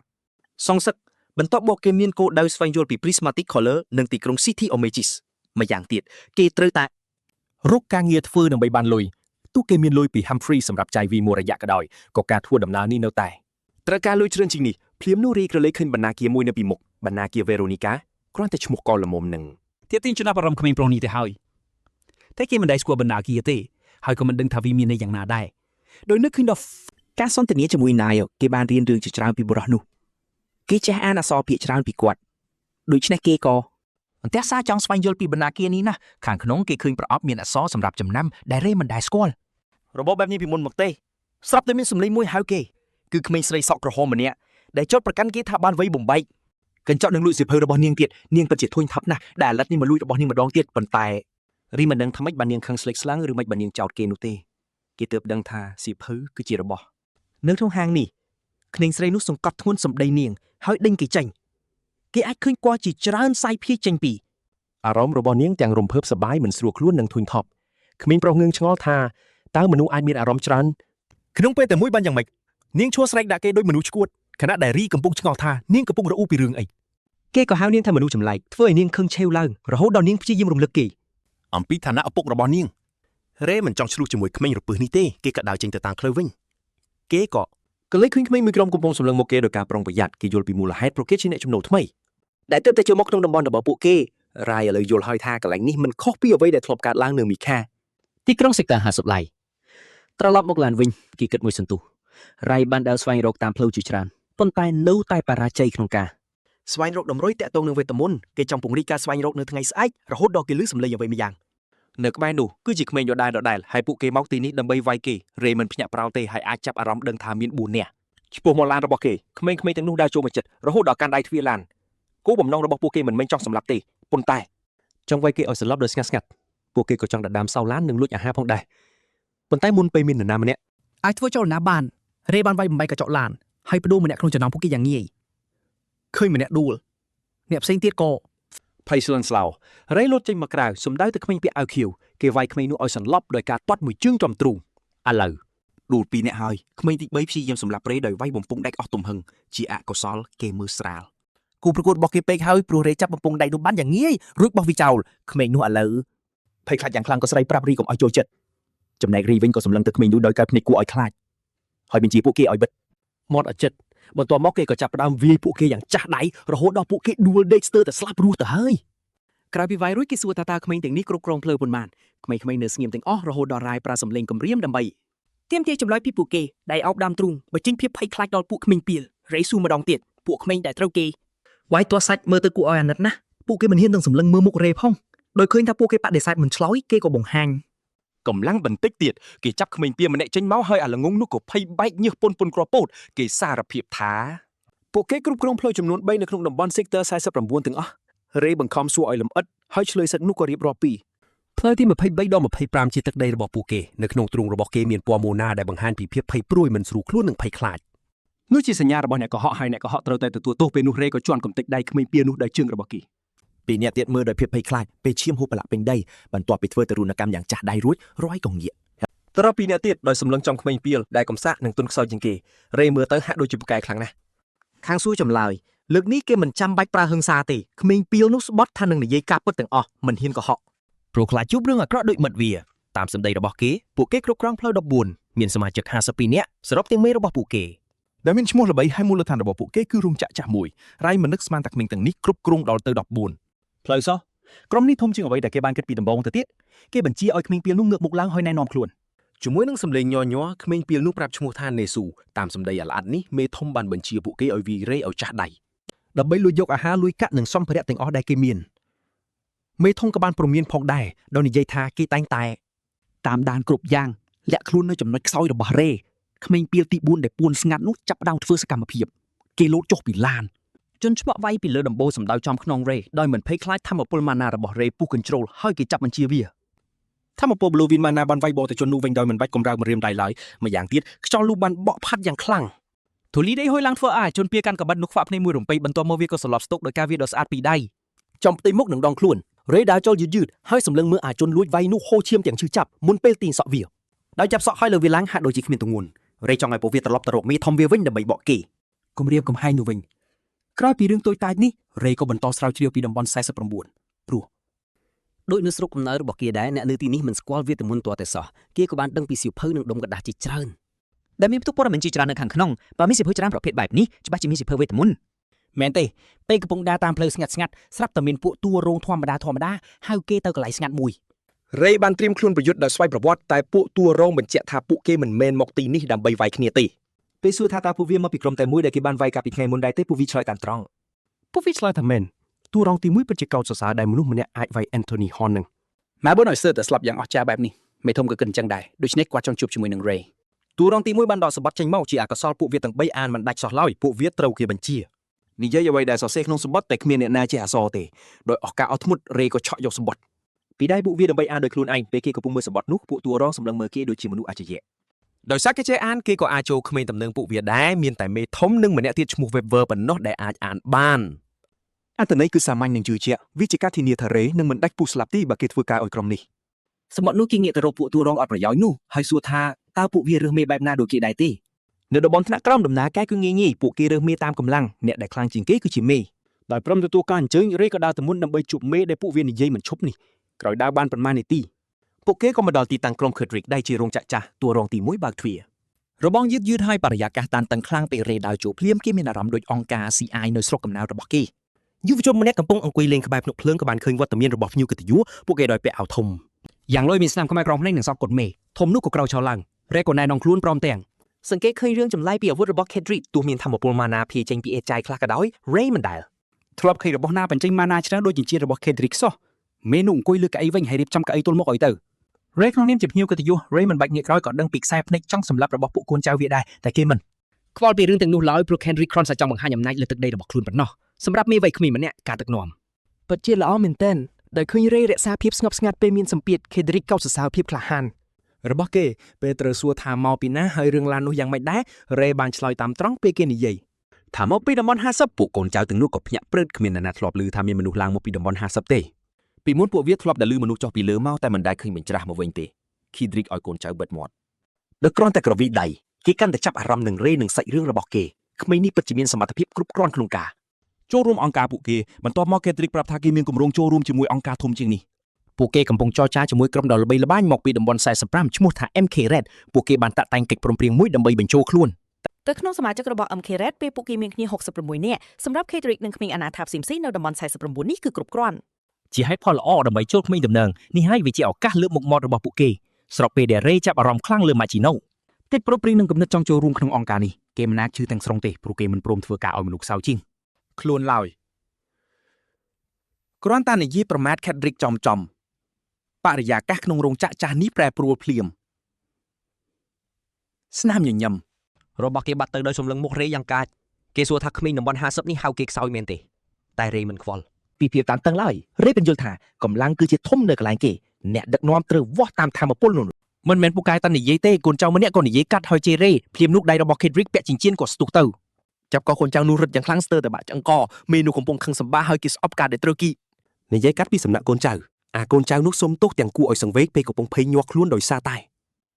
សងសឹកបន្ទាប់មកគេមានគោលដៅស្វែងយល់ពី Prismatic Color និងទីក្រុង City of Mages ម្យ៉ាងទៀតគេត្រូវតែ រកការងារធ្វើដើម្បីបានលុយទោះគេមានលុយពី Humphrey សម្រាប់ចាយវីមួយរយៈក៏ដោយក៏ការធ្វើដំណើរនេះនៅតែ ត្រូវការលុយច្រើនជាងនេះភ្លាមនោះរីក្រឡេកឃើញបណ្ណាគារមួយនៅពីមុខបណ្ណាគារ Veronica គ្រាន់តែឈ្មោះក៏ល្មមនឹង ទាបទាញចំណាប់អារម្មណ៍ក្មេងប្រុសនេះទៅហើយតែគេមិនដែលស្គាល់បណ្ណាគារទេហើយក៏មិនដឹងថាវាមានន័យយ៉ាងណាដែរដោយនឹកឃើញដល់ ការសន្ទនាជាមួយ Nile គេបានរៀនរឿងជាច្រើនពីបុរសនោះគេចេះអានអក្សរភាគច្រើនពីគាត់ដូច្នេះគេក៏ អន្ទះសារចង់ស្វែងយល់ពីបណ្ណាគារនេះណាស់ខាងក្នុងគេឃើញប្រអប់មានអក្សរសម្រាប់ចំណាំដែលរេមិនដែលស្គាល់ របបបែបនេះពីមុនមកទេស្រាប់តែមានសម្លេងមួយហៅគេគឺក្មេងស្រីសក់ក្រហមម្នាក់ដែលចោទប្រកាន់គេថាបានវៃបំបែកកញ្ចក់នឹងលួចសៀវភៅរបស់នាងទៀតនាងពិតជាធុញថប់ណាស់ដែលអាលិតនេះមកលួចរបស់នាងម្ដងទៀតប៉ុន្តែ រីមិនដឹងថាម៉េចបាននាងខឹងស្លេកស្លាំងឬម៉េចបាននាងចោទគេនោះទេគេទើបដឹងថាសៀវភៅគឺជារបស់ នៅក្នុងហាងនេះក្មេងស្រីនោះសង្កត់ធ្ងន់សម្ដីនាងហើយដេញគេចេញគេអាចឃើញគល់ជាច្រើនសាយភាយចេញពី អារម្មណ៍របស់នាងទាំងរំភើបសប្បាយមិនស្រួលខ្លួននិងធុញថប់ក្មេងប្រុសងឿងឆ្ងល់ថាតើមនុស្សអាចមានអារម្មណ៍ច្រើន ក្នុងពេលតែមួយបានយ៉ាងម៉េចនាងឈួរស្រែកដាក់គេដូចមនុស្សឈួតខណៈដែលរីកំពុងឆ្ងល់ថានាងកំពុងរអ៊ូពីរឿងអី គេក៏ហៅនាងថាមនុស្សចម្លែកធ្វើឲ្យនាងខឹងឆេវឡើងរហូតដល់នាងព្យាយាមរំលឹកគេ អំពីឋានៈឪពុករបស់នាងរេមិនចង់ឆ្លោះជាមួយក្មេងរពឹសនេះទេគេក៏ដើរចេញទៅតាមផ្លូវវិញគេក៏ ក៏លេចឃើញក្មេងមួយក្រុមកំពុងសម្លឹងមកគេដោយការប្រុងប្រយ័ត្នគេយល់ពីមូលហេតុព្រោះគេជាអ្នកចំណូលថ្មី ដែលទើបតែចូលមកក្នុងតំបន់របស់ពួកគេរ៉ាយឥឡូវយល់ហើយថាកន្លែងនេះមិនខុសពីអ្វីដែលធ្លាប់កើតឡើងនៅមីខា ទីក្រុងសេកតា50ឡៃត្រឡប់មកឡានវិញគេគិតមួយសន្ទុះរៃបានដើរស្វែងរកតាមផ្លូវជាច្រើនប៉ុន្តែនៅតែបរាជ័យក្នុងការ ស្វែងរកតម្រុយតាក់ទងនឹងវេទមន្តគេចង់ពង្រីកការស្វែងរកនៅថ្ងៃស្អែករហូតដល់គេលឺសំឡេងអ្វីម្យ៉ាង នៅក្បែរនោះគឺជាក្មេងដដែលដដែលហើយពួកគេមកទីនេះដើម្បីវាយគេរេមិនភ្ញាក់ផ្អើលទេហើយអាចចាប់អារម្មណ៍ដឹងថាមាន4នាក់ឆ្ពោះមកឡានរបស់គេក្មេងៗទាំងនោះដើរចូលមកជិតរហូតដល់កាន់ដៃទ្វារឡានគោលបំណងរបស់ពួកគេមិនមែនចង់សម្លាប់ទេប៉ុន្តែចង់វាយគេឲ្យស្លាប់ដោយស្ងាត់ស្ងាត់ពួកគេក៏ចង់ដណ្ដើមសោឡាននិងលួចអាហារផងដែរប៉ុន្តែមុនពេលមាននរណាម្នាក់ អាចធ្វើចលនាបានរេបានវាយបំបែកកញ្ចក់ឡានហើយផ្ដួលម្នាក់ក្នុងចំណោមពួកគេយ៉ាងងាយឃើញម្នាក់ដួលអ្នកផ្សេងទៀតក៏ ភ័យស្លន់ស្លោរេលោតចេញមកក្រៅសំដៅទៅក្មេងពាក់អាវខៀវគេវាយក្មេងនោះឲ្យសន្លប់ដោយការទាត់មួយជើងចំទ្រូងឥឡូវ ដួលពីរនាក់ហើយក្មេងទី3ព្យាយាមសម្លាប់រេដោយវាយបំពង់ដែកអស់ទំហឹងជាអកុសលគេមើលស្រាល គូប្រកួតរបស់គេពេកហើយព្រោះរេចាប់បំពង់ដែកនោះបានយ៉ាងងាយរួចបោះវាចោលក្មេងនោះឥឡូវភ័យខ្លាចយ៉ាងខ្លាំងក៏ស្រែកប្រាប់រីកុំឲ្យចូលចិត្តចំណែករីវិញក៏សម្លឹងទៅក្មេងនោះដោយការភ្នែកគួរឲ្យខ្លាចហើយបញ្ជាពួកគេឲ្យបិទ មាត់ឲ្យចិត្តបន្ទាប់មកគេក៏ចាប់ផ្ដើមវាយពួកគេយ៉ាងចាស់ដៃរហូតដល់ពួកគេដួលដេកស្ទើរតែស្លាប់រស់ទៅហើយ ក្រោយពីវាយរួចគេសួរថាតើក្មេងទាំងនេះគ្រប់គ្រងផ្លូវប៉ុន្មានក្មេងៗនៅស្ងៀមទាំងអស់រហូតដល់រាយប្រើសម្លេងគំរាមដើម្បីទាមទារចម្លើយពីពួកគេដែលអោបដើមទ្រូងបញ្ចេញភាពភ័យខ្លាចដល់ពួកក្មេងពីលរេស៊ូម្ដងទៀតពួកក្មេងដែលត្រូវគេវាយទាស់សាច់មើលទៅគួរឲ្យអាណិតណាស់ពួកគេមិនហ៊ាននឹងសម្លឹងមើលមុខរេផងដោយឃើញថាពួកគេបដិសេធមិនឆ្លើយគេក៏បង្ហាញ កម្លាំងបន្តិចទៀតគេចាប់ក្មេងពៀម្នាក់ចេញមកហើយអាល្ងងនោះក៏ភ័យបែកញើសពុនពុនគ្រាប់ពោតគេសារភាពថាពួកគេគ្រប់គ្រងផ្លូវចំនួន3នៅក្នុងតំបន់ Sector 49ទាំងអស់រេបង្ខំសួរឲ្យលំអិតហើយឆ្លើយសឹកនោះក៏រៀបរាប់ពី ផ្លូវទី23ដល់25ជាទឹកដីរបស់ពួកគេនៅក្នុងទ្រូងរបស់គេមានពណ៌ម៉ូណាដែលបង្ហាញពីភាពភ័យព្រួយមិនស្រួលខ្លួននិងភ័យខ្លាច នោះជាសញ្ញារបស់អ្នកកុហកហើយអ្នកកុហកត្រូវតែទទួលទោសពេលនោះរេក៏ជន់កំទេចដៃក្មេងពៀនោះដោយជើងរបស់គេ ពីរនាក់ទៀតមើលដោយភាពភ័យខ្លាចពេលឈាមហូរប្រឡាក់ពេញដីបន្ទាប់ពីធ្វើទរណកម្មយ៉ាងចាស់ដៃរួចរយក៏ងាក ត្រពីអ្នកទៀតដោយសម្លឹងចំក្មេងពៀលដែលកំសាកនិងទុនខ្សោយជាងគេរេមើលទៅហាក់ដូចជាពូកែខ្លាំងណាស់ ខាងសួរចម្លើយលើកនេះគេមិនចាំបាច់ប្រើហិង្សាទេក្មេងពីលនោះស្បត់ថានឹងនិយាយការពិតទាំងអស់មិនហ៊ានកុហក ព្រោះខ្លាចជួបរឿងអាក្រក់ដូចមិត្តវាតាមសម្ដីរបស់គេពួកគេគ្រប់គ្រងផ្លូវ14មានសមាជិក52នាក់សរុបទាំងមេរបស់ពួកគេ ដែលមានឈ្មោះល្បីហើយមូលដ្ឋានរបស់ពួកគេគឺរោងចក្រចាស់មួយរៃមិននឹកស្មានតែក្មេងទាំងនេះគ្រប់គ្រងដល់ទៅ14 ផ្លូវសោះក្រុមនេះធំជាងអ្វីដែលគេបានគិតពីដំបូងទៅទៀតគេបញ្ជាឲ្យក្មេងពៀលនោះងើបមុខឡើងហើយណែនាំខ្លួន ជាមួយនឹងសម្លេងញ័រញ័រក្មេងពៀលនោះប្រាប់ឈ្មោះថានេស៊ូតាមសម្ដីអាល្អិតនេះមេធំបានបញ្ជាពួកគេឲ្យវាយរេឲ្យចាស់ដៃ ដើម្បីលួចយកអាហារលួចកាក់និងសម្ភារៈទាំងអស់ដែលគេមានមេធំក៏បានព្រមានផងដែរដោយនិយាយថាគេតែងតែ តាមដានគ្រប់យ៉ាងលាក់ខ្លួននៅចំណុចខ្សោយរបស់រេក្មេងពីលទី4ដែលពួនស្ងាត់នោះចាប់ផ្ដើមធ្វើសកម្មភាពគេលោតចុះពីឡាន ជនឆ្មក់វាយពីលើដំបូលសម្ដៅចំខ្នងរេដោយមិនភ័យខ្លាចធម្មពលម៉ាណារបស់រេពុះកញ្ជ្រោលហើយគេចាប់បញ្ជាវា ធម្មពល Blue Win Mana បានវាយបកទៅជននោះវិញដោយមិនបាច់កម្រើកម្រាមដៃឡើយម្យ៉ាងទៀតខ្យល់នោះបានបក់ផាត់យ៉ាងខ្លាំង ធូលីដីហុយឡើងធ្វើឲ្យជនពៀកាន់កបិតនោះខ្វាក់ភ្នែកមួយរំពេចបន្ទាប់មកវាក៏សន្លប់ស្ទុកដោយការវាយដ៏ស្អាតពីដៃ ចំផ្ទៃមុខនិងដងខ្លួនរេដើរចូលយឺតយឺតហើយសម្លឹងមើលអាជនលួចវាយនោះហូរឈាមទាំងឈឺចាប់មុនពេលទាញសក់វា ដោយចាប់សក់ហើយលើវាឡើងហាក់ដូចជាគ្មានទម្ងន់រេចង់ឲ្យពួកវាត្រឡប់ទៅរកមេធំវាវិញដើម្បីបកគេ គំរាមកំហែងនោះវិញក្រោយពីរឿងតូចតាចនេះរេក៏បន្តស្រាវជ្រាវពីតំបន់49ព្រោះ ដូចនៅស្រុកកំណើតរបស់គេដែរអ្នកនៅទីនេះមិនស្គាល់វេទមន្តទាល់តែសោះគេក៏បានដឹងពីសៀវភៅនិងដុំក្រដាសជាច្រើន ដែលមានផ្ទុកព័ត៌មានជាច្រើននៅខាងក្នុងបើមានសៀវភៅច្រើនប្រភេទបែបនេះច្បាស់ជាមានសៀវភៅវេទមន្ត មែនទេពេលកំពុងដើរតាមផ្លូវស្ងាត់ស្ងាត់ស្រាប់តែមានពួកតួរោងធម្មតាធម្មតាហៅគេទៅកន្លែងស្ងាត់មួយ រេបានត្រៀមខ្លួនប្រយុទ្ធដោយស្វ័យប្រវត្តិតែពួកតួរងបញ្ជាក់ថាពួកគេមិនមែនមកទីនេះដើម្បីវាយគ្នាទេ ពេលសួរថាតើពួកវាមកពីក្រុមតែមួយដែលគេបានវាយកាលពីថ្ងៃមុនដែរទេពួកវាឆ្លើយតាមត្រង់ ពួកវាឆ្លើយថាមែនតួរងទី1ពិតជាកោតសរសើរដែលមនុស្សម្នាក់អាចវាយ Anthony Horn នឹង ម៉ាប៊ុនឲ្យសើតែស្លាប់យ៉ាងអស្ចារ្យបែបនេះមេធំក៏គិតអញ្ចឹងដែរដូច្នេះគាត់ចង់ជួបជាមួយនឹង Ray តួរងទី1បានដកសម្បត្តិចេញមកជាអកុសលពួកវាទាំង3អានមិនដាច់សោះឡើយពួកវាត្រូវគេបញ្ជា និយាយអ្វីដែលសរសេរក្នុងសម្បត្តិតែគ្មានអ្នកណាចេះអក្សរទេដោយអស់ការអត់ធ្មត់រេក៏ឆក់យកសម្បត្តិ ពីដៃពួកវាដើម្បីអានដោយខ្លួនឯងពេលគេកំពុងមើលសម្បត្តិនោះពួកតួរងសម្លឹងមើលគេដូចជាមនុស្សអច្ឆរិយៈ ដោយសារគេចេះអានគេក៏អាចចូលក្មេងតំណឹងពួកវាដែរមានតែមេធំនិងម្នាក់ទៀតឈ្មោះ Weaver ប៉ុណ្ណោះដែលអាចអានបាន អត្ថន័យគឺសាមញ្ញនិងជឿជាក់វាជាការធានាថារេនឹងមិនដាច់ពុះស្លាប់ទេបើគេធ្វើការឲ្យក្រុមនេះ សមុទ្រនោះគេងាកទៅរកពួកតួរងអត់ប្រយោជន៍នោះហើយសួរថាតើពួកវារើសមេបែបណាដូចគេដែរទេ នៅតំបន់ថ្នាក់ក្រោមដំណើរការគឺងាយងាយពួកគេរើសមេតាមកម្លាំងអ្នកដែលខ្លាំងជាងគេគឺជាមេ ដោយព្រមទទួលការអញ្ជើញរេក៏ដើរទៅមុនដើម្បីជួបមេដែលពួកវានិយាយមិនឈប់នេះក្រោយដើរបានប៉ុន្មាននាទី ពួកគេក៏មកដល់ទីតាំងក្រុម Kedrick ដែលជារោងចក្រចាស់តួរងទី1បើកទ្វារ របងយឺតយឺតហើយបរិយាកាសតានតឹងខ្លាំងពេលរេដើរចូលភ្លាមគេមានអារម្មណ៍ដូចអង្គការ CI នៅស្រុកកំណើតរបស់គេ យុវជនម្នាក់កំពុងអង្គុយលេងក្បែរភ្នក់ភ្លើងក៏បានឃើញវត្តមានរបស់ភ្ញៀវកិត្តិយសពួកគេដោយពាក់អាវធំ យ៉ាងឡូយមានស្នាមខ្មែរក្រមភ្នែកនិងសពកត់មេធំនោះក៏ក្រោកឈរឡើងរេក៏ណែនាំខ្លួនព្រមទាំង សង្កេតឃើញរឿងចម្លែកពីអាវុធរបស់ Kedrick ទោះមានធម៌ពលម៉ាណាភាចេញពីអេចាយខ្លះក៏ដោយ Ray មិនដែល ធ្លាប់ឃើញរបស់ណាបញ្ចេញម៉ាណាច្រើនដូចចិញ្ចៀនរបស់ Kedrick សោះមេនោះអង្គុយលើកៅអីវិញហើយរៀបចំកៅអីទល់មុខឲ្យទៅ រេក្នុងនាមជាភ្ញៀវកិត្តិយសរេមិនបាច់ងាកក្រោយក៏ដឹងពីខ្សែភ្នែកចង់សម្លាប់របស់ពួកកូនចៅវាដែរតែគេមិន ខ្វល់ពីរឿងទាំងនោះឡើយព្រោះ Henry គ្រាន់តែចង់បង្ហាញអំណាចលើទឹកដីរបស់ខ្លួនប៉ុណ្ណោះសម្រាប់មេវ័យក្មេងម្នាក់ការដឹកនាំ ពិតជាល្អមែនទែនដោយឃើញរេរក្សាភាពស្ងប់ស្ងាត់ពេលមានសម្ពាធ Kedrick កោតសរសើរភាពក្លាហាន របស់គេពេលត្រូវសួរថាមកពីណាហើយរឿងឡាននោះយ៉ាងម៉េចដែររេបានឆ្លើយតាមត្រង់ពេលគេនិយាយ ថាមកពីតំបន់50ពួកកូនចៅទាំងនោះក៏ភ្ញាក់ព្រឹតគ្មានអ្នកណាធ្លាប់ឮថាមានមនុស្សឡើងមកពីតំបន់50ទេ ពីមុនពួកវាធ្លាប់តែឮមនុស្សចុះពីលើមកតែមិនដែលឃើញបញ្ច្រាស់មកវិញទេ Kedrick ឲ្យកូនចៅបិទមាត់ដោយគ្រាន់តែក្រវីដៃគេកាន់តែចាប់អារម្មណ៍នឹងរេនិងសាច់រឿងរបស់គេក្មេងនេះពិតជាមានសមត្ថភាពគ្រប់គ្រាន់ក្នុងការ ចូលរួមអង្គការពួកគេបន្ទាប់មក Kedrick ប្រាប់ថាគេមានគម្រោងចូលរួមជាមួយអង្គការធំជាងនេះ ពួកគេកំពុងចរចាជាមួយក្រុមដ៏ល្បីល្បាញមកពីតំបន់45ឈ្មោះថា MK Red ពួកគេបានតាក់តែងកិច្ចព្រមព្រៀងមួយដើម្បីបញ្ចូលខ្លួន ទៅក្នុងសមាជិករបស់ MK Red ពេលពួកគេមានគ្នា66នាក់សម្រាប់ Kedrick និងក្មេងអាណាថាផ្សេងៗនៅតំបន់49នេះគឺគ្រប់គ្រាន់ ជាហេតុផលល្អដើម្បីចូលក្មេងតំណែងនេះហើយវាជាឱកាសលើកមុខមាត់របស់ពួកគេស្របពេលដែលរេចាប់អារម្មណ៍ខ្លាំងលើម៉ាជីណូ កិច្ចប្រព្រឹត្តនឹងគំនិតចង់ចូលរួមក្នុងអង្គការនេះគេមិនអាចជឿទាំងស្រុងទេព្រោះគេមិនព្រមធ្វើការឲ្យមនុស្សខ្សោយជាង ខ្លួនឡើយគ្រាន់តែនិយាយប្រមាថ Kedrick ចំចំបរិយាកាសក្នុងរោងចក្រចាស់នេះប្រែប្រួលភ្លាមស្នាមញញឹម របស់គេបាត់ទៅដោយសម្លឹងមុខរេយ៉ាងកាចគេសួរថាក្មេងតំបន់50នេះហៅគេខ្សោយមែនទេតែរេមិនខ្វល់ពីភាពតានតឹងឡើយរេបញ្យល់ថាកម្លាំងគឺជាធំនៅកន្លែងគេអ្នកដឹកនាំត្រូវវាស់តាមធម៌ពលនោះ មិនមែនពូកែតែនិយាយទេកូនចៅម្នាក់ក៏និយាយកាត់ហើយជេរេភ្លាមនោះដៃរបស់ Kedrick ពាក់ចិញ្ចៀនក៏ស្ទុះទៅ ចាប់កកូនចៅនោះរត់យ៉ាងខ្លាំងស្ទើរតែបាក់ឆ្អឹងកមេនោះកំពុងខឹងសម្បាហើយគេស្អប់ការដែលត្រូវគី និយាយកាត់ពីសំណាក់កូនចៅអាកូនចៅនោះសុំទោសទាំងគួរឲ្យសង្វេគពេលកំពុងភ័យញាស់ខ្លួនដោយសារតែ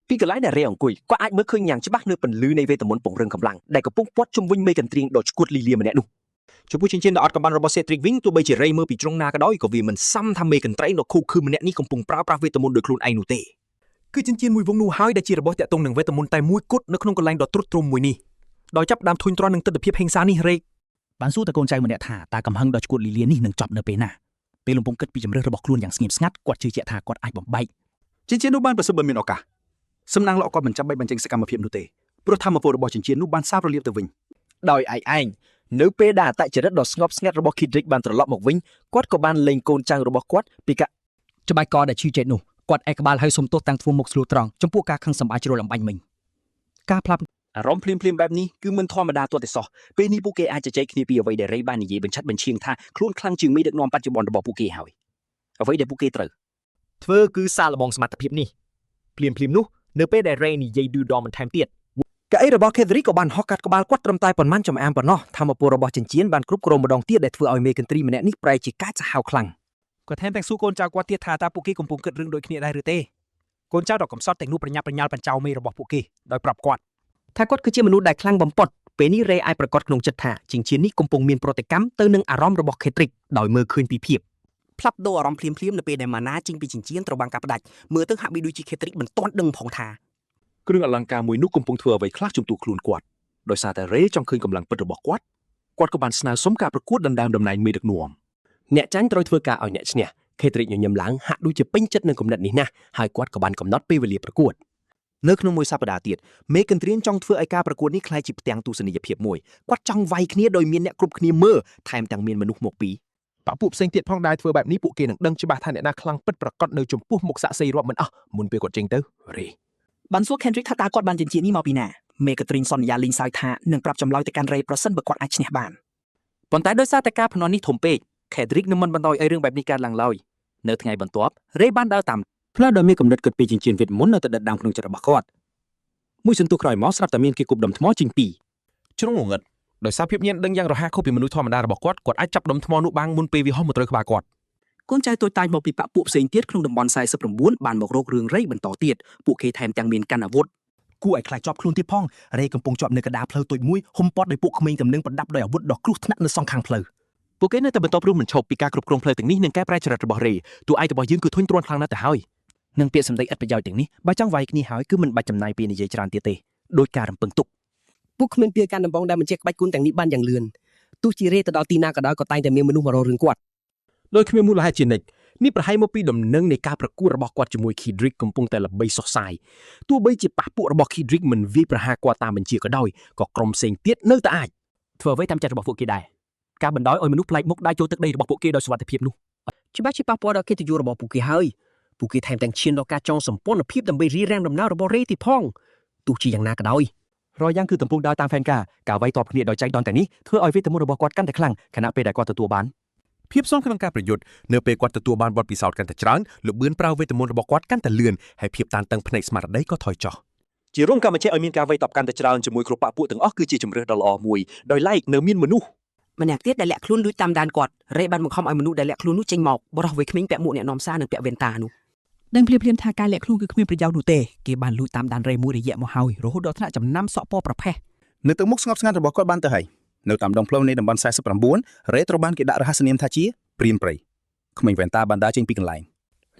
ពីកន្លែងដែលរេអង្គុយគាត់អាចមើលឃើញយ៉ាងច្បាស់នៅពន្លឺនៃវេទមន្តពង្រឹងកម្លាំងដែលកំពុងព័ទ្ធជុំវិញមេកន្ទ្រៀងដ៏ឆ្កួតលីលាម្នាក់នោះ ចំពោះចិញ្ចៀនដ៏អត់កំបានរបស់ Cedric វិញទោះបីជារេមើលពីជ្រុងណាក៏ដោយក៏វាមិនសមថាមេកន្ត្រៃដ៏ខូខើម្នាក់នេះកំពុងប្រើប្រាស់វេទមន្តដោយខ្លួនឯងនោះទេ គឺចិញ្ចៀនមួយវងនោះហើយដែលជារបស់តាក់ទងនឹងវេទមន្តតែមួយគត់នៅក្នុងកន្លែងដ៏ទ្រុឌទ្រោមមួយនេះដោយចាប់ផ្ដើមធុញទ្រាន់នឹងទិដ្ឋភាពហិង្សានេះរេ បានសួរតកូនចៅម្នាក់ថាតើកំហឹងដ៏ឆ្កួតលីលានេះនឹងចប់នៅពេលណាពេលលំពងគិតពីជំរើសរបស់ខ្លួនយ៉ាងស្ងៀមស្ងាត់គាត់ជឿជាក់ថាគាត់អាចបំបែក ចិញ្ចៀននោះបានប្រសិនបើមានឱកាសសំណាងល្អគាត់មិនចាំបាច់បញ្ចេញសកម្មភាពនោះទេព្រោះធម៌ពលរបស់ចិញ្ចៀននោះបានសាបរលាបទៅវិញ ដោយឯកឯងនៅពេលដែលអត្តចរិតដ៏ស្ងប់ស្ងាត់របស់ Kedrick បានត្រឡប់មកវិញគាត់ក៏បានលែងកូនចៅរបស់គាត់ពីការ ច្បាច់កដែលឈឺចេតនោះគាត់ឯកក្បាលហើយសុំទោសតាំងធ្វើមុខស្លូតត្រង់ចំពោះការខឹងសម្បាជ្រុលអំបាញ់មិញការផ្លាប់ អារម្មណ៍ភ្លាមៗបែបនេះគឺមិនធម្មតាទាល់តែសោះពេលនេះពួកគេអាចជជែកគ្នាពីអ្វីដែលរេបាននិយាយបញ្ឆិតបញ្ឈៀងថាខ្លួនខ្លាំងជាងមេដឹកនាំបច្ចុប្បន្នរបស់ពួកគេហើយអ្វីដែលពួកគេត្រូវ ធ្វើគឺសាកល្បងសមត្ថភាពនេះភ្លាមៗនោះនៅពេលដែល Ray និយាយឌឺដងបន្ថែមទៀត កៅអីរបស់ Kedrick ក៏បានហោះកាត់ក្បាលគាត់ត្រឹមតែប៉ុន្មានចំអាមប៉ុណ្ណោះធម៌ពលរបស់ចិញ្ចៀនបានគ្រប់គ្រងម្ដងទៀតដែលធ្វើឲ្យមេកន្ទ្រីម្នាក់នេះប្រែជាកាចសាហាវខ្លាំង គាត់ថែមទាំងសួរកូនចៅគាត់ទៀតថាតើពួកគេកំពុងគិតរឿងដូចគ្នាដែរឬទេកូនចៅដ៏កំសត់ទាំងនោះប្រញាប់ប្រញាល់បញ្ចោមេរបស់ពួកគេដោយប្រាប់គាត់ ថាគាត់គឺជាមនុស្សដែលខ្លាំងបំផុតពេលនេះរេអាចប្រកាសក្នុងចិត្តថាចិញ្ចៀននេះកំពុងមានប្រតិកម្មទៅនឹងអារម្មណ៍របស់ Kedrick ដោយមើលឃើញពីភាព ផ្លាប់ដូរអារម្មណ៍ភ្លាមៗនៅពេលដែលម៉ាណាចេញពីចិញ្ចៀនត្រូវបានកាត់ផ្ដាច់មើលទៅហាក់បីដូចជា Kedrick មិនទាន់ដឹងផងថា គ្រឿងអលង្ការមួយនោះកំពុងធ្វើអ្វីខ្លះជំនួសខ្លួនគាត់ដោយសារតែរេចង់ឃើញកម្លាំងពិតរបស់គាត់គាត់ក៏បានស្នើសុំការប្រកួតដណ្ដើមតំណែងមេដឹកនាំ អ្នកចាញ់ត្រូវធ្វើការឲ្យអ្នកឈ្នះ Kedrick ញញឹមឡើងហាក់ដូចជាពេញចិត្តនឹងគំនិតនេះណាស់ហើយគាត់ក៏បានកំណត់ពេលវេលាប្រកួត នៅក្នុងមួយសប្តាហ៍ទៀតមេកន្ទ្រៀនចង់ធ្វើឲ្យការប្រកួតនេះក្លាយជាផ្ទាំងទស្សនីយភាពមួយគាត់ចង់វាយគ្នាដោយមានអ្នកគ្រប់គ្នាមើលថែមទាំងមានមនុស្សមកពី បពួកផ្សេងទៀតផងដែរធ្វើបែបនេះពួកគេនឹងដឹងច្បាស់ថាអ្នកណាខ្លាំងពិតប្រាកដនៅចំពោះមុខសាក្សីរាប់មិនអស់មុនពេលគាត់ចេញទៅរេ បានសួរ Kendrick ថាតើគាត់បានចិញ្ចៀននេះមកពីណាមេកាទ្រីនសន្យាលេងសើចថានឹងប្រាប់ចម្លើយទៅកាន់រេប្រសិនបើគាត់អាចឈ្នះបាន ប៉ុន្តែដោយសារតែការភ្នាល់នេះធំពេក Kedrick នឹងមិនបណ្ដោយឲ្យរឿងបែបនេះកើតឡើងឡើយនៅថ្ងៃបន្ទាប់រេបានដើរតាម ផ្លូវដ៏មានគំនិតគិតពីចិញ្ចៀនវេទមន្តនៅតែដិតដាមក្នុងចិត្តរបស់គាត់ មួយសន្ទុះក្រោយមកស្រាប់តែមានគេគប់ដុំថ្មចេញពី ជ្រុងងងឹតដោយសារភាពញាណដឹងយ៉ាងរហ័សខុសពីមនុស្សធម្មតារបស់គាត់គាត់អាចចាប់ដុំថ្មនោះបានមុនពេលវាហោះមកត្រូវក្បាលគាត់ កូនចៅតូចតាចមកពីបក្សពួកផ្សេងទៀតក្នុងតំបន់49បានមករករឿងរ៉េបន្តទៀតពួកគេថែមទាំងមានកាន់អាវុធ គួរឲ្យខ្លាចជាប់ខ្លួនទៀតផងរេកំពុងជាប់នៅកណ្ដាលផ្លូវតូចមួយហ៊ុំព័ទ្ធដោយពួកក្មេងទំនើងប្រដាប់ដោយអាវុធដ៏គ្រោះថ្នាក់នៅសងខាងផ្លូវ ពួកគេនៅតែបន្តព្រមមិនឈប់ពីការគ្រប់គ្រងផ្លូវទាំងនេះនិងកែប្រែចរិតរបស់រេតួឯករបស់យើងគឺធុញទ្រាន់ខ្លាំងណាស់ទៅហើយ នឹងពាក្យសម្ដីឥតប្រយោជន៍ទាំងនេះបើចង់វាយគ្នាហើយគឺមិនបាច់ចំណាយពេលនិយាយច្រើនទៀតទេដោយការរំពឹងទុក ពួកគ្មានពីការដំបងដែលបញ្ជាក្បាច់គុណទាំងនេះបានយ៉ាងលឿនទោះជារេទៅដល់ទីណាក៏ដោយក៏តែងតែមានមនុស្សមករករឿងគាត់ ដោយគ្មានមូលហេតុជានិច្ចនេះប្រហែលមកពីដំណឹងនៃការប្រកួតរបស់គាត់ជាមួយ Kidrick កំពុងតែល្បីសុះសាយទោះបីជាប៉ះពួករបស់ Kidrick មិនវាយប្រហារគាត់តាមបញ្ជាក៏ដោយក៏ក្រុមផ្សេងទៀតនៅតែអាច ធ្វើអ្វីតាមចិត្តរបស់ពួកគេដែរការបណ្ដោយឲ្យមនុស្សប្លែកមុខដើរចូលទឹកដីរបស់ពួកគេដោយសុវត្ថិភាពនោះ ច្បាស់ជាប៉ះពាល់ដល់កិត្តិយសរបស់ពួកគេហើយពួកគេថែមទាំងឈានដល់ការចងសម្ព័ន្ធភាពដើម្បីរារាំងដំណើររបស់រេទៀតផងទោះជាយ៉ាងណាក៏ដោយ រយយ៉ាងគឺកំពុងដើរតាមផែនការការវាយតបគ្នាដោយចៃដន្យទាំងនេះធ្វើឲ្យវេទមន្តរបស់គាត់កាន់តែខ្លាំងខណៈពេលដែលគាត់ទទួលបាន ភាពស៊ាំក្នុងការប្រយុទ្ធនៅពេលគាត់ទទួលបានបទពិសោធន៍កាន់តែច្រើនល្បឿនប្រើវេទមន្តរបស់គាត់កាន់តែលឿនហើយភាពតានតឹងផ្នែកស្មារតីក៏ថយចុះ ជារួមកម្មជាឲ្យមានការវាយតប់កាន់តែច្រើនជាមួយគ្រប់បក្សពួកទាំងអស់គឺជាជំរើសដ៏ល្អមួយដោយឡែកនៅមានមនុស្ស ម្នាក់ទៀតដែលលាក់ខ្លួនលួចតាមដានគាត់រេបានបង្ខំឲ្យមនុស្សដែលលាក់ខ្លួននោះចេញមកបរិះវ័យក្មេងពាក់មួកអ្នកនាំសារនិងពាក់វ៉ែនតានោះ ដឹងភ្លាមៗថាការលាក់ខ្លួនគឺគ្មានប្រយោជន៍នោះទេគេបានលួចតាមដានរេមួយរយៈមកហើយរហូតដល់ថ្នាក់ចំណាំសក់ពណ៌ប្រផេះ នៅទឹកមុខស្ងប់ស្ងាត់របស់គាត់បានទៅហើយនៅតាមដងផ្លូវនៃតំបន់49រេត្រូវបានគេដាក់រហស្សនាមថាជាព្រានព្រៃក្មេងវ៉ែនតាបានដើរចេញពីកន្លែង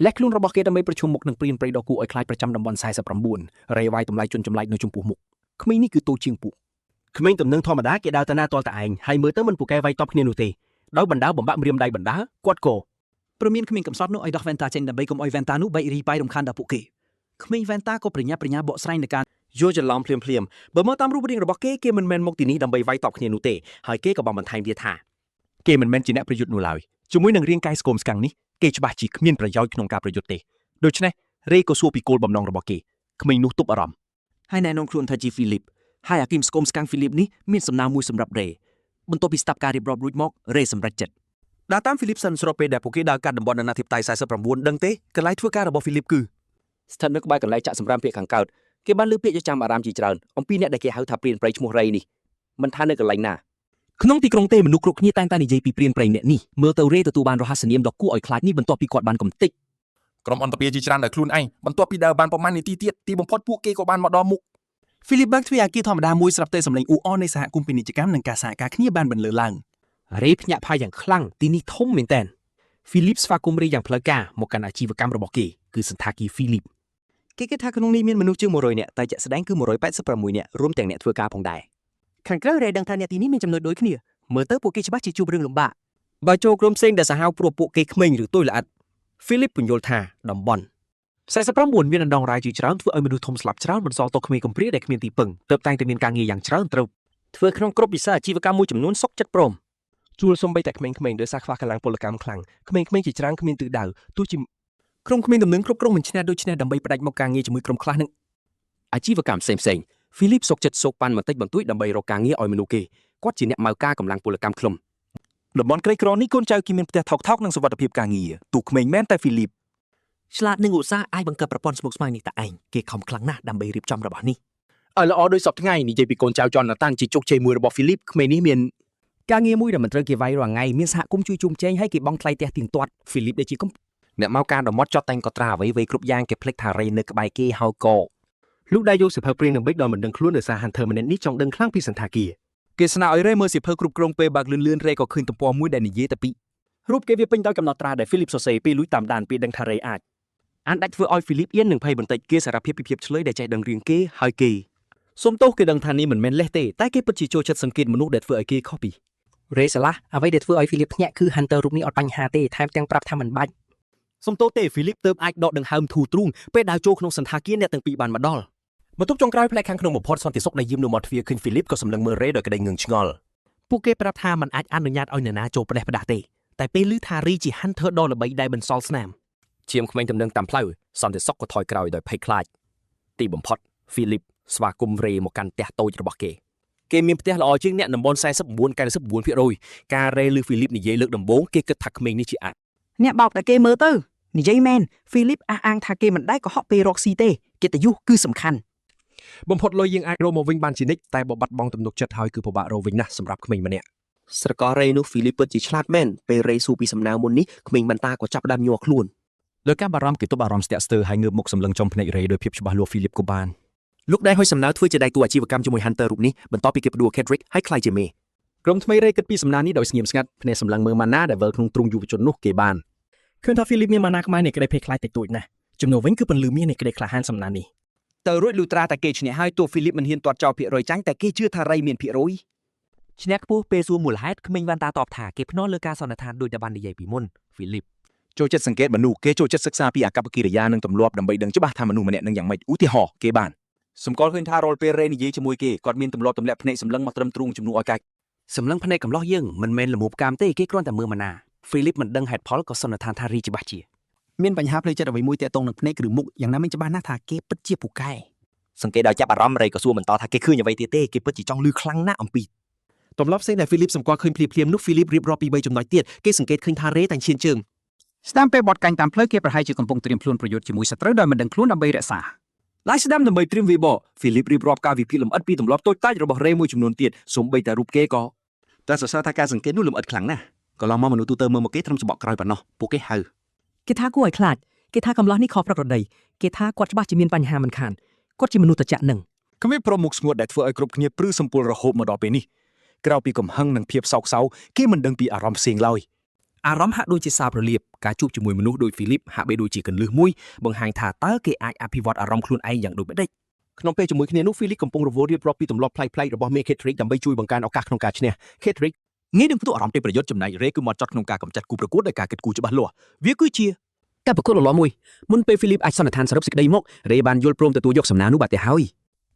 លះខ្លួនរបស់គេដើម្បីប្រឈមមុខនឹងព្រានព្រៃដ៏គួរឲ្យខ្លាចប្រចាំតំបន់49រេវាយតម្លៃជនចម្លែកនៅចំពោះមុខក្មេងនេះគឺតូចជាងពួក ក្មេងទំនឹងធម្មតាគេដើរទៅណាទាល់តែឯងហើយមើលទៅមិនពូកែវាយតបគ្នានោះទេដោយបណ្ដាបំបាក់ម្រាមដៃបណ្ដាគាត់ក៏ ព្រមានក្មេងកំសត់នោះឲ្យដោះវ៉ែនតាចេញដើម្បីកុំឲ្យវ៉ែនតានោះបែករីបាយរំខានដល់ពួកគេក្មេងវ៉ែនតាក៏ប្រញាប់ប្រញាល់បកស្រាយในការ យល់ច្រឡំភ្លាមភ្លាមបើមើលតាមរូបរាងរបស់គេគេមិនមែនមកទីនេះដើម្បីវាយតបគ្នានោះទេហើយគេក៏បានបន្ថែមទៀតថា គេមិនមែនជាអ្នកប្រយុទ្ធនោះឡើយជាមួយនឹងរាងកាយស្គមស្កាំងនេះគេច្បាស់ជាគ្មានប្រយោជន៍ក្នុងការប្រយុទ្ធទេដូច្នេះរេក៏សួរពីគោលបំណងរបស់គេក្មេងនោះទប់អារម្មណ៍ ហើយណែនាំខ្លួនថាជាហ្វីលីបហើយអាគីមស្គមស្កាំងហ្វីលីបនេះមានសំណើមួយសម្រាប់រេបន្ទាប់ពីស្ដាប់ការរៀបរាប់រួចមករេសម្រេចចិត្ត ដើរតាមហ្វីលីបសិនស្របពេលដែលពួកគេដើរកាត់តំបន់អាណាធិបតេយ្យ49ដឹងទេកន្លែងធ្វើការរបស់ហ្វីលីបគឺ ស្ថិតនៅក្បែរកន្លែងចាក់សម្រាមភាគខាងកើតគេបានលើកពាក្យចាំអារាមជាច្រើនអំពីអ្នកដែលគេហៅថាព្រានព្រៃឈ្មោះរេនេះមិនថានៅកន្លែងណាក្នុងទីក្រុងទេមនុស្សគ្រប់គ្នាតែងតែនិយាយពីព្រានព្រៃអ្នកនេះមើលទៅរេទទួលបានរហស្សនាមដ៏គួរឲ្យខ្លាចនេះបន្ទាប់ពីគាត់បានកំទេច ក្រុមអន្តពាជាច្រើនដោយខ្លួនឯងបន្ទាប់ពីដើរបានប្រមាណនាទីទៀតទីបំផុតពួកគេក៏បានមកដល់មុខ ហ្វីលីបបើកទ្វារអគារធម្មតាមួយស្រាប់តែសម្លេងអ៊ូអរនៃសហគមន៍ពាណិជ្ជកម្មនិងការសហការគ្នាបានបន្លឺឡើង រេភ្ញាក់ផាយយ៉ាងខ្លាំងទីនេះធំមែនតើហ្វីលីបស្វាគមន៍រេយ៉ាងផ្លូវការមកកាន់អាជីវកម្មរបស់គេគឺសន្តាគារហ្វីលីប គេគិតថាក្នុងនេះមានមនុស្សជាង100នាក់តែជាក់ស្ដែងគឺ186នាក់រួមទាំងអ្នកធ្វើការផងដែរ ខាងក្រៅរេដឹងថាអ្នកទីនេះមានចំណុចដូចគ្នាមើលទៅពួកគេច្បាស់ជាជួបរឿងលំបាក បើចូលក្រុមផ្សេងដែលសាហាវព្រោះពួកគេក្មេងឬទុយល្អិតហ្វីលីបពន្យល់ថាតំបន់ 49មានអណ្ដងរាយជាច្រើនធ្វើឲ្យមនុស្សធំស្លាប់ច្រើនបន្សល់ទុកក្មេងកំព្រាដែលគ្មានទីពឹងទើបតែងតែមានការងារយ៉ាងច្រើនត្រូវ ធ្វើក្នុងគ្រប់វិស័យអាជីវកម្មមួយចំនួនសុខចិត្តព្រម ជួលសំបីតែក្មេងៗដោយសារខ្វះកម្លាំងពលកម្មខ្លាំងក្មេងៗជាច្រើនគ្មានទិសដៅទោះជា ក្រុមក្មេងទំនើងគ្រប់គ្រងមិនឈ្នះដូច្នេះដើម្បីផ្ដាច់មុខការងារជាមួយក្រុមខ្លះនឹង អាជីវកម្មផ្សេងផ្សេងហ្វីលីបសុកចិត្តសូកប៉ាន់បន្តិចបន្តួចដើម្បីរកការងារឲ្យមនុស្សគេគាត់ជាអ្នកម៉ៅការកម្លាំងពលកម្មខ្លុំ តំបន់ក្រីក្រនេះកូនចៅគេមានផ្ទះថោកៗនិងសុវត្ថិភាពការងារទូក្មេងមែនតែហ្វីលីប ឆ្លាតនិងឧស្សាហ៍អាចបង្កើតប្រព័ន្ធស្មុគស្មាញនេះតែឯងគេខំខ្លាំងណាស់ដើម្បីរៀបចំរបស់នេះ ឲ្យល្អដោយសពថ្ងៃនិយាយពីកូនចៅចនណាតាន់ជាជោគជ័យមួយរបស់ហ្វីលីបក្មេងនេះមាន ការងារមួយដែលមិនត្រូវគេវាយរាល់ថ្ងៃមានសហគមន៍ជួយជុំជែងហើយគេបង់ថ្លៃផ្ទះទៀងទាត់ហ្វីលីបដែលជាកំ អ្នកមកការដ៏ម៉ត់ចត់តែងកត់ត្រាអ្វីៗគ្រប់យ៉ាងគេភ្លេចថារេនៅក្បែរគេហើយក៏ លុះដែលយកសៀវភៅព្រៀងនឹងបិចដោយមិនដឹងខ្លួនដោយសារ Hunter ម្នាក់នេះចង់ដឹងខ្លាំងពីសន្តាគារ គេស្នើឲ្យរេមើលសៀវភៅគ្រប់គ្រងពេលបើកលឿនលឿនរេក៏ឃើញទំព័រមួយដែលនិយាយតែពី រូបគេវាពេញដោយកំណត់ត្រាដែលហ្វីលីបសរសេរពេលលួចតាមដានពេលដឹងថារេអាច អានដាច់ធ្វើឲ្យហ្វីលីបអៀននឹងភ័យបន្តិចគេសារភាពពីភាពឆ្លើយដែលចេះដឹងរឿងគេហើយគេ សុំទោសគេដឹងថានេះមិនមែនលេសទេតែគេពិតជាចូលចិត្តសង្កេតមនុស្សដែលធ្វើឲ្យគេខុសពី រេសាឡាអ្វីដែលធ្វើឲ្យហ្វីលីបភ្ញាក់គឺ Hunter រូបនេះអត់បញ្ហាទេថែមទាំងប្រាប់ថាមិនបាច់ សុំទោសទេហ្វីលីបទើបអាចដកដង្ហើមធូរទ្រូងពេលដើរចូលក្នុងសន្តាគារអ្នកទាំងពីរបានមកដល់ បន្ទប់ចុងក្រោយផ្នែកខាងក្នុងបំផុតសន្តិសុខដែលយាមនៅមាត់ទ្វារឃើញហ្វីលីបក៏សម្លឹងមើលរេដោយក្តីងឿងឆ្ងល់ ពួកគេប្រាប់ថាมันអាចអនុញ្ញាតឲ្យនរណាចូលផ្ដេសផ្ដាស់ទេតែពេលឮថារីជា Hunter ដ៏ល្បីដែលបន្សល់ស្នាម ឈាមក្មេងទំនឹងតាមផ្លូវសន្តិសុខក៏ថយក្រោយដោយភ័យខ្លាចទីបំផុតហ្វីលីបស្វាគមន៍រេមកកាន់ផ្ទះតូចរបស់គេគេមានផ្ទះល្អជាងអ្នកតំបន់49 99%ការរេឬហ្វីលីបនិយាយលើកដំបូងគេគិតថាក្មេងនេះជាអាច អ្នកបោកតែគេមើលទៅនិយាយមែនហ្វីលីបអះអាងថាគេមិនដែលកុហកពេលរកស៊ីទេកិត្តិយសគឺសំខាន់ បំផុតលុយយើងអាចរកមកវិញបានជានិច្ចតែបើបាត់បង់ទំនុកចិត្តហើយគឺពិបាករកវិញណាស់សម្រាប់ក្មេងម្នាក់ ស្រករេនោះហ្វីលីបពិតជាឆ្លាតមែនពេលរេសួរពីសំណើមុននេះក្មេងបន្តាក៏ចាប់ផ្ដើមញ័រខ្លួន ដោយការបារម្ភគេទប់អារម្មណ៍ស្ទាក់ស្ទើរហើយងើបមុខសម្លឹងចំភ្នែករេដោយភាពច្បាស់លាស់ហ្វីលីបក៏បាន លោកដែរហុយសំណើធ្វើជាដៃគូអាជីវកម្មជាមួយ Hunter រូបនេះបន្ទាប់ពីគេផ្ដួល Kendrick ហើយក្លាយជាមេ ក្រុមថ្មីរេគិតពីសំណើនេះដោយស្ងៀមស្ងាត់ភ្នែកសម្លឹងមើលម៉ាណាដែលវិលក្នុងទ្រុងយុវជននោះគេបាន ឃើញថាហ្វីលីបមានម៉ាណាខ្មៅនៃក្តីភ័យខ្លាចតិចតួចណាស់ជំនួសវិញគឺពន្លឺមាសនៃក្តីក្លាហានសំណាននេះ ទៅរួចលុត្រាតែគេឈ្នះហើយទោះហ្វីលីបមិនហ៊ានទាត់ចោលភាគរយចាញ់តែគេជឿថារៃមានភាគរយ ឈ្នះខ្ពស់ពេលសួរមូលហេតុក្មេងវ៉ាន់តាតបថាគេភ្នាល់លើការសន្និដ្ឋានដោយតែបាននិយាយពីមុនហ្វីលីប ចូលចិត្តសង្កេតមនុស្សគេចូលចិត្តសិក្សាពីអាកប្បកិរិយានិងទម្លាប់ដើម្បីដឹងច្បាស់ថាមនុស្សម្នាក់នឹងយ៉ាងម៉េចឧទាហរណ៍គេបាន សម្គាល់ឃើញថារាល់ពេលរេនិយាយជាមួយគេគាត់មានទម្លាប់ទម្លាក់ភ្នែកសម្លឹងមកត្រឹមទ្រូងជំនួសឲ្យការ សម្លឹងភ្នែកកំឡោះយើងមិនមែនល្មោបកាមទេគេគ្រាន់តែមើលម៉ាណាហ្វីលីបមិនដឹងហេតុផលក៏សន្និដ្ឋានថារីច្បាស់ជា មានបញ្ហាផ្លូវចិត្តអ្វីមួយទាក់ទងនឹងភ្នែកឬមុខយ៉ាងណាមិញច្បាស់ណាស់ថាគេពិតជាពូកែ សង្កេតដោយចាប់អារម្មណ៍រៃក៏សួរបន្តថាគេឃើញអ្វីទៀតទេគេពិតជាចង់លឺខ្លាំងណាស់អំពី ទម្លាប់ផ្សេងដែលហ្វីលីបសម្គាល់ឃើញភ្លាមៗនោះហ្វីលីបរៀបរាប់ពី3ចំណុចទៀតគេសង្កេតឃើញថារេតែងឈានជើង ស្ដាំពេលបត់កាញ់តាមផ្លូវគេប្រហែលជាកំពុងត្រៀមខ្លួនប្រយុទ្ធជាមួយសត្រូវដោយមិនដឹងខ្លួនដើម្បីរក្សា ឡាយស្ដាំដើម្បីត្រៀមវាបហ្វីលីបរៀបរាប់ការវិភាគលម្អិតពីទម្លាប់តូចតាចរបស់រេមួយចំនួនទៀតសូម្បីតែរូបគេក៏ តែសរសើរថាការសង្កេតនោះលម្អិតខ្លាំងណាស់កន្លងមកមនុស្សទូទៅមើលមកគេត្រឹមច្បក់ក្រោយប៉ុណ្ណោះពួកគេហៅ គេថាគួរឲ្យខ្លាចគេថាកំឡោះនេះខុសប្រក្រតីគេថាគាត់ច្បាស់ជាមានបញ្ហាមិនខានគាត់ជាមនុស្សត្រជាក់នឹង គ្មានប្រមុខស្ងួតដែលធ្វើឲ្យគ្រប់គ្នាព្រឺសម្ពុលរហូតមកដល់ពេលនេះក្រៅពីកំហឹងនិងភាពសោកសៅគេមិនដឹងពីអារម្មណ៍ផ្សេងឡើយ អារម្មណ៍ហាក់ដូចជាសារប្រលាបការជួបជាមួយមនុស្សដូចហ្វីលីបហាក់បីដូចជាកន្លឹះមួយបង្ហាញថាតើគេអាចអភិវឌ្ឍអារម្មណ៍ខ្លួនឯងយ៉ាងដូចម្តេច ក្នុងពេលជាមួយគ្នានោះហ្វីលីបកំពុងរវល់រៀបរាប់ពីទម្លាប់ប្លែកៗរបស់មេ Kendrick ដើម្បីជួយបង្កើនឱកាសក្នុងការឈ្នះ Kendrick ងាយនឹងផ្ទុះអារម្មណ៍ទេប្រយុទ្ធចំណែករេគឺមកចត់ក្នុងការកម្ចាត់គូប្រកួតដោយការគិតគូរច្បាស់លាស់វាគឺជា ការប្រកួតល្អមួយមុនពេលហ្វីលីបអាចសន្និដ្ឋានសរុបសេចក្តីមករេបានយល់ព្រមទទួលយកសំណើនោះបាត់ទៅហើយ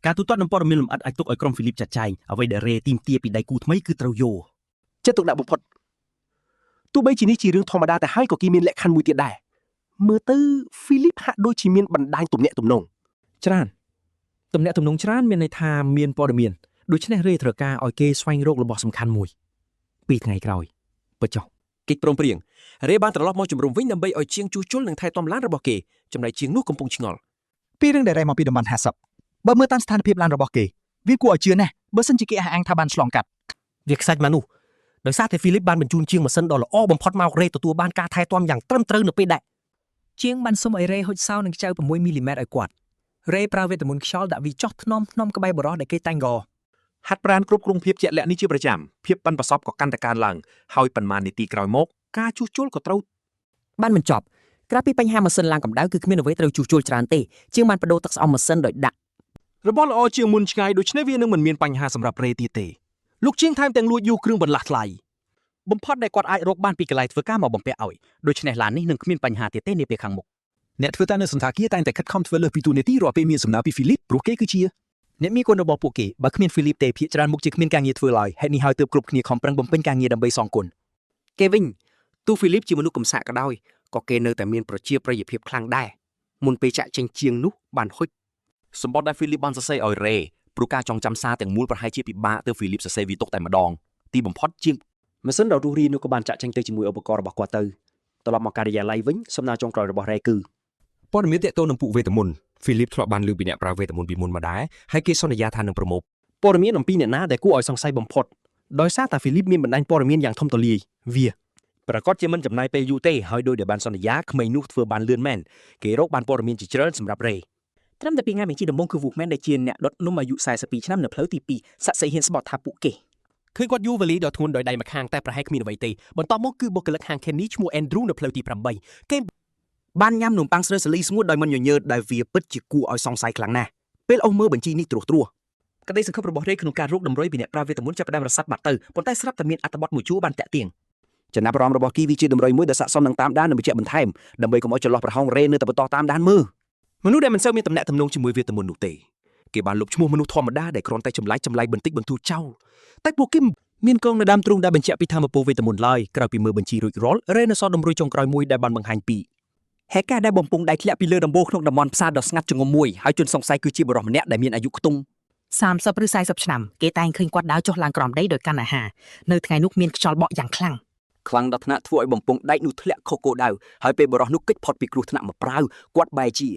ការទូទាត់នឹងព័ត៌មានលម្អិតអាចទុកឲ្យក្រុមហ្វីលីបចាត់ចែងអ្វីដែលរេទីមទាពីដៃគូថ្មីគឺត្រូវយក ចិត្តទុកដាក់បំផុតទោះបីជានេះជារឿងធម្មតាតែហើយក៏គេមានលក្ខខណ្ឌមួយទៀតដែរមើលទៅហ្វីលីបហាក់ដូចជាមានបណ្ដាញទំនាក់ទំនង ច្រើនទំនាក់ទំនងច្រើនមានន័យថាមានព័ត៌មានដូច្នេះរេត្រូវការឲ្យគេស្វែងរករបស់សំខាន់មួយពីរថ្ងៃក្រោយពិតចុះ កិច្ចព្រមព្រៀងរេបានត្រឡប់មកជំរុំវិញដើម្បីឲ្យជាងជួសជុលនិងថែទាំឡានរបស់គេចំណែកជាងនោះកំពុងឆ្ងល់ ពីរឿងដែលរេមកពីតំបន់50បើមើលតាមស្ថានភាពឡានរបស់គេវាគួរឲ្យជឿណាស់បើសិនជាគេអះអាងថាបានឆ្លងកាត់ វាខ្សាច់មកនោះដោយសារតែហ្វីលីបបានបញ្ជូនជាងម៉ាស៊ីនដ៏ល្អបំផុតមករេទទួលបានការថែទាំយ៉ាងត្រឹមត្រូវនៅពេលដែល ជាងបានសុំឲ្យរេហុចសោនឹងខ្ចៅ6មីលីម៉ែត្រឲ្យគាត់រេប្រើវេទមន្តខ្យល់ដាក់វាចោះថ្នមថ្នមក្បែរបរោះដែលគេតែងក ហាត់ប្រាណគ្រប់គ្រងភាពជាក់លាក់នេះជាប្រចាំភាពប៉ិនប្រសប់ក៏កាន់តែកើនឡើងហើយប៉ុន្មាននាទីក្រោយមកការជួសជុលក៏ត្រូវ បានបញ្ចប់ក្រៅពីបញ្ហាម៉ាស៊ីនឡើងកម្ដៅគឺគ្មានអ្វីត្រូវជួសជុលច្រើនទេជាងបានបដូរទឹកស្អំម៉ាស៊ីនដោយដាក់ របស់ល្អជាងមុនឆ្ងាយដូច្នេះវានឹងមិនមានបញ្ហាសម្រាប់រេទៀតទេលោកជាងថែមទាំងលួចយកគ្រឿងបន្លាស់ថ្លៃ បំផុតដែលគាត់អាចរកបានពីកន្លែងធ្វើការមកបំពាក់ឲ្យដូច្នេះឡាននេះនឹងគ្មានបញ្ហាទៀតទេនាពេលខាងមុខ អ្នកធ្វើការនៅសណ្ឋាគារតែងតែខិតខំធ្វើលើសពីតួនាទីរាល់ពេលមានសំណើពីហ្វីលីបព្រោះគេគឺជា អ្នកមានគុណរបស់ពួកគេបើគ្មានហ្វីលីបទេភាគច្រើនមុខជាគ្មានការងារធ្វើឡើយហេតុនេះហើយទើបគ្រប់គ្នាខំប្រឹងបំពេញការងារដើម្បីសងគុណ គេវិញទូហ្វីលីបជាមនុស្សកំសាកក៏ដោយក៏គេនៅតែមានប្រជាប្រិយភាពខ្លាំងដែរមុនពេលចាក់ចេញជាងនោះបានហុច សម្បត្តិដែលហ្វីលីបបានសរសេរឲ្យរេព្រោះការចងចាំសារទាំងមូលប្រហែលជាពិបាកទើបហ្វីលីបសរសេរវាទុកតែម្ដងទីបំផុតជាង ម៉ាស៊ីនដ៏រស់រាននោះក៏បានចាក់ចេញទៅជាមួយឧបករណ៍របស់គាត់ទៅត្រឡប់មកការិយាល័យវិញសំណើចុងក្រោយរបស់រ៉េគឺ ព័ត៌មានទាក់ទងនឹងពួកវេទមន្តហ្វីលីបធ្លាប់បានឮពីអ្នកប្រើវេទមន្តពីមុនមកដែរហើយគេសន្យាថានឹងប្រមូល ព័ត៌មានអំពីអ្នកណាដែលគួរឲ្យសង្ស័យបំផុតដោយសារតែហ្វីលីបមានបណ្ដាញព័ត៌មានយ៉ាងធំទូលាយវា ប្រកាសជាមិនចំណាយពេលយូរទេហើយដោយដែលបានសន្យាក្មេងនោះធ្វើបានលឿនមែនគេរកបានព័ត៌មានជាច្រើនសម្រាប់រេ ត្រឹមតែពីថ្ងៃបញ្ជីដំបូងគឺ Wookman ដែលជាអ្នកដុតនំអាយុ42ឆ្នាំនៅផ្លូវទី2សាក់សីហ៊ានស្បត់ថាពួកគេឃើញគាត់យូវេលីដ៏ធ្ងន់ដោយដៃម្ខាងតែប្រហែលគ្មានអ្វីទេបន្ទាប់មកគឺបុគ្គលិកហាង Kenny ឈ្មោះ Andrew នៅផ្លូវទី8គេ បានញ៉ាំនំប៉័ងស្រូវសាលីស្ងួតដោយមិនញញើតដែលវាពិតជាគួរឲ្យសង្ស័យខ្លាំងណាស់ពេលអស់មើលបញ្ជីនេះត្រួសត្រាស ក្តីសង្ឃឹមរបស់រេក្នុងការរកតម្រុយពីអ្នកប្រើវេទមន្តចាប់ផ្ដើមរសាត់បាត់ទៅប៉ុន្តែស្រាប់តែមានអត្ថបទមួយជួរបានតាក់ទាញ ចំណាប់អារម្មណ៍របស់គីវាជាតម្រុយមួយដែលស័ក្តិសមនឹងតាមដាននិងបញ្ជាក់បន្ថែមដើម្បីកុំឲ្យចន្លោះប្រហោងរេនៅតែបន្តតាមដានមើល មនុស្សដែលមិនសូវមានទំនាក់ទំនងជាមួយវេទមន្តនោះទេគេបានលុបឈ្មោះមនុស្សធម្មតាដែលគ្រាន់តែចម្លែកចម្លែកបន្តិចបន្តួចចោលតែពួកគេ មានកងនៅដើមទ្រូងដែលបញ្ជាក់ពីធម្មពលវេទមន្តឡើយក្រោយពីមើលបញ្ជីរួចរាល់រេនៅសល់តម្រុយចុងក្រោយមួយដែលបានបង្ហាញពី ហេតុការណ៍ដែលបំពង់ដែកធ្លាក់ពីលើដំបូលក្នុងតំបន់ផ្សារដ៏ស្ងាត់ជ្រងំមួយហើយជនសង្ស័យគឺជាបុរសម្នាក់ដែលមានអាយុខ្ទង់ 30ឬ40ឆ្នាំគេតែងឃើញគាត់ដើរចុះឡើងក្រោមដីដោយកាន់អាហារនៅថ្ងៃនោះមានខ្យល់បក់យ៉ាងខ្លាំង ខ្លាំងដល់ថ្នាក់ធ្វើឲ្យបំពង់ដែកនោះធ្លាក់ខុសគោលដៅហើយពេលបុរសនោះគេចផុតពីគ្រោះថ្នាក់មកប្រាវគាត់បែរជា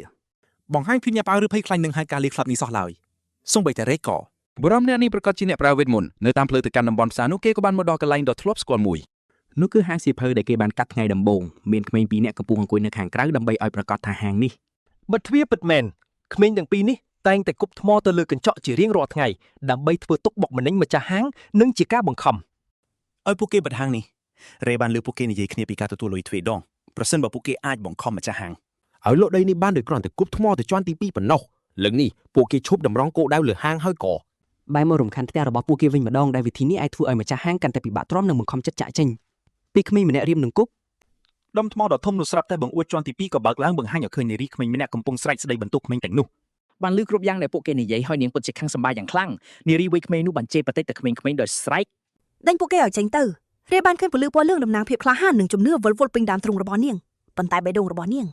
បង្ហាញភាពញាប់អើឬភ័យខ្លាចនឹងហេតុការណ៍លាក្លាប់នេះសោះឡើយ សូម្បីតែរេក៏ បុរសម្នាក់នេះប្រកាសជាអ្នកប្រើវេទមន្តនៅតាមផ្លូវទៅកាន់តំបន់ផ្សារនោះគេក៏បានមកដល់កន្លែងដ៏ធ្លាប់ស្គាល់មួយ នោះគឺហាងសៀវភៅដែលគេបានកាត់ថ្ងៃដំបូងមានក្មេងពីរនាក់កំពុងអង្គុយនៅខាងក្រៅដើម្បីឲ្យប្រាកដថាហាងនេះ បិទទ្វារពិតមែនក្មេងទាំងពីរនេះតែងតែគប់ថ្មទៅលើកញ្ចក់ជារៀងរាល់ថ្ងៃដើម្បីធ្វើទុកបុកម្នេញម្ចាស់ហាងនិងជាការបង្ខំ ឲ្យពួកគេបិទហាងនេះរេបានលើពួកគេនិយាយគ្នាពីការទទួលលុយទ្វេដងប្រសិនបើពួកគេអាចបង្ខំម្ចាស់ហាង ឲ្យលក់ដីនេះបានដោយគ្រាន់តែគប់ថ្មទៅជាន់ទី2ប៉ុណ្ណោះលើកនេះពួកគេឈប់តម្រង់គោលដៅលើហាងហើយក៏ បែរមករំខានផ្ទះរបស់ពួកគេវិញម្ដងដែលវិធីនេះអាចធ្វើឲ្យម្ចាស់ហាងកាន់តែពិបាកទ្រាំនិងបង្ខំចិត្តចាកចេញពីក្មេងម្នាក់រៀមនឹងគប់ ដុំថ្មដ៏ធំនោះស្រាប់តែបង្អួចជាន់ទី2ក៏បើកឡើងបង្ហាញឲ្យឃើញនារីក្មេងម្នាក់កំពុងស្រែកស្ដីបន្ទោសក្មេងទាំងនោះ បានលឺគ្រប់យ៉ាងដែលពួកគេនិយាយហើយនាងពិតជាខឹងសម្បារយ៉ាងខ្លាំងនារីវ័យក្មេងនោះបានជេរបតិចទៅក្មេងៗដោយស្រែក ដេញពួកគេឲ្យចេញទៅរេបានឃើញពលឺពណ៌លឿងតំណាងភាពក្លាហាននិងជំនឿវិលវល់ពេញដើមទ្រូងរបស់នាងប៉ុន្តែបេះដូងរបស់នាង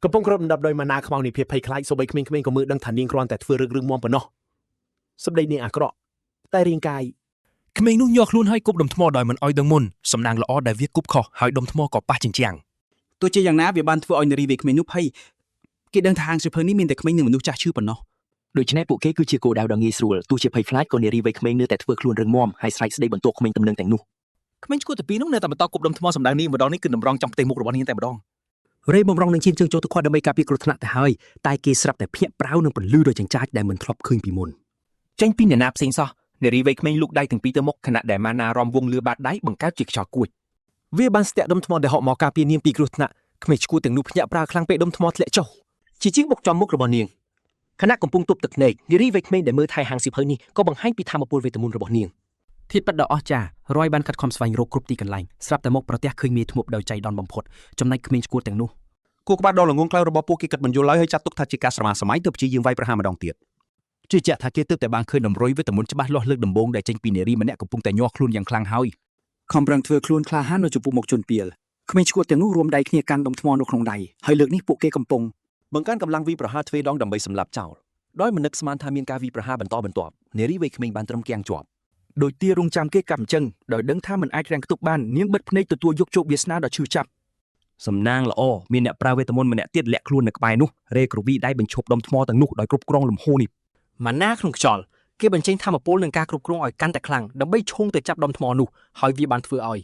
កំពុងគ្របដណ្ដប់ដោយម៉ាណាខ្មៅនៃភាពភ័យខ្លាចសូម្បីក្មេងៗក៏មើលដឹងថានាងគ្រាន់តែធ្វើរឿងរឹងមាំប៉ុណ្ណោះសម្ដីនាងអាក្រក់តែរាងកាយ ក្មេងនោះញ័រខ្លួនហើយគប់ដុំថ្មដោយមិនឲ្យដឹងមុនសំណាងល្អដែលវាគប់ខុសហើយដុំថ្មក៏ប៉ះជញ្ជាំង ទោះជាយ៉ាងណាវាបានធ្វើឲ្យនារីវ័យក្មេងនោះភ័យគេដឹងថាហាងសៀវភៅនេះមានតែក្មេងនិងមនុស្សចាស់ឈឺប៉ុណ្ណោះ ដូច្នេះពួកគេគឺជាគោលដៅដ៏ងាយស្រួលទោះជាភ័យខ្លាចក៏នារីវ័យក្មេងនៅតែធ្វើខ្លួនរឹងមាំហើយស្រែកស្ដីបន្ទោសក្មេងទំនើងទាំងនោះ ក្មេងឈួតទៅពីរនោះនៅតែបន្តគប់ដុំថ្មសម្ដៅនាងម្ដងនេះគឺតម្រង់ចំផ្ទៃមុខរបស់នាងតែម្ដង រេបំរុងនឹងឈានជើងចូលទៅខាត់ដើម្បីការពារគ្រោះថ្នាក់ទៅហើយតែគេស្រាប់តែភ្ញាក់ប្រាវនឹងពន្លឺដ៏ចិញ្ចាចដែលមិនធ្លាប់ឃើញពីមុន ចេញពីអ្នកណាផ្សេងសោះនារីវ័យក្មេងលូកដៃទាំងពីរទៅមុខខណៈដែលម៉ាណារំវងលឿបាតដៃបង្កើតជាខ្យល់គួច វាបានស្ទាក់ដុំថ្មដែលហក់មកការពារនាងពីគ្រោះថ្នាក់ក្មេងឈួតទាំងនោះភ្ញាក់ប្រាវខ្លាំងពេកដុំថ្មធ្លាក់ចុះជាជាងបុកចំមុខរបស់នាងខណៈកំពុងទប់ទឹកភ្នែកនារីវ័យក្មេងដែលមើលថែហាងសៀវភៅនេះក៏បង្ហាញពីធម៌ពលវេទមន្តរបស់នាង ធាតុពិតដ៏អស្ចារ្យរយបានខិតខំស្វែងរកគ្រប់ទីកន្លែងស្រាប់តែមកប្រទះឃើញមេធ្មប់ដោយចៃដន្យបំផុតចំណែកក្មេងឆ្កួតទាំងនោះ គូក្បាលដ៏ល្ងងខ្លៅរបស់ពួកគេគិតមិនយល់ឡើយហើយចាត់ទុកថាជាការស្រមាសម័យទើបព្យាយាមវាយប្រហារម្ដងទៀត ជឿជាក់ថាគេទើបតែបានឃើញតម្រុយវេទមន្តច្បាស់លាស់លើកដំបូងដែលចេញពីនារីម្នាក់កំពុងតែញ័រខ្លួនយ៉ាងខ្លាំងហើយ ខំប្រឹងធ្វើខ្លួនក្លាហាននៅចំពោះមុខជនពាលក្មេងឆ្កួតទាំងនោះរួមដៃគ្នាកាន់ដុំថ្មនៅក្នុងដៃហើយលើកនេះពួកគេកំពុង បង្កើនកម្លាំងវីប្រហារទ្វេដងដើម្បីសម្លាប់ចោលដោយមិននឹកស្មានថាមានការវីប្រហារបន្តបន្ទាប់នារីវ័យក្មេងបានត្រឹមគាំងជាប់ ដោយទារងចាំគេកាប់អញ្ចឹងដោយដឹងថាមិនអាចរាំងខ្ទប់បាននាងបិទភ្នែកទទួលយកជោគវាសនាដ៏ឈឺចាប់ សំណាងល្អមានអ្នកប្រើវេទមន្តម្នាក់ទៀតលាក់ខ្លួននៅក្បែរនោះរេក្រវីដៃបញ្ឈប់ដុំថ្មទាំងនោះដោយគ្រប់គ្រងលំហូរនេះ ម៉ាណាក្នុងខ្យល់គេបញ្ចេញធម៌ពលនឹងការគ្រប់គ្រងឲ្យកាន់តែខ្លាំងដើម្បីឈោងទៅចាប់ដុំថ្មនោះហើយវាបានធ្វើឲ្យ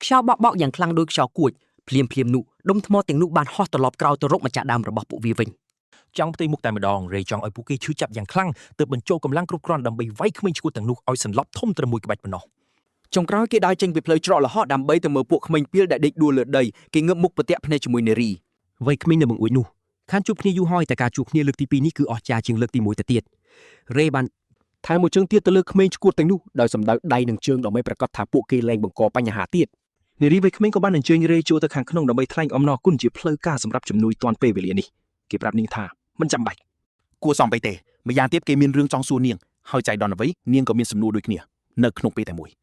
ខ្យល់បក់បោកយ៉ាងខ្លាំងដោយខ្យល់គួចភ្លាមភ្លាមនោះដុំថ្មទាំងនោះបានហោះត្រឡប់ក្រោយទៅរកម្ចាស់ដើមរបស់ពួកវាវិញ ចង់ផ្ទៃមុខតែម្ដងរេចង់ឲ្យពួកគេឈឺចាប់យ៉ាងខ្លាំងទើបបញ្ចូលកម្លាំងគ្រប់គ្រាន់ដើម្បីវាយក្មេងឈួតទាំងនោះឲ្យសន្លប់ធំត្រឹមមួយក្បាច់ប៉ុណ្ណោះ ចុងក្រោយគេដើរចេញពីផ្លូវច្រកល្ហកដើម្បីទៅមើលពួកក្មេងពាលដែលដេកដួលលើដីគេងើបមុខប្រទាក់ភ្នែកជាមួយនារី វ័យក្មេងនៅបង្អួចនោះខានជួបគ្នាយូរហើយតែការជួបគ្នាលើកទី2នេះគឺអស្ចារ្យជាងលើកទី1ទៅទៀតរេបានថែមមួយជើងទៀតទៅលើក្មេងឈួតទាំងនោះដោយសម្ដៅដៃនិងជើងដើម្បីប្រកាសថាពួកគេលែងបង្កបញ្ហាទៀត នារីវ័យក្មេងក៏បានអញ្ជើញរេចូលទៅខាងក្នុងដើម្បីថ្លែងអំណរគុណជាផ្លូវការសម្រាប់ជំនួយទាន់ពេលវេលានេះគេប្រាប់នាងថាមិនចាំបាច់ គួរសមពេកទេម្យ៉ាងទៀតគេមានរឿងចង់សួរនាងហើយចៃដន្យអ្វីនាងក៏មានសំណួរដូចគ្នានៅក្នុងពេលតែមួយ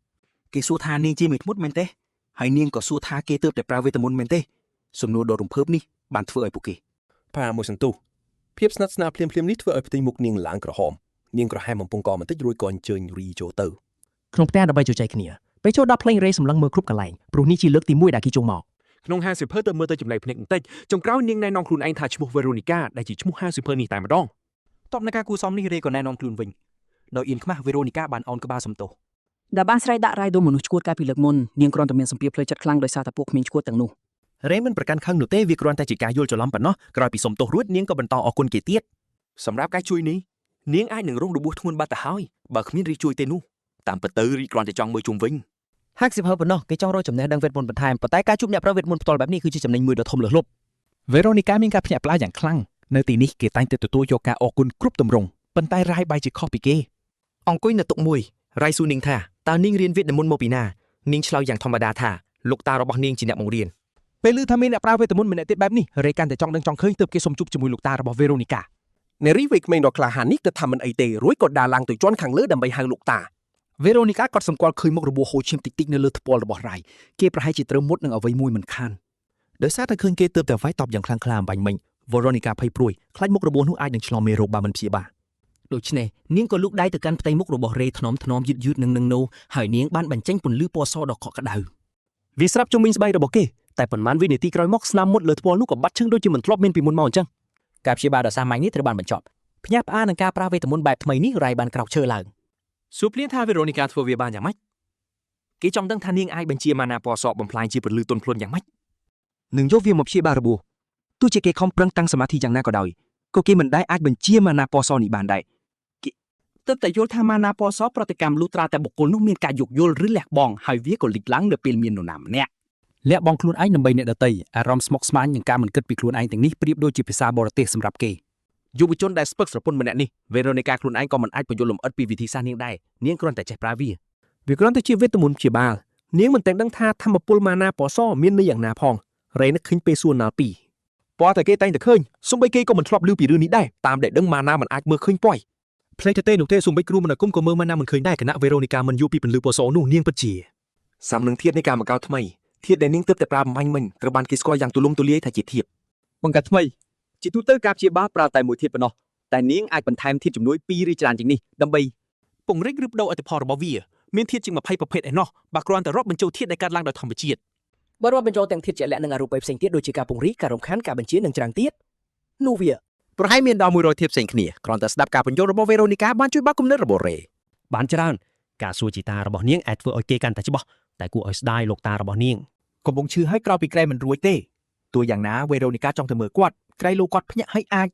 គេសួរថានាងជាមេធ្មត់មែនទេហើយនាងក៏សួរថាគេទើបតែប្រើវេទមន្តមែនទេសំណួរដ៏រំភើបនេះបានធ្វើឲ្យពួកគេ ផាមួយសន្ទុះភាពស្និទ្ធស្នាលភ្លាមៗនេះធ្វើឲ្យផ្ទៃមុខនាងឡើងក្រហមនាងក្រហមបំពង់កបន្តិចរួចក៏អញ្ជើញរីចូលទៅ ក្នុងផ្ទះដើម្បីជជែកគ្នាពេលចូលដល់ភ្លេងរេសម្លឹងមើលគ្រប់កន្លែងព្រោះនេះជាលើកទី1ដែលគេចូលមក ក្នុងហាងសៀវភៅទៅមើលទៅចម្លែកភ្នែកបន្តិចចុងក្រោយនាងណែនាំខ្លួនឯងថាឈ្មោះ Veronica ដែលជាឈ្មោះហាងសៀវភៅនេះតែម្ដង តបនឹងការគួរសមនេះរេក៏ណែនាំខ្លួនវិញដោយអៀនខ្មាស់វេរ៉ូនីកាបានអោនក្បាលសំទោស ដែលបានស្រែកដាក់រ៉ៃដូចមនុស្សឆ្កួតកាលពីលើកមុននាងគ្រាន់តែមានសម្ពាធផ្លូវចិត្តខ្លាំងដោយសារតែពួកក្មេងឆ្កួតទាំងនោះ រេមិនប្រកាន់ខឹងនោះទេវាគ្រាន់តែជាការយល់ច្រឡំប៉ុណ្ណោះក្រោយពីសុំទោសរួចនាងក៏បន្តអរគុណគេទៀត សម្រាប់ការជួយនេះនាងអាចនឹងរងរបួសធ្ងន់បាត់ទៅហើយបើគ្មានរីជួយទេនោះតាមពិតទៅរីគ្រាន់តែចង់មើលជុំវិញ ហាក់សិភៅប៉ុណ្ណោះគេចង់រកចំណេះដឹងវេទមន្តបន្ថែមប៉ុន្តែការជួបអ្នកប្រើវេទមន្តផ្ទាល់បែបនេះគឺជាចំណេញមួយដ៏ធំលើសលប់ Veronica មានការភ្ញាក់ផ្អើលយ៉ាងខ្លាំងនៅទីនេះគេតែងតែទទួលយកការអរគុណគ្រប់ទម្រង់ប៉ុន្តែរាយបែរជាខុសពីគេ អង្គុយនៅតុមួយរៃសួរនាងថាតើនាងរៀនវេទមន្តមកពីណានាងឆ្លើយយ៉ាងធម្មតាថាលោកតារបស់នាងជាអ្នកបង្រៀន ពេលឮថាមានអ្នកប្រើវេទមន្តម្នាក់ទៀតបែបនេះរេកាន់តែចង់ដឹងចង់ឃើញទើបគេសុំជួបជាមួយលោកតារបស់ Veronica នារីវ័យក្មេងដ៏ក្លាហាននេះគិតថាមិនអីទេរួចក៏ដើរឡើងទៅជាន់ខាងលើដើម្បីហៅលោកតា Veronica ក៏សម្គាល់ឃើញមុខរបួសហូរឈាមតិចៗនៅលើថ្ពាល់របស់រ៉ៃគេប្រហែលជាត្រូវមុតនឹងអ្វីមួយមិនខាន ដោយសារតែឃើញគេទើបតែវាយតបយ៉ាងខ្លាំងក្លាអំបញ្ញមិញ Veronica ភ័យព្រួយខ្លាចមុខរបួសនោះអាចនឹងឆ្លងមេរោគបើមិនព្យាបាល ដូច្នេះនាងក៏លូកដៃទៅកាន់ផ្ទៃមុខរបស់រេថ្នមថ្នមយឺតយឺតនឹងនឹងនោះហើយនាងបានបញ្ចេញពន្លឺពណ៌សដ៏កក់ក្ដៅ វាស្រាប់ជុំវិញស្បែករបស់គេតែប៉ុន្មានវិនាទីក្រោយមកស្នាមមុតលើថ្ពាល់នោះក៏បាត់ឈឹងដូចជាមិនធ្លាប់មានពីមុនមកអញ្ចឹង ការព្យាបាលដ៏សាមញ្ញនេះត្រូវបានបញ្ចប់ ភ្ញាក់ផ្អើលនឹងការប្រើវេទមន្តបែបថ្មីនេះរ៉ៃបានក្រោកឈើឡើង សួរភ្លាមថាវេរ៉ូនីកាធ្វើវាបានយ៉ាងម៉េចគេចង់ដឹងថានាងអាចបញ្ជាម៉ាណាពណ៌សបំផ្លាញជាពន្លឺទន់ភ្លន់យ៉ាងម៉េច នឹងយកវាមកព្យាបាលរបួសទោះជាគេខំប្រឹងតាំងសមាធិយ៉ាងណាក៏ដោយក៏គេមិនដែលអាចបញ្ជាម៉ាណាពណ៌សនេះបានដែរ ទើបតែយល់ថាម៉ាណាពណ៌សប្រតិកម្មលុះត្រាតែបុគ្គលនោះមានការយោគយល់ឬលះបង់ហើយវាក៏លេចឡើងនៅពេលមាននរណាម្នាក់ លះបង់ខ្លួនឯងដើម្បីអ្នកដទៃអារម្មណ៍ស្មុគស្មាញនិងការមិនគិតពីខ្លួនឯងទាំងនេះប្រៀបដូចជាភាសាបរទេសសម្រាប់គេ យុវជនដែលស្ពឹកស្រពន់ម្នាក់នេះវេរ៉ូនីកាខ្លួនឯងក៏មិនអាចពន្យល់លម្អិតពីវិធីសាស្ត្រនាងដែរនាងគ្រាន់តែចេះប្រើវា វាគ្រាន់តែជាវេទមន្តព្យាបាលនាងមិនទាំងដឹងថាធម្មពលម៉ាណាពណ៌សមានន័យយ៉ាងណាផងរ៉េនឹកឃើញពេលសួរណាល់ពី ពណ៌តែគេតែងតែឃើញសូម្បីគេក៏មិនធ្លាប់ឮពីរឿងនេះដែរតាមដែលដឹងម៉ាណាមិនអាចមើលឃើញពណ៌ ផ្លេចទៅទេនោះទេសូម្បីគ្រូមនគុំក៏មើលម៉ាណាមិនឃើញដែរគណៈវេរ៉ូនីកាមិនយល់ពីពន្លឺពណ៌សនោះនាងពិតជា សំនឹងធាតុនៃការបង្កើតថ្មីធាតុដែលនាងទើបតែប្រើបាញ់មិញត្រូវបានគេស្គាល់យ៉ាងទូលំទូលាយថាជាធាតុ បង្កើតថ្មីជាទូទៅការព្យាបាលប្រើតែមួយធាតុប៉ុណ្ណោះតែនាងអាចបន្ថែមធាតុជំនួយពីរឬច្រើនជាងនេះដើម្បី ពង្រីកឬបដូរឥទ្ធិពលរបស់វាមានធាតុជាង20ប្រភេទឯណោះបើគ្រាន់តែរាប់បញ្ចូលធាតុដែលកើតឡើងដោយធម្មជាតិ បើរាប់បញ្ចូលទាំងធាតុជាក់លាក់និងអរូបីផ្សេងទៀតដូចជាការពង្រីកការរំខានការបញ្ជានិងច្រើនទៀតនោះវា ប្រហែលមានដល់100ធាតុផ្សេងគ្នាគ្រាន់តែស្ដាប់ការពន្យល់របស់វេរ៉ូនីកាបានជួយបើកគំនិតរបស់រ៉េ បានច្រើនការសួរជីតារបស់នាងអាចធ្វើឲ្យគេកាន់តែច្បាស់តែគួរឲ្យស្ដាយលោកតារបស់នាង កំពុងឈឺហើយក្រោយពីក្រែមិនរួចទេទោះយ៉ាងណាវេរ៉ូនីកាចង់ទៅមើលគាត់ក្រែលោកគាត់ភ្ញាក់ហើយអាច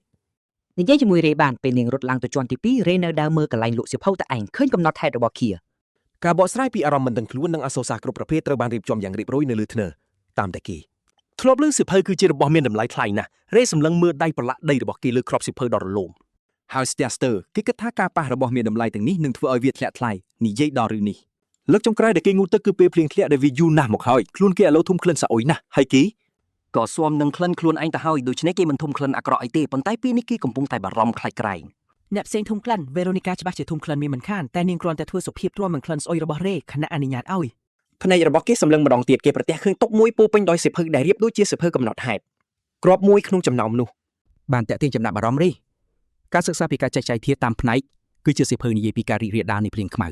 និយាយជាមួយរេបានពេលនាងរត់ឡើងទៅជាន់ទី2រេនៅដើរមើលកន្លែងលក់សៀវភៅតែឯងឃើញកំណត់ហេតុរបស់ឃៀ ការបកស្រាយពីអារម្មណ៍មិនដឹងខ្លួននិងអសូរសាសគ្រប់ប្រភេទត្រូវបានរៀបចំយ៉ាងរៀបរយនៅលើធ្នើតាមតែគេ ធ្លាប់ឮសៀវភៅគឺជារបស់មានតម្លៃថ្លៃណាស់រេសម្លឹងមើលដៃប្រឡាក់ដីរបស់គេលើក្របសៀវភៅដ៏រលោង ហើយ Stiaster គេគិតថាការប៉ះរបស់មានតម្លៃទាំងនេះនឹងធ្វើឲ្យវាធ្លាក់ថ្លៃនិយាយដល់រឿងនេះ លើកចុងក្រោយដែលគេងូតទឹកគឺពេលភ្លៀងធ្លាក់ដែលវាយូរណាស់មកហើយខ្លួនគេឥឡូវធុំក្លិនស្អុយណាស់ហើយគេ ក៏ស៊ាំនឹងក្លិនខ្លួនឯងទៅហើយដូច្នេះគេមិនធុំក្លិនអាក្រក់អីទេប៉ុន្តែពេលនេះគេកំពុងតែបារម្ភខ្លាចក្រែង អ្នកផ្សេងធុំក្លិនវេរ៉ូនីកាច្បាស់ជាធុំក្លិនមានមិនខានតែនាងគ្រាន់តែធ្វើសុភាពទ្រាំនឹងក្លិនស្អុយរបស់រេខណៈអនុញ្ញាតឲ្យ ភ្នែករបស់គេសម្លឹងម្ដងទៀតគេប្រទះឃើញតុមួយពោពេញដោយសៀវភៅដែលរៀបដូចជាសៀវភៅកំណត់ហេតុគ្រាប់មួយក្នុងចំណោមនោះ បានតាក់ទាញចំណាប់អារម្មណ៍រេការសិក្សាពីការចែកចាយធាតុតាមផ្នែកគឺជាសៀវភៅនិយាយពីការរីករាលដាលនៃភ្លៀងខ្មៅ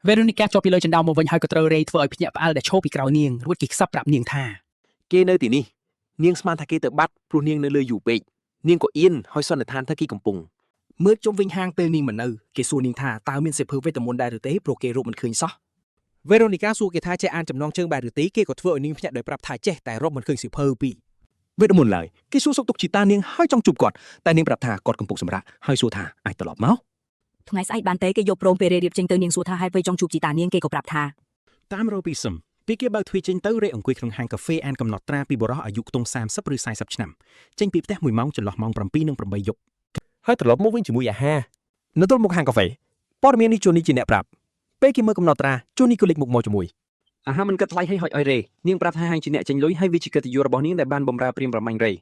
វេរ៉ូនីកាជាប់ពីលើចណ្ដោមមកវិញហើយក៏ត្រូវរេធ្វើឲ្យភ្ញាក់ផ្អើលដែលឈរពីក្រោយនាងរួចគេខ្សឹបប្រាប់នាងថា គេនៅទីនេះនាងស្មានថាគេទៅបាត់ព្រោះនាងនៅលើយូរពេកនាងក៏អៀនហើយសន្និដ្ឋានថាគេកំពុង មើលជុំវិញហាងពេលនាងមិននៅគេសួរនាងថាតើមានសៀវភៅវេទមន្តដែរឬទេព្រោះគេរកមិនឃើញសោះវេរ៉ូនីកាសួរគេថាចេះអានចំណងជើងបែបឬទេគេក៏ធ្វើឲ្យនាងភ្ញាក់ដោយប្រាប់ថាចេះតែរកមិនឃើញសៀវភៅពី វេទមន្តឡើយគេសួរសុខទុក្ខជីតានាងហើយចង់ជួបគាត់តែនាងប្រាប់ថាគាត់កំពុងសម្រាកហើយសួរថាអាចត្រឡប់មក ថ្ងៃស្អែកបានទេគេយកព្រមពេលរេរៀបចេញទៅនាងសួរថាហេតុអ្វីចង់ជួបជីតានាងគេក៏ប្រាប់ថា តាមរ៉ូប៊ីសុំពេលគេបើកទ្វារចេញទៅរេអង្គុយក្នុងហាងកាហ្វេអានកំណត់ត្រាពីបុរសអាយុខ្ទង់30ឬ40ឆ្នាំចេញពីផ្ទះ1ម៉ោងចន្លោះម៉ោង7និង8យប់ ហើយត្រឡប់មកវិញជាមួយអាហារនៅទល់មុខហាងកាហ្វេព័ត៌មាននេះជូនីជាអ្នកប្រាប់ពេលគេមើលកំណត់ត្រាជូនីក៏លេចមុខមកជាមួយ អាហារមិនគិតថ្លៃឲ្យហុចឲ្យរេនាងប្រាប់ថាហាងជាអ្នកចេញលុយហើយវាជាកិត្តិយសរបស់នាងដែលបានបម្រើព្រាមប្រមាញ់រេ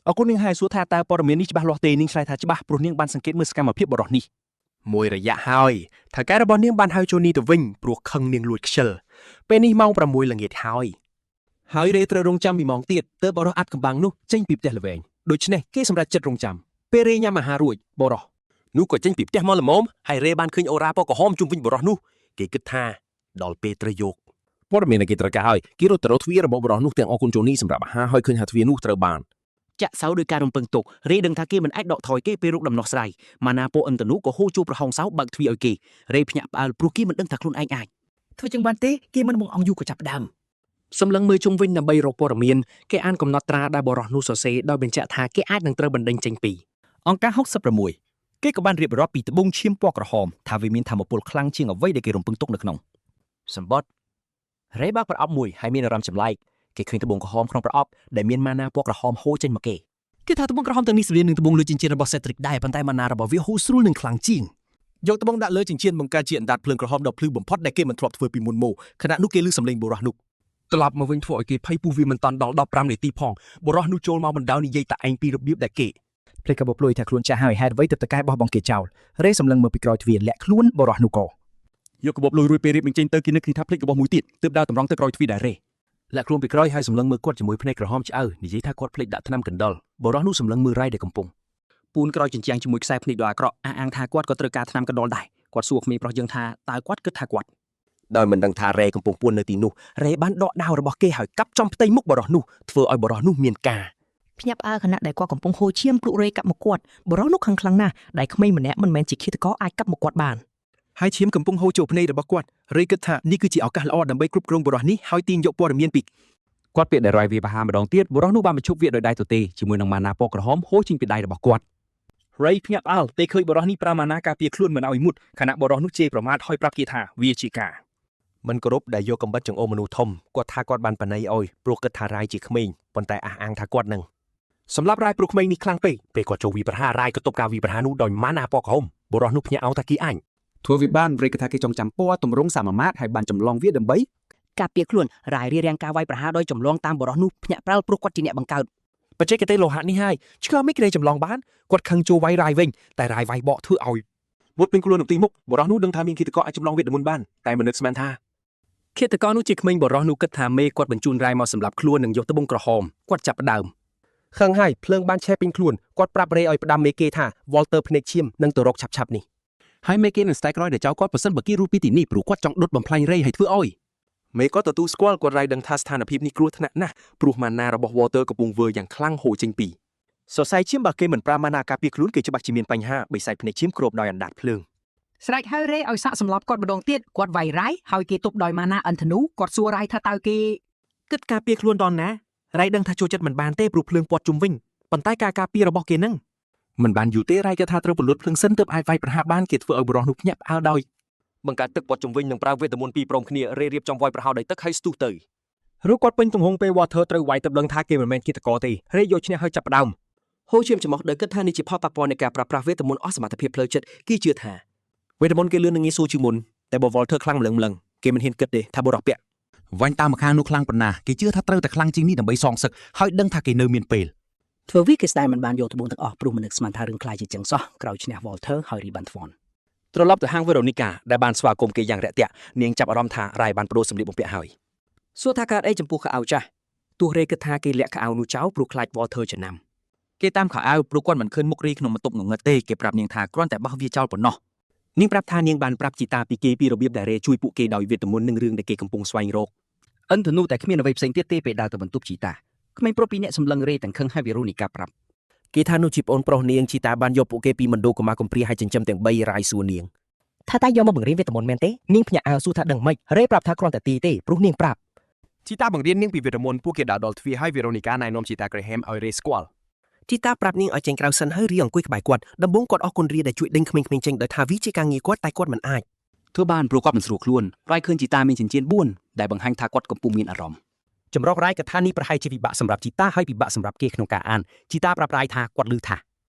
អរគុណនាងហើយសួរថាតើព័ត៌មាននេះច្បាស់លាស់ទេនាងឆ្លើយថាច្បាស់ព្រោះនាងបានសង្កេតមើលសកម្មភាពបុរសនេះ មួយរយៈហើយថៅកែរបស់នាងបានហៅជូនីទៅវិញព្រោះខឹងនាងលួចខ្ជិលពេលនេះម៉ោង6ល្ងាចហើយហើយរេត្រូវរងចាំ1ម៉ោងទៀតទើបបុរសអាត់កំបាំងនោះចេញពីផ្ទះល្វែងដូច្នេះគេសម្រេចចិត្តរងចាំពេលរេញ៉ាំអាហាររួចបុរសនោះក៏ចេញពីផ្ទះមកល្មមហើយរេបានឃើញអូរ៉ាពណ៌ក្រហមជុំវិញបុរសនោះគេគិតថាដល់ពេលត្រូវយក ព័ត៌មានដែលគេត្រូវការហើយគេរត់ទៅរកទ្វាររបស់បុរសនោះទាំងអរគុណជូនីសម្រាប់អាហារហើយឃើញថាទ្វារនោះត្រូវបាន ចាក់សោដោយការរំពឹងទុករេដឹងថាគេមិនអាចដកថយគេពេលរកដំណោះស្រាយម៉ាណាពោអិនតនូក៏ហូរជួប្រហោងសោបើកទ្វារឲ្យគេរេភ្ញាក់ផ្អើលព្រោះគេមិនដឹងថាខ្លួនឯងអាច ធ្វើចឹងបានទេគេមិនបងអង្គយូរក៏ចាប់ផ្ដើម សម្លឹងមើលជុំវិញដើម្បីរកព័ត៌មានគេអានកំណត់ត្រាដែលបុរសនោះសរសេរដោយបញ្ជាក់ថាគេអាចនឹងត្រូវបណ្តេញចេញពី អង្គការ66គេក៏បានរៀបរាប់ពីត្បូងឈាមពណ៌ក្រហមថាវាមានធម៌ពលខ្លាំងជាងអ្វីដែលគេរំពឹងទុកនៅក្នុង សម្បត្តិរេបើកប្រអប់មួយហើយមានអារម្មណ៍ចម្លែកគេឃើញត្បូងក្រហមក្នុងប្រអប់ដែលមានម៉ាណាពណ៌ក្រហមហូរចេញមកគេ គេថាត្បូងក្រហមទាំងនេះស្រដៀងនឹងត្បូងលើចិញ្ចៀនរបស់ Cedric ដែរប៉ុន្តែម៉ាណារបស់វាហូរស្រួលនិងខ្លាំងជាង យកត្បូងដាក់លើចិញ្ចៀនបង្កើតជាអណ្ដាតភ្លើងក្រហមដ៏ភ្លឺបំផុតដែលគេមិនធ្លាប់ធ្វើពីមុនមកខណៈនោះគេឮសំឡេងបុរសនោះ ត្រឡប់មកវិញធ្វើឲ្យគេភ័យពុះវាមិនតាន់ដល់15នាទីផងបុរសនោះចូលមកបណ្ដោយនិយាយតែឯងពីរបៀបដែលគេ ភ្លេចកាបូបលុយថាខ្លួនចាស់ហើយហេតុអ្វីទើបតកែបោះបង់គេចោលរេសម្លឹងមើលពីក្រោយទ្វារលាក់ខ្លួនបុរសនោះក៏ យកកាបូបលុយរួចពេលរៀបនឹងចេញទៅគេនឹកឃើញថាភ្លេចរបស់មួយទៀតទើបដើរតម្រង់ទៅក្រោយទ្វារដែររេ លាក់ខ្លួនពីក្រោយហើយសម្លឹងមើលគាត់ជាមួយភ្នែកក្រហមឆ្អៅនិយាយថាគាត់ភ្លេចដាក់ថ្នាំកណ្ដុរបុរសនោះសម្លឹងមើលរ៉ៃដែលកំពុង ពូនក្រោយជញ្ជាំងជាមួយខ្សែភ្នែកដ៏អាក្រក់អះអាងថាគាត់ក៏ត្រូវការថ្នាំកណ្ដុរដែរគាត់សួរក្មេងប្រុសយើងថាតើគាត់គិតថាគាត់ ដោយមិនដឹងថារ៉េកំពុងពួននៅទីនោះរ៉េបានដកដាវរបស់គេហើយកាប់ចំផ្ទៃមុខបុរសនោះធ្វើឲ្យបុរសនោះមានការ ភ្ញាក់ផ្អើលខណៈដែលគាត់កំពុងហូរឈាមព្រោះរេកាប់មកគាត់បុរសនោះខឹងខ្លាំងណាស់ដែលក្មេងម្នាក់មិនមែនជាឃាតករអាចកាប់មកគាត់បាន ហើយឈាមកំពុងហូរចូលភ្នែករបស់គាត់រេគិតថានេះគឺជាឱកាសល្អដើម្បីគ្រប់គ្រងបុរសនេះហើយទាញយកព័ត៌មានពី គាត់ពាក្យដែលរយវាប្រហារម្ដងទៀតបុរសនោះបានបញ្ឈប់វាដោយដៃទទេជាមួយនឹងម៉ាណាពណ៌ក្រហមហូរចេញពីដៃរបស់គាត់ រេភ្ញាក់ផ្អើលពេលឃើញបុរសនេះប្រើម៉ាណាការពារខ្លួនមិនឲ្យមុតខណៈបុរសនោះជេរប្រមាថហើយប្រាប់គេថាវាជាការ មិនគោរពដែលយកកំបិតចង្អុលមនុស្សធំគាត់ថាគាត់បានបណៃអោយព្រោះគិតថារាយជាក្មេងប៉ុន្តែអះអាងថាគាត់នឹងសម្រាប់រាយព្រោះក្មេងនេះខ្លាំងពេកពេលគាត់ចូលវីប្រហាររាយក៏ទប់ការវីប្រហារនោះដោយម៉ាណាពណ៌ក្រហមបុរសនោះភ្ញាក់អោថាគីអញ ធ្វើវាបានរេគិតថាគេចង់ចាំពណ៌ទម្រង់សមាមាត្រហើយបានចម្លងវាដើម្បី ការពារខ្លួនរាយរារាំងការវាយប្រហារដោយចម្លងតាមបុរសនោះភ្ញាក់ផ្អើលព្រោះគាត់ជាអ្នកបង្កើត បច្ចេកទេសលោហៈនេះហើយឆ្កមិនគេចម្លងបានគាត់ខឹងចូលវាយរាយវិញតែរាយវាយបកធ្វើឲ្យមុតពេញខ្លួននៅទីមុខបុរសនោះដឹងថាមានឃាតករអាចចម្លងវេទមន្តបានតែមិននឹកស្មានថា ឃាតករនោះជាក្មេងបុរសនោះគិតថាមេគាត់បញ្ជូនរ៉ៃមកសម្រាប់ខ្លួននិងយកត្បូងក្រហមគាត់ចាប់ផ្ដើម ខឹងហើយភ្លើងបានឆេះពេញខ្លួនគាត់ប្រាប់រេឲ្យផ្ដាំមេគេថា Walter ភ្នែកឈាមនឹងទៅរកឆាប់ឆាប់នេះ ហើយមេគេនឹងស្តែក្រោយដែលចៅគាត់ប្រសិនបើគេរួចពីទីនេះព្រោះគាត់ចង់ដុតបំផ្លាញរេហើយធ្វើឲ្យ មេក៏ទទួលស្គាល់គាត់រៃដឹងថាស្ថានភាពនេះគ្រោះថ្នាក់ណាស់ព្រោះម៉ាណារបស់ Walter កំពុងវើយ៉ាងខ្លាំងហូរចេញពីសរសៃឈាមបើគេមិនប្រើម៉ាណាការពារខ្លួនគេច្បាស់ជាមានបញ្ហាបិសាចភ្នែកឈាមគ្របដោយអណ្ដាតភ្លើង ស្រេចហើយរេឲ្យសាក់សម្លាប់គាត់ម្ដងទៀតគាត់វាយរ៉ៃហើយគេទប់ដោយម៉ាណាអិនធនូគាត់សួររ៉ៃថាតើគេ គិតការពារខ្លួនដល់ណារៃដឹងថាចូលចិត្តមិនបានទេព្រោះភ្លើងព័ទ្ធជុំវិញប៉ុន្តែការការពាររបស់គេនឹង មិនបានយូរទេរ៉ៃក៏ថាត្រូវពលុតភ្លើងសិនទើបអាចវាយប្រហារបានគេធ្វើឲ្យបុរសនោះភ្ញាក់ផ្អើលដោយ បង្កើតទឹកព័ទ្ធជុំវិញនិងប្រើវេទមន្តពីរព្រមគ្នារេរៀបចំវាយប្រហារដោយទឹកហើយស្ទុះទៅ ឬគាត់ពេញទំហឹងពេល Walter ត្រូវវាយទៅដឹងថាគេមិនមែនឃាតករទេរេយកឈ្នះហើយចាប់ផ្ដើម ហូរឈាមច្រមុះដោយគិតថានេះជាផលប៉ះពាល់នៃការប្រើប្រាស់វេទមន្តអស់សមត្ថភាពផ្លូវចិត្តគេជឿថា វេទមន្តគេលឿននិងងាយស្រួលជាងមុនតែបើ Walter ខ្លាំងម្លឹងម្លឹងគេមិនហ៊ានគិតទេថាបុរសពាក់ វាញ់តាមម្ខាងនោះខ្លាំងប៉ុណ្ណាគេជឿថាត្រូវតែខ្លាំងជាងនេះដើម្បីសងសឹកហើយដឹងថាគេនៅមានពេល ធ្វើវាគេស្ដាយមិនបានយកត្បូងទាំងអស់ព្រោះមិននឹកស្មានថារឿងខ្លាចជាចឹងសោះក្រោយឈ្នះ Walter ហើយរីបានធ្វន់ ត្រឡប់ទៅហាង Veronica ដែលបានស្វាគមន៍គេយ៉ាងរាក់ទាក់នាងចាប់អារម្មណ៍ថារ៉ៃបានប្ដូរសម្លៀកបំពាក់ហើយ សួរថាកើតអីចំពោះខោអាវចាស់ទោះរេគិតថាគេលាក់ខោអាវនោះចោលព្រោះខ្លាច Walter ចំណាំ គេតាមខោអាវព្រោះគាត់មិនឃើញមុខរីក្នុងបន្ទប់ងងឹតទេគេប្រាប់នាងថាគ្រាន់តែបោះវាចោលប៉ុណ្ណោះ នាងប្រាប់ថានាងបានប្រាប់ជីតាពីគេពីរបៀបដែលរេជួយពួកគេដោយវេទមន្តនិងរឿងដែលគេកំពុងស្វែងរក អិនធនូតែគ្មានអ្វីផ្សេងទៀតទេពេលដើរទៅបន្ទប់ជីតាក្មេងប្រុសពីរនាក់សម្លឹងរេទាំងខឹងហើយវីរូនីកាប្រាប់ គេថានោះជាប្អូនប្រុសនាងជីតាបានយកពួកគេពីមណ្ឌលកុមារកំព្រាហើយចិញ្ចឹមទាំង3រាយសួរនាង ថាតែយកមកបង្រៀនវេទមន្តមែនទេនាងភ្ញាក់អើលសួរថាដឹងម៉េចរេប្រាប់ថាគ្រាន់តែទីទេព្រោះនាងប្រាប់ ជីតាបង្រៀននាងពីវេទមន្តពួកគេដើរដល់ទ្វារហើយ Veronica ណែនាំជីតា Graham ឲ្យរេស្គាល់ ជីតាប្រាប់នាងឲ្យចេញក្រៅសិនហើយរីអង្គុយក្បែរគាត់ដំបូងគាត់អរគុណរីដែលជួយដេញក្មេងៗចេញដោយថាវាជាការងារគាត់តែគាត់មិនអាច ធ្វើបានព្រោះគាត់មិនស្រួលខ្លួនរ៉ៃឃើញជីតាមានចិញ្ចៀន4ដែលបង្ហាញថាគាត់កំពុងមានអារម្មណ៍ ចម្រុះរ៉ាយកថានេះប្រហែលជាពិបាកសម្រាប់ជីតាហើយពិបាកសម្រាប់គេក្នុងការអានជីតាប្រាប់រ៉ាយថាគាត់ឮថា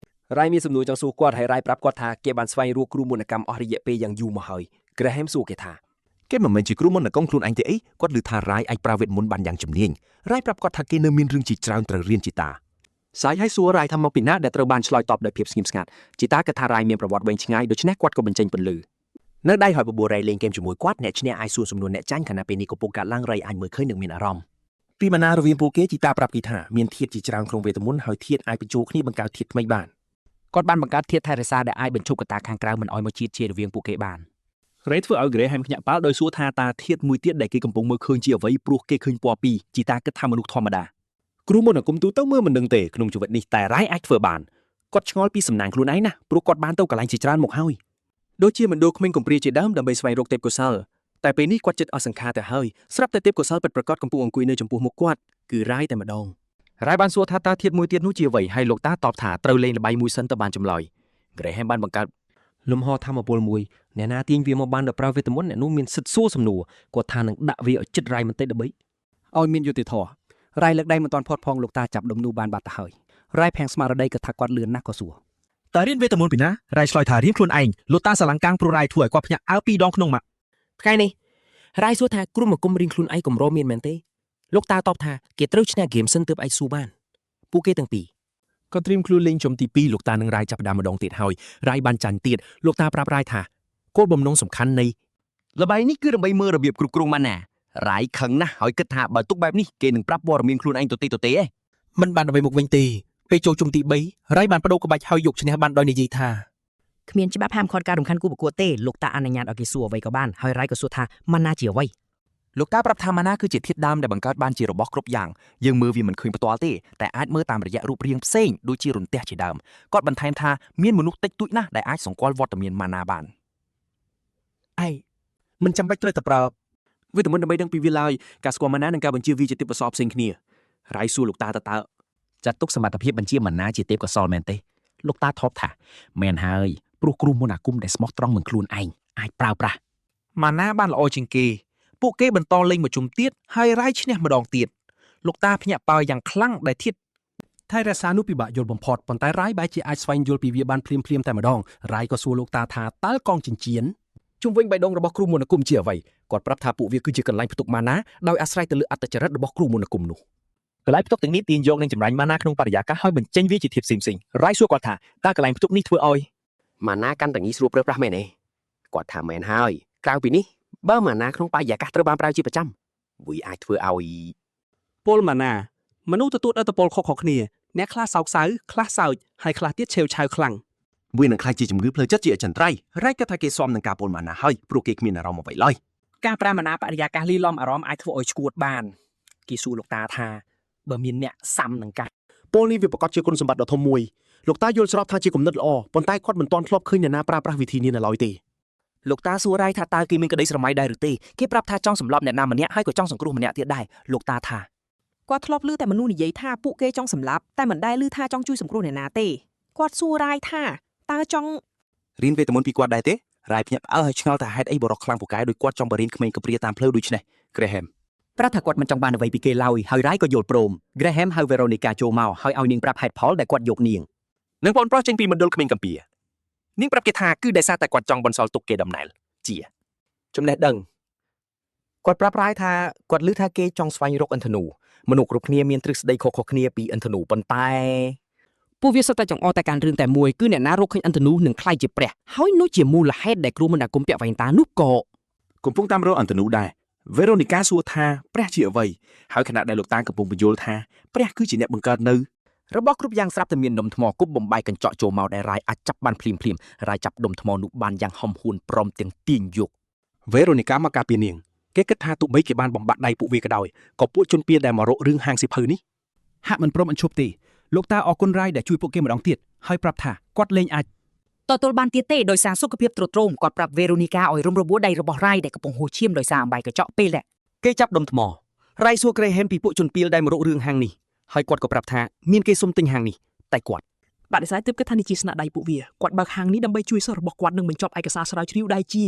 រ៉ៃមានសំណួរចង់សួរគាត់ហើយរ៉ៃប្រាប់គាត់ថាគេបានស្វែងរកគ្រូមន្តកម្មអស់រយៈពេលយ៉ាងយូរមកហើយ Graham សួរគេថា គេមិនមែនជាគ្រូមន្តកងខ្លួនឯងទេអីគាត់ឮថារ៉ាយអាចប្រើវេទមន្តបានយ៉ាងជំនាញរ៉ាយប្រាប់គាត់ថាគេនៅមានរឿងជាច្រើនត្រូវរៀនជីតា សាយឲ្យសួររ៉ៃថាមកពីណាដែលត្រូវបានឆ្លើយតបដោយភាពស្ងៀមស្ងាត់ជីតាគិតថារ៉ៃមានប្រវត្តិវែងឆ្ងាយដូច្នេះគាត់ក៏បញ្ចេញពន្លឺ នៅដៃហើយបបួលរ៉ៃលេងហ្គេមជាមួយគាត់អ្នកឈ្នះអាចសួរសំណួរអ្នកចាញ់ខណៈពេលនេះកំពុងកើតឡើងរ៉ៃអាចមើលឃើញនិងមានអារម្មណ៍ ពីម៉ាណារវាងពួកគេជីតាប្រាប់គេថាមានធាតុជាច្រើនក្នុងវេទមន្តហើយធាតុអាចបញ្ចូលគ្នាបង្កើតធាតុថ្មីបាន គាត់បានបង្កើតធាតុថែរក្សាដែលអាចបញ្ឈប់កត្តាខាងក្រៅមិនឲ្យមកជាតិជារវាងពួកគេបាន រេធ្វើឲ្យ Graham ភ្ញាក់ផ្អើលដោយសួរថាតើធាតុមួយទៀតដែលគេកំពុងមើលឃើញជាអ្វីព្រោះគេឃើញពណ៌ពីរជីតាគិតថាមនុស្សធម្មតា គ្រូមន្តអាគមទូទៅមើលមិនដឹងទេក្នុងជីវិតនេះតែរ៉ៃអាចធ្វើបានគាត់ឆ្ងល់ពីសំណាងខ្លួនឯងណាព្រោះគាត់បានទៅកន្លែងជាច្រើនមកហើយ ដូចជាមណ្ឌលក្មេងកំព្រាជាដើមដើម្បីស្វែងរកទេពកោសលតែពេលនេះគាត់ចិត្តអស់សង្ខារទៅហើយស្រាប់តែទេពកោសលពិតប្រាកដកំពុងអង្គុយនៅចំពោះមុខគាត់គឺរ៉ាយតែម្ដង រ៉ៃបានសួរថាតើធាតុមួយទៀតនោះជាអ្វីហើយលោកតាតបថាត្រូវលេងល្បែងមួយសិនទៅបានចម្លើយ Graham បានបង្កើត លំហធម្មពលមួយអ្នកណាទាញវាមកបានដោយប្រើវេទមន្តអ្នកនោះមានសិទ្ធិសួរសំណួរគាត់ថានឹងដាក់វាឲ្យចិត្តរ៉ៃបន្តិចដើម្បី ឲ្យមានយុត្តិធម៌រ៉ៃលើកដៃមិនទាន់ផុតផងលោកតាចាប់ដុំនោះបានបាត់ទៅហើយរ៉ៃភាំងស្មារតីក៏ថាគាត់លឿនណាស់ក៏សួរ តើរៀនវេទមន្តពីណារ៉ៃឆ្លើយថារៀនខ្លួនឯងលោកតាស្រឡាំងកាំងព្រោះរ៉ៃធ្វើឲ្យគាត់ភ្ញាក់អើលពីរដងក្នុងម៉ាក់ ថ្ងៃនេះរ៉ៃសួរថាគ្រូមកគុំរៀនខ្លួនឯងកម្រមានមែនទេលោកតាតបថាគេត្រូវឈ្នះហ្គេមសិនទើបអាចសួរបានពួកគេទាំងពីរ ក៏ត្រៀមខ្លួនលេងជុំទី2លោកតានឹងរ៉ាយចាប់ផ្ដើមម្ដងទៀតហើយរ៉ាយបានចាញ់ទៀតលោកតាប្រាប់រ៉ាយថាគោលបំណងសំខាន់នៃ ល្បែងនេះគឺដើម្បីមើលរបៀបគ្រប់គ្រងម៉ាណារ៉ាយខឹងណាស់ហើយគិតថាបើទុកបែបនេះគេនឹងប្រាប់ព័ត៌មានខ្លួនឯងទៅទេទៅទេឯង មិនបានអ្វីមកវិញទេពេលចូលជុំទី3រ៉ៃបានបដូរក្បាច់ហើយយកឈ្នះបានដោយនិយាយថា គ្មានច្បាប់ហាមឃាត់ការរំខានគូប្រកួតទេលោកតាអនុញ្ញាតឲ្យគេសួរអ្វីក៏បានហើយរ៉ៃក៏សួរថាម៉ាណាជាអ្វី លោកតាប្រាប់ថាម៉ាណាគឺជាធាតុដើមដែលបង្កើតបានជារបស់គ្រប់យ៉ាងយើងមើលវាមិនឃើញផ្ទាល់ទេតែអាចមើលតាមរយៈរូបរាងផ្សេងដូចជារន្ទះជាដើមគាត់បន្ថែមថាមានមនុស្សតិចតួចណាស់ដែលអាចសម្គាល់វត្តមានម៉ាណាបាន ឯង មិនចាំបាច់ត្រូវតែប្រើ វេទមន្តដើម្បីដឹងពីវាឡើយការស្គាល់ម៉ាណានិងការបញ្ជាវាជាទេពកោសល្យផ្សេងគ្នារ៉ៃសួរលោកតាតើតើ ចាត់ទុកសមត្ថភាពបញ្ជាម៉ាណាជាទេពកោសល្យមែនទេលោកតាថបថាមែនហើយព្រោះគ្រូមន្តអាគមដែលស្មោះត្រង់នឹងខ្លួនឯងអាចប្រើប្រាស់ ម៉ាណាបានល្អជាងគេ ពួកគេបន្តលេងមួយជុំទៀតហើយរ៉ៃឈ្នះម្ដងទៀតលោកតាភ្ញាក់ផ្អើលយ៉ាងខ្លាំងដែលធាតុ ថៃរ៉ាសានោះពិបាកយល់បំផុតប៉ុន្តែរ៉ៃបែរជាអាចស្វែងយល់ពីវាបានភ្លាមៗតែម្ដងរ៉ៃក៏សួរលោកតាថាតើកងចិញ្ចៀន ជុំវិញបេះដូងរបស់គ្រូមន្តអាគមជាអ្វីគាត់ប្រាប់ថាពួកវាគឺជាកន្លែងផ្ទុកម៉ាណាដោយអាស្រ័យទៅលើអត្តចរិតរបស់គ្រូមន្តអាគមនោះ កន្លែងផ្ទុកទាំងនេះទាញយកនិងចម្រាញ់ម៉ាណាក្នុងបរិយាកាសហើយបញ្ចេញវាជាធាតុផ្សេងៗរ៉ៃសួរគាត់ថាតើកន្លែងផ្ទុកនេះធ្វើឲ្យ ម៉ាណាកាន់តែងាយស្រួលប្រើប្រាស់មែនទេគាត់ថាមែនហើយក្រៅពីនេះបើម៉ាណាក្នុងបរិយាកាសត្រូវបានប្រើជាប្រចាំវាអាចធ្វើឲ្យ ពលម៉ាណាមនុស្សទទួលឥទ្ធិពលខុសៗគ្នាអ្នកខ្លះសោកសៅខ្លះសើចហើយខ្លះទៀតឆេវឆាវខ្លាំង វានឹងក្លាយជាជំងឺផ្លូវចិត្តជាអចិន្ត្រៃយ៍រ៉ៃគិតថាគេស៊ាំនឹងការពុលម៉ាណាហើយព្រោះគេគ្មានអារម្មណ៍អ្វីឡើយ ការប្រើម៉ាណាបរិយាកាសលីលំអារម្មណ៍អាចធ្វើឲ្យឈួតបានគេសួរលោកតាថាបើមានអ្នកសាំនឹងការ ពលនេះវាប្រកាសជាគុណសម្បត្តិដ៏ធំមួយលោកតាយល់ស្របថាជាគំនិតល្អប៉ុន្តែគាត់មិនទាន់ធ្លាប់ឃើញអ្នកណាប្រើប្រាស់វិធីនេះនៅឡើយទេ លោកតាសួររ៉ៃថាតើគេមានក្តីស្រមៃដែរឬទេគេប្រាប់ថាចង់សម្លាប់អ្នកណាម្នាក់ហើយក៏ចង់សង្គ្រោះម្នាក់ទៀតដែរលោកតាថា គាត់ធ្លាប់ឮតែមនុស្សនិយាយថាពួកគេចង់សម្លាប់តែមិនដែលឮថាចង់ជួយសង្គ្រោះអ្នកណាទេគាត់សួររ៉ាយថាតើចង់ រៀនវេទមន្តពីគាត់ដែរទេរ៉ៃភ្ញាក់ផ្អើលហើយឆ្ងល់ថាហេតុអីបុរសខ្លាំងពូកែដោយគាត់ចង់បរៀនក្មេងកំព្រាតាមផ្លូវដូចនេះ Graham ប្រាប់ថាគាត់មិនចង់បានអ្វីពីគេឡើយហើយរ៉ៃក៏យល់ព្រម Graham ហៅ Veronica ចូលមកហើយឲ្យនាងប្រាប់ហេតុផលដែលគាត់យកនាង និងបងប្រុសចេញពីមណ្ឌលក្មេងកំព្រានាងប្រាប់គេថាគឺដោយសារតែគាត់ចង់បន្សល់ទុកគេដំណែលជា ចំណេះដឹងគាត់ប្រាប់រ៉ាយថាគាត់ឮថាគេចង់ស្វែងរកឥន្ធនូមនុស្សគ្រប់គ្នាមានទ្រឹស្ដីខុសៗគ្នាពីឥន្ធនូប៉ុន្តែ ពួកវាសុទ្ធតែចង្អុលតែកាន់រឿងតែមួយគឺអ្នកណារកឃើញឥន្ធនូនឹងក្លាយជាព្រះហើយនោះជាមូលហេតុដែលគ្រូមន្តអាគមពាក់វ៉ែនតានោះក៏ កំពុងតាមរកអន្តនូដែរវេរ៉ូនីកាសួរថាព្រះជាអ្វីហើយខណៈដែលលោកតាកំពុងបញ្យល់ថាព្រះគឺជាអ្នកបង្កើតនៅ របស់គ្រប់យ៉ាងស្រាប់តែមានដុំថ្មគប់បំបែកកញ្ចក់ចូលមកដែលរ៉ាយអាចចាប់បានភ្លាមភ្លាមរ៉ាយចាប់ដុំថ្មនោះបានយ៉ាងហំហួនព្រមទាំងទាញយក វេរ៉ូនីកាមកការពារនាងគេគិតថាទោះបីគេបានបំបាក់ដៃពួកវាក៏ដោយក៏ពួកជនពៀដែលមករករឿងហាងសៀវភៅនេះហាក់មិនព្រមអញ្ឈប់ទេលោកតាអរគុណរ៉ៃដែលជួយពួកគេម្ដងទៀតហើយប្រាប់ថាគាត់លែងអាច ទទួលបានទៀតទេដោយសារសុខភាពទ្រុឌទ្រោមគាត់ប្រាប់វេរូនីកាឲ្យរុំរបួសដៃរបស់រ៉ៃដែលកំពុងហូរឈាមដោយសារអំបែកកញ្ចក់ពេលដែល គេចាប់ដុំថ្មរ៉ៃសួរក្រេហេមពីពួកជនពៀលដែលមករករឿងហាងនេះហើយគាត់ក៏ប្រាប់ថាមានគេសុំទិញហាងនេះតែគាត់ បដិសេធទើបគិតថានេះជាស្នាដៃពួកវាគាត់បើកហាងនេះដើម្បីជួយសិស្សរបស់គាត់និងបញ្ចប់ឯកសារស្រាវជ្រាវដែលជា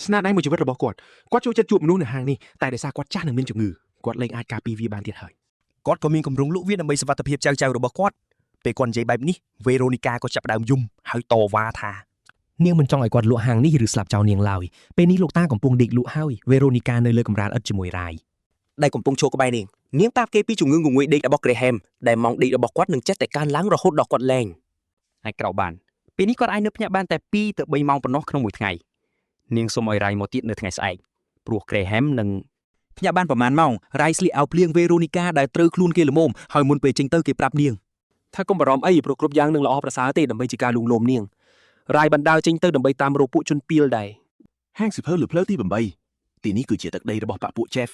ស្នាដៃមួយជីវិតរបស់គាត់គាត់ចូលចិត្តជួបមនុស្សនៅហាងនេះតែដោយសារគាត់ចាស់និងមានជំងឺគាត់លែងអាចការពារវាបានទៀតហើយ គាត់ក៏មានគម្រោងលក់វាដើម្បីសុវត្ថិភាពចៅៗរបស់គាត់ពេលគាត់និយាយបែបនេះវេរ៉ូនីកាក៏ចាប់ផ្ដើមយំហើយតវ៉ាថា នាងមិនចង់ឲ្យគាត់លក់ហាងនេះឬស្លាប់ចោលនាងឡើយពេលនេះលោកតាកំពុងដេកលក់ហើយវេរ៉ូនីកានៅលើកម្រាលឥដ្ឋជាមួយរ៉ាយ ដែលកំពុងឈរក្បែរនាងនាងប្រាប់គេពីជំងឺងងុយដេករបស់ក្រេហេមដែលម៉ោងដេករបស់គាត់នឹងចេះតែកើនឡើងរហូតដល់គាត់លែង អាចក្រោកបានពេលនេះគាត់អាចនៅភ្ញាក់បានតែ2ទៅ3ម៉ោងប៉ុណ្ណោះក្នុងមួយថ្ងៃនាងសូមឲ្យរ៉ៃមកទៀតនៅថ្ងៃស្អែកព្រោះ Graham នឹង ភ្ញាក់បានប្រហែលម៉ោងរ៉ៃស្លៀកអាវភ្លៀងវេរ៉ូនីកាដែលត្រូវខ្លួនគេល្មមហើយមុនពេលចេញទៅគេប្រាប់នាង ថាកុំបារម្ភអីព្រោះគ្រប់យ៉ាងនឹងល្អប្រសើរទេដើម្បីជាការលួងលោមនាងរ៉ាយបណ្ដើរចេញទៅដើម្បីតាមរកពួកជនពៀលដែរ ហាងសៀវភៅលើផ្លូវទី8ទីនេះគឺជាទឹកដីរបស់បពពួក Jeff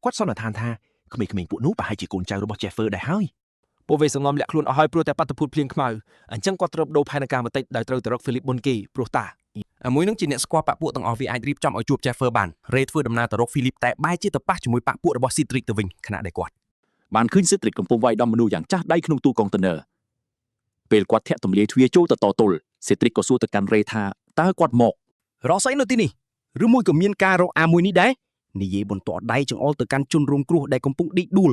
គាត់សន្និដ្ឋានថាក្មេងៗពួកនោះប្រហែលជាកូនចៅរបស់ Jeffer ដែរហើយ ពួកវាសងំលាក់ខ្លួនអស់ហើយព្រោះតែបាតុភូតភ្លៀងខ្មៅអញ្ចឹងគាត់ត្រូវដូរផែនការបន្តិចដោយត្រូវទៅរកហ្វីលីបមុនគេព្រោះតា អាមួយនឹងជាអ្នកស្គាល់បាក់ពួកទាំងអស់វាអាចរៀបចំឲ្យជួប Jeffer បានរេធ្វើដំណើរទៅរក Philip តែបែរជាទៅប៉ះជាមួយបាក់ពួករបស់ Cedric ទៅវិញខណៈដែលគាត់ បានឃើញសេទ្រិកកំពុងវាយដំមនុស្សយ៉ាងចាស់ដៃក្នុងទូកុងតឺន័រពេលគាត់ធាក់ទម្លាយទ្វារចូលទៅតទល់សេទ្រិកក៏សួរទៅកាន់រេថាតើគាត់មករ កស្អីនៅទីនេះឬមួយក៏មានការរកអាមួយនេះដែរនិយាយបន្ទាត់ដៃចង្អុលទៅកាន់ជនរងគ្រោះដែលកំពុងដេកដួល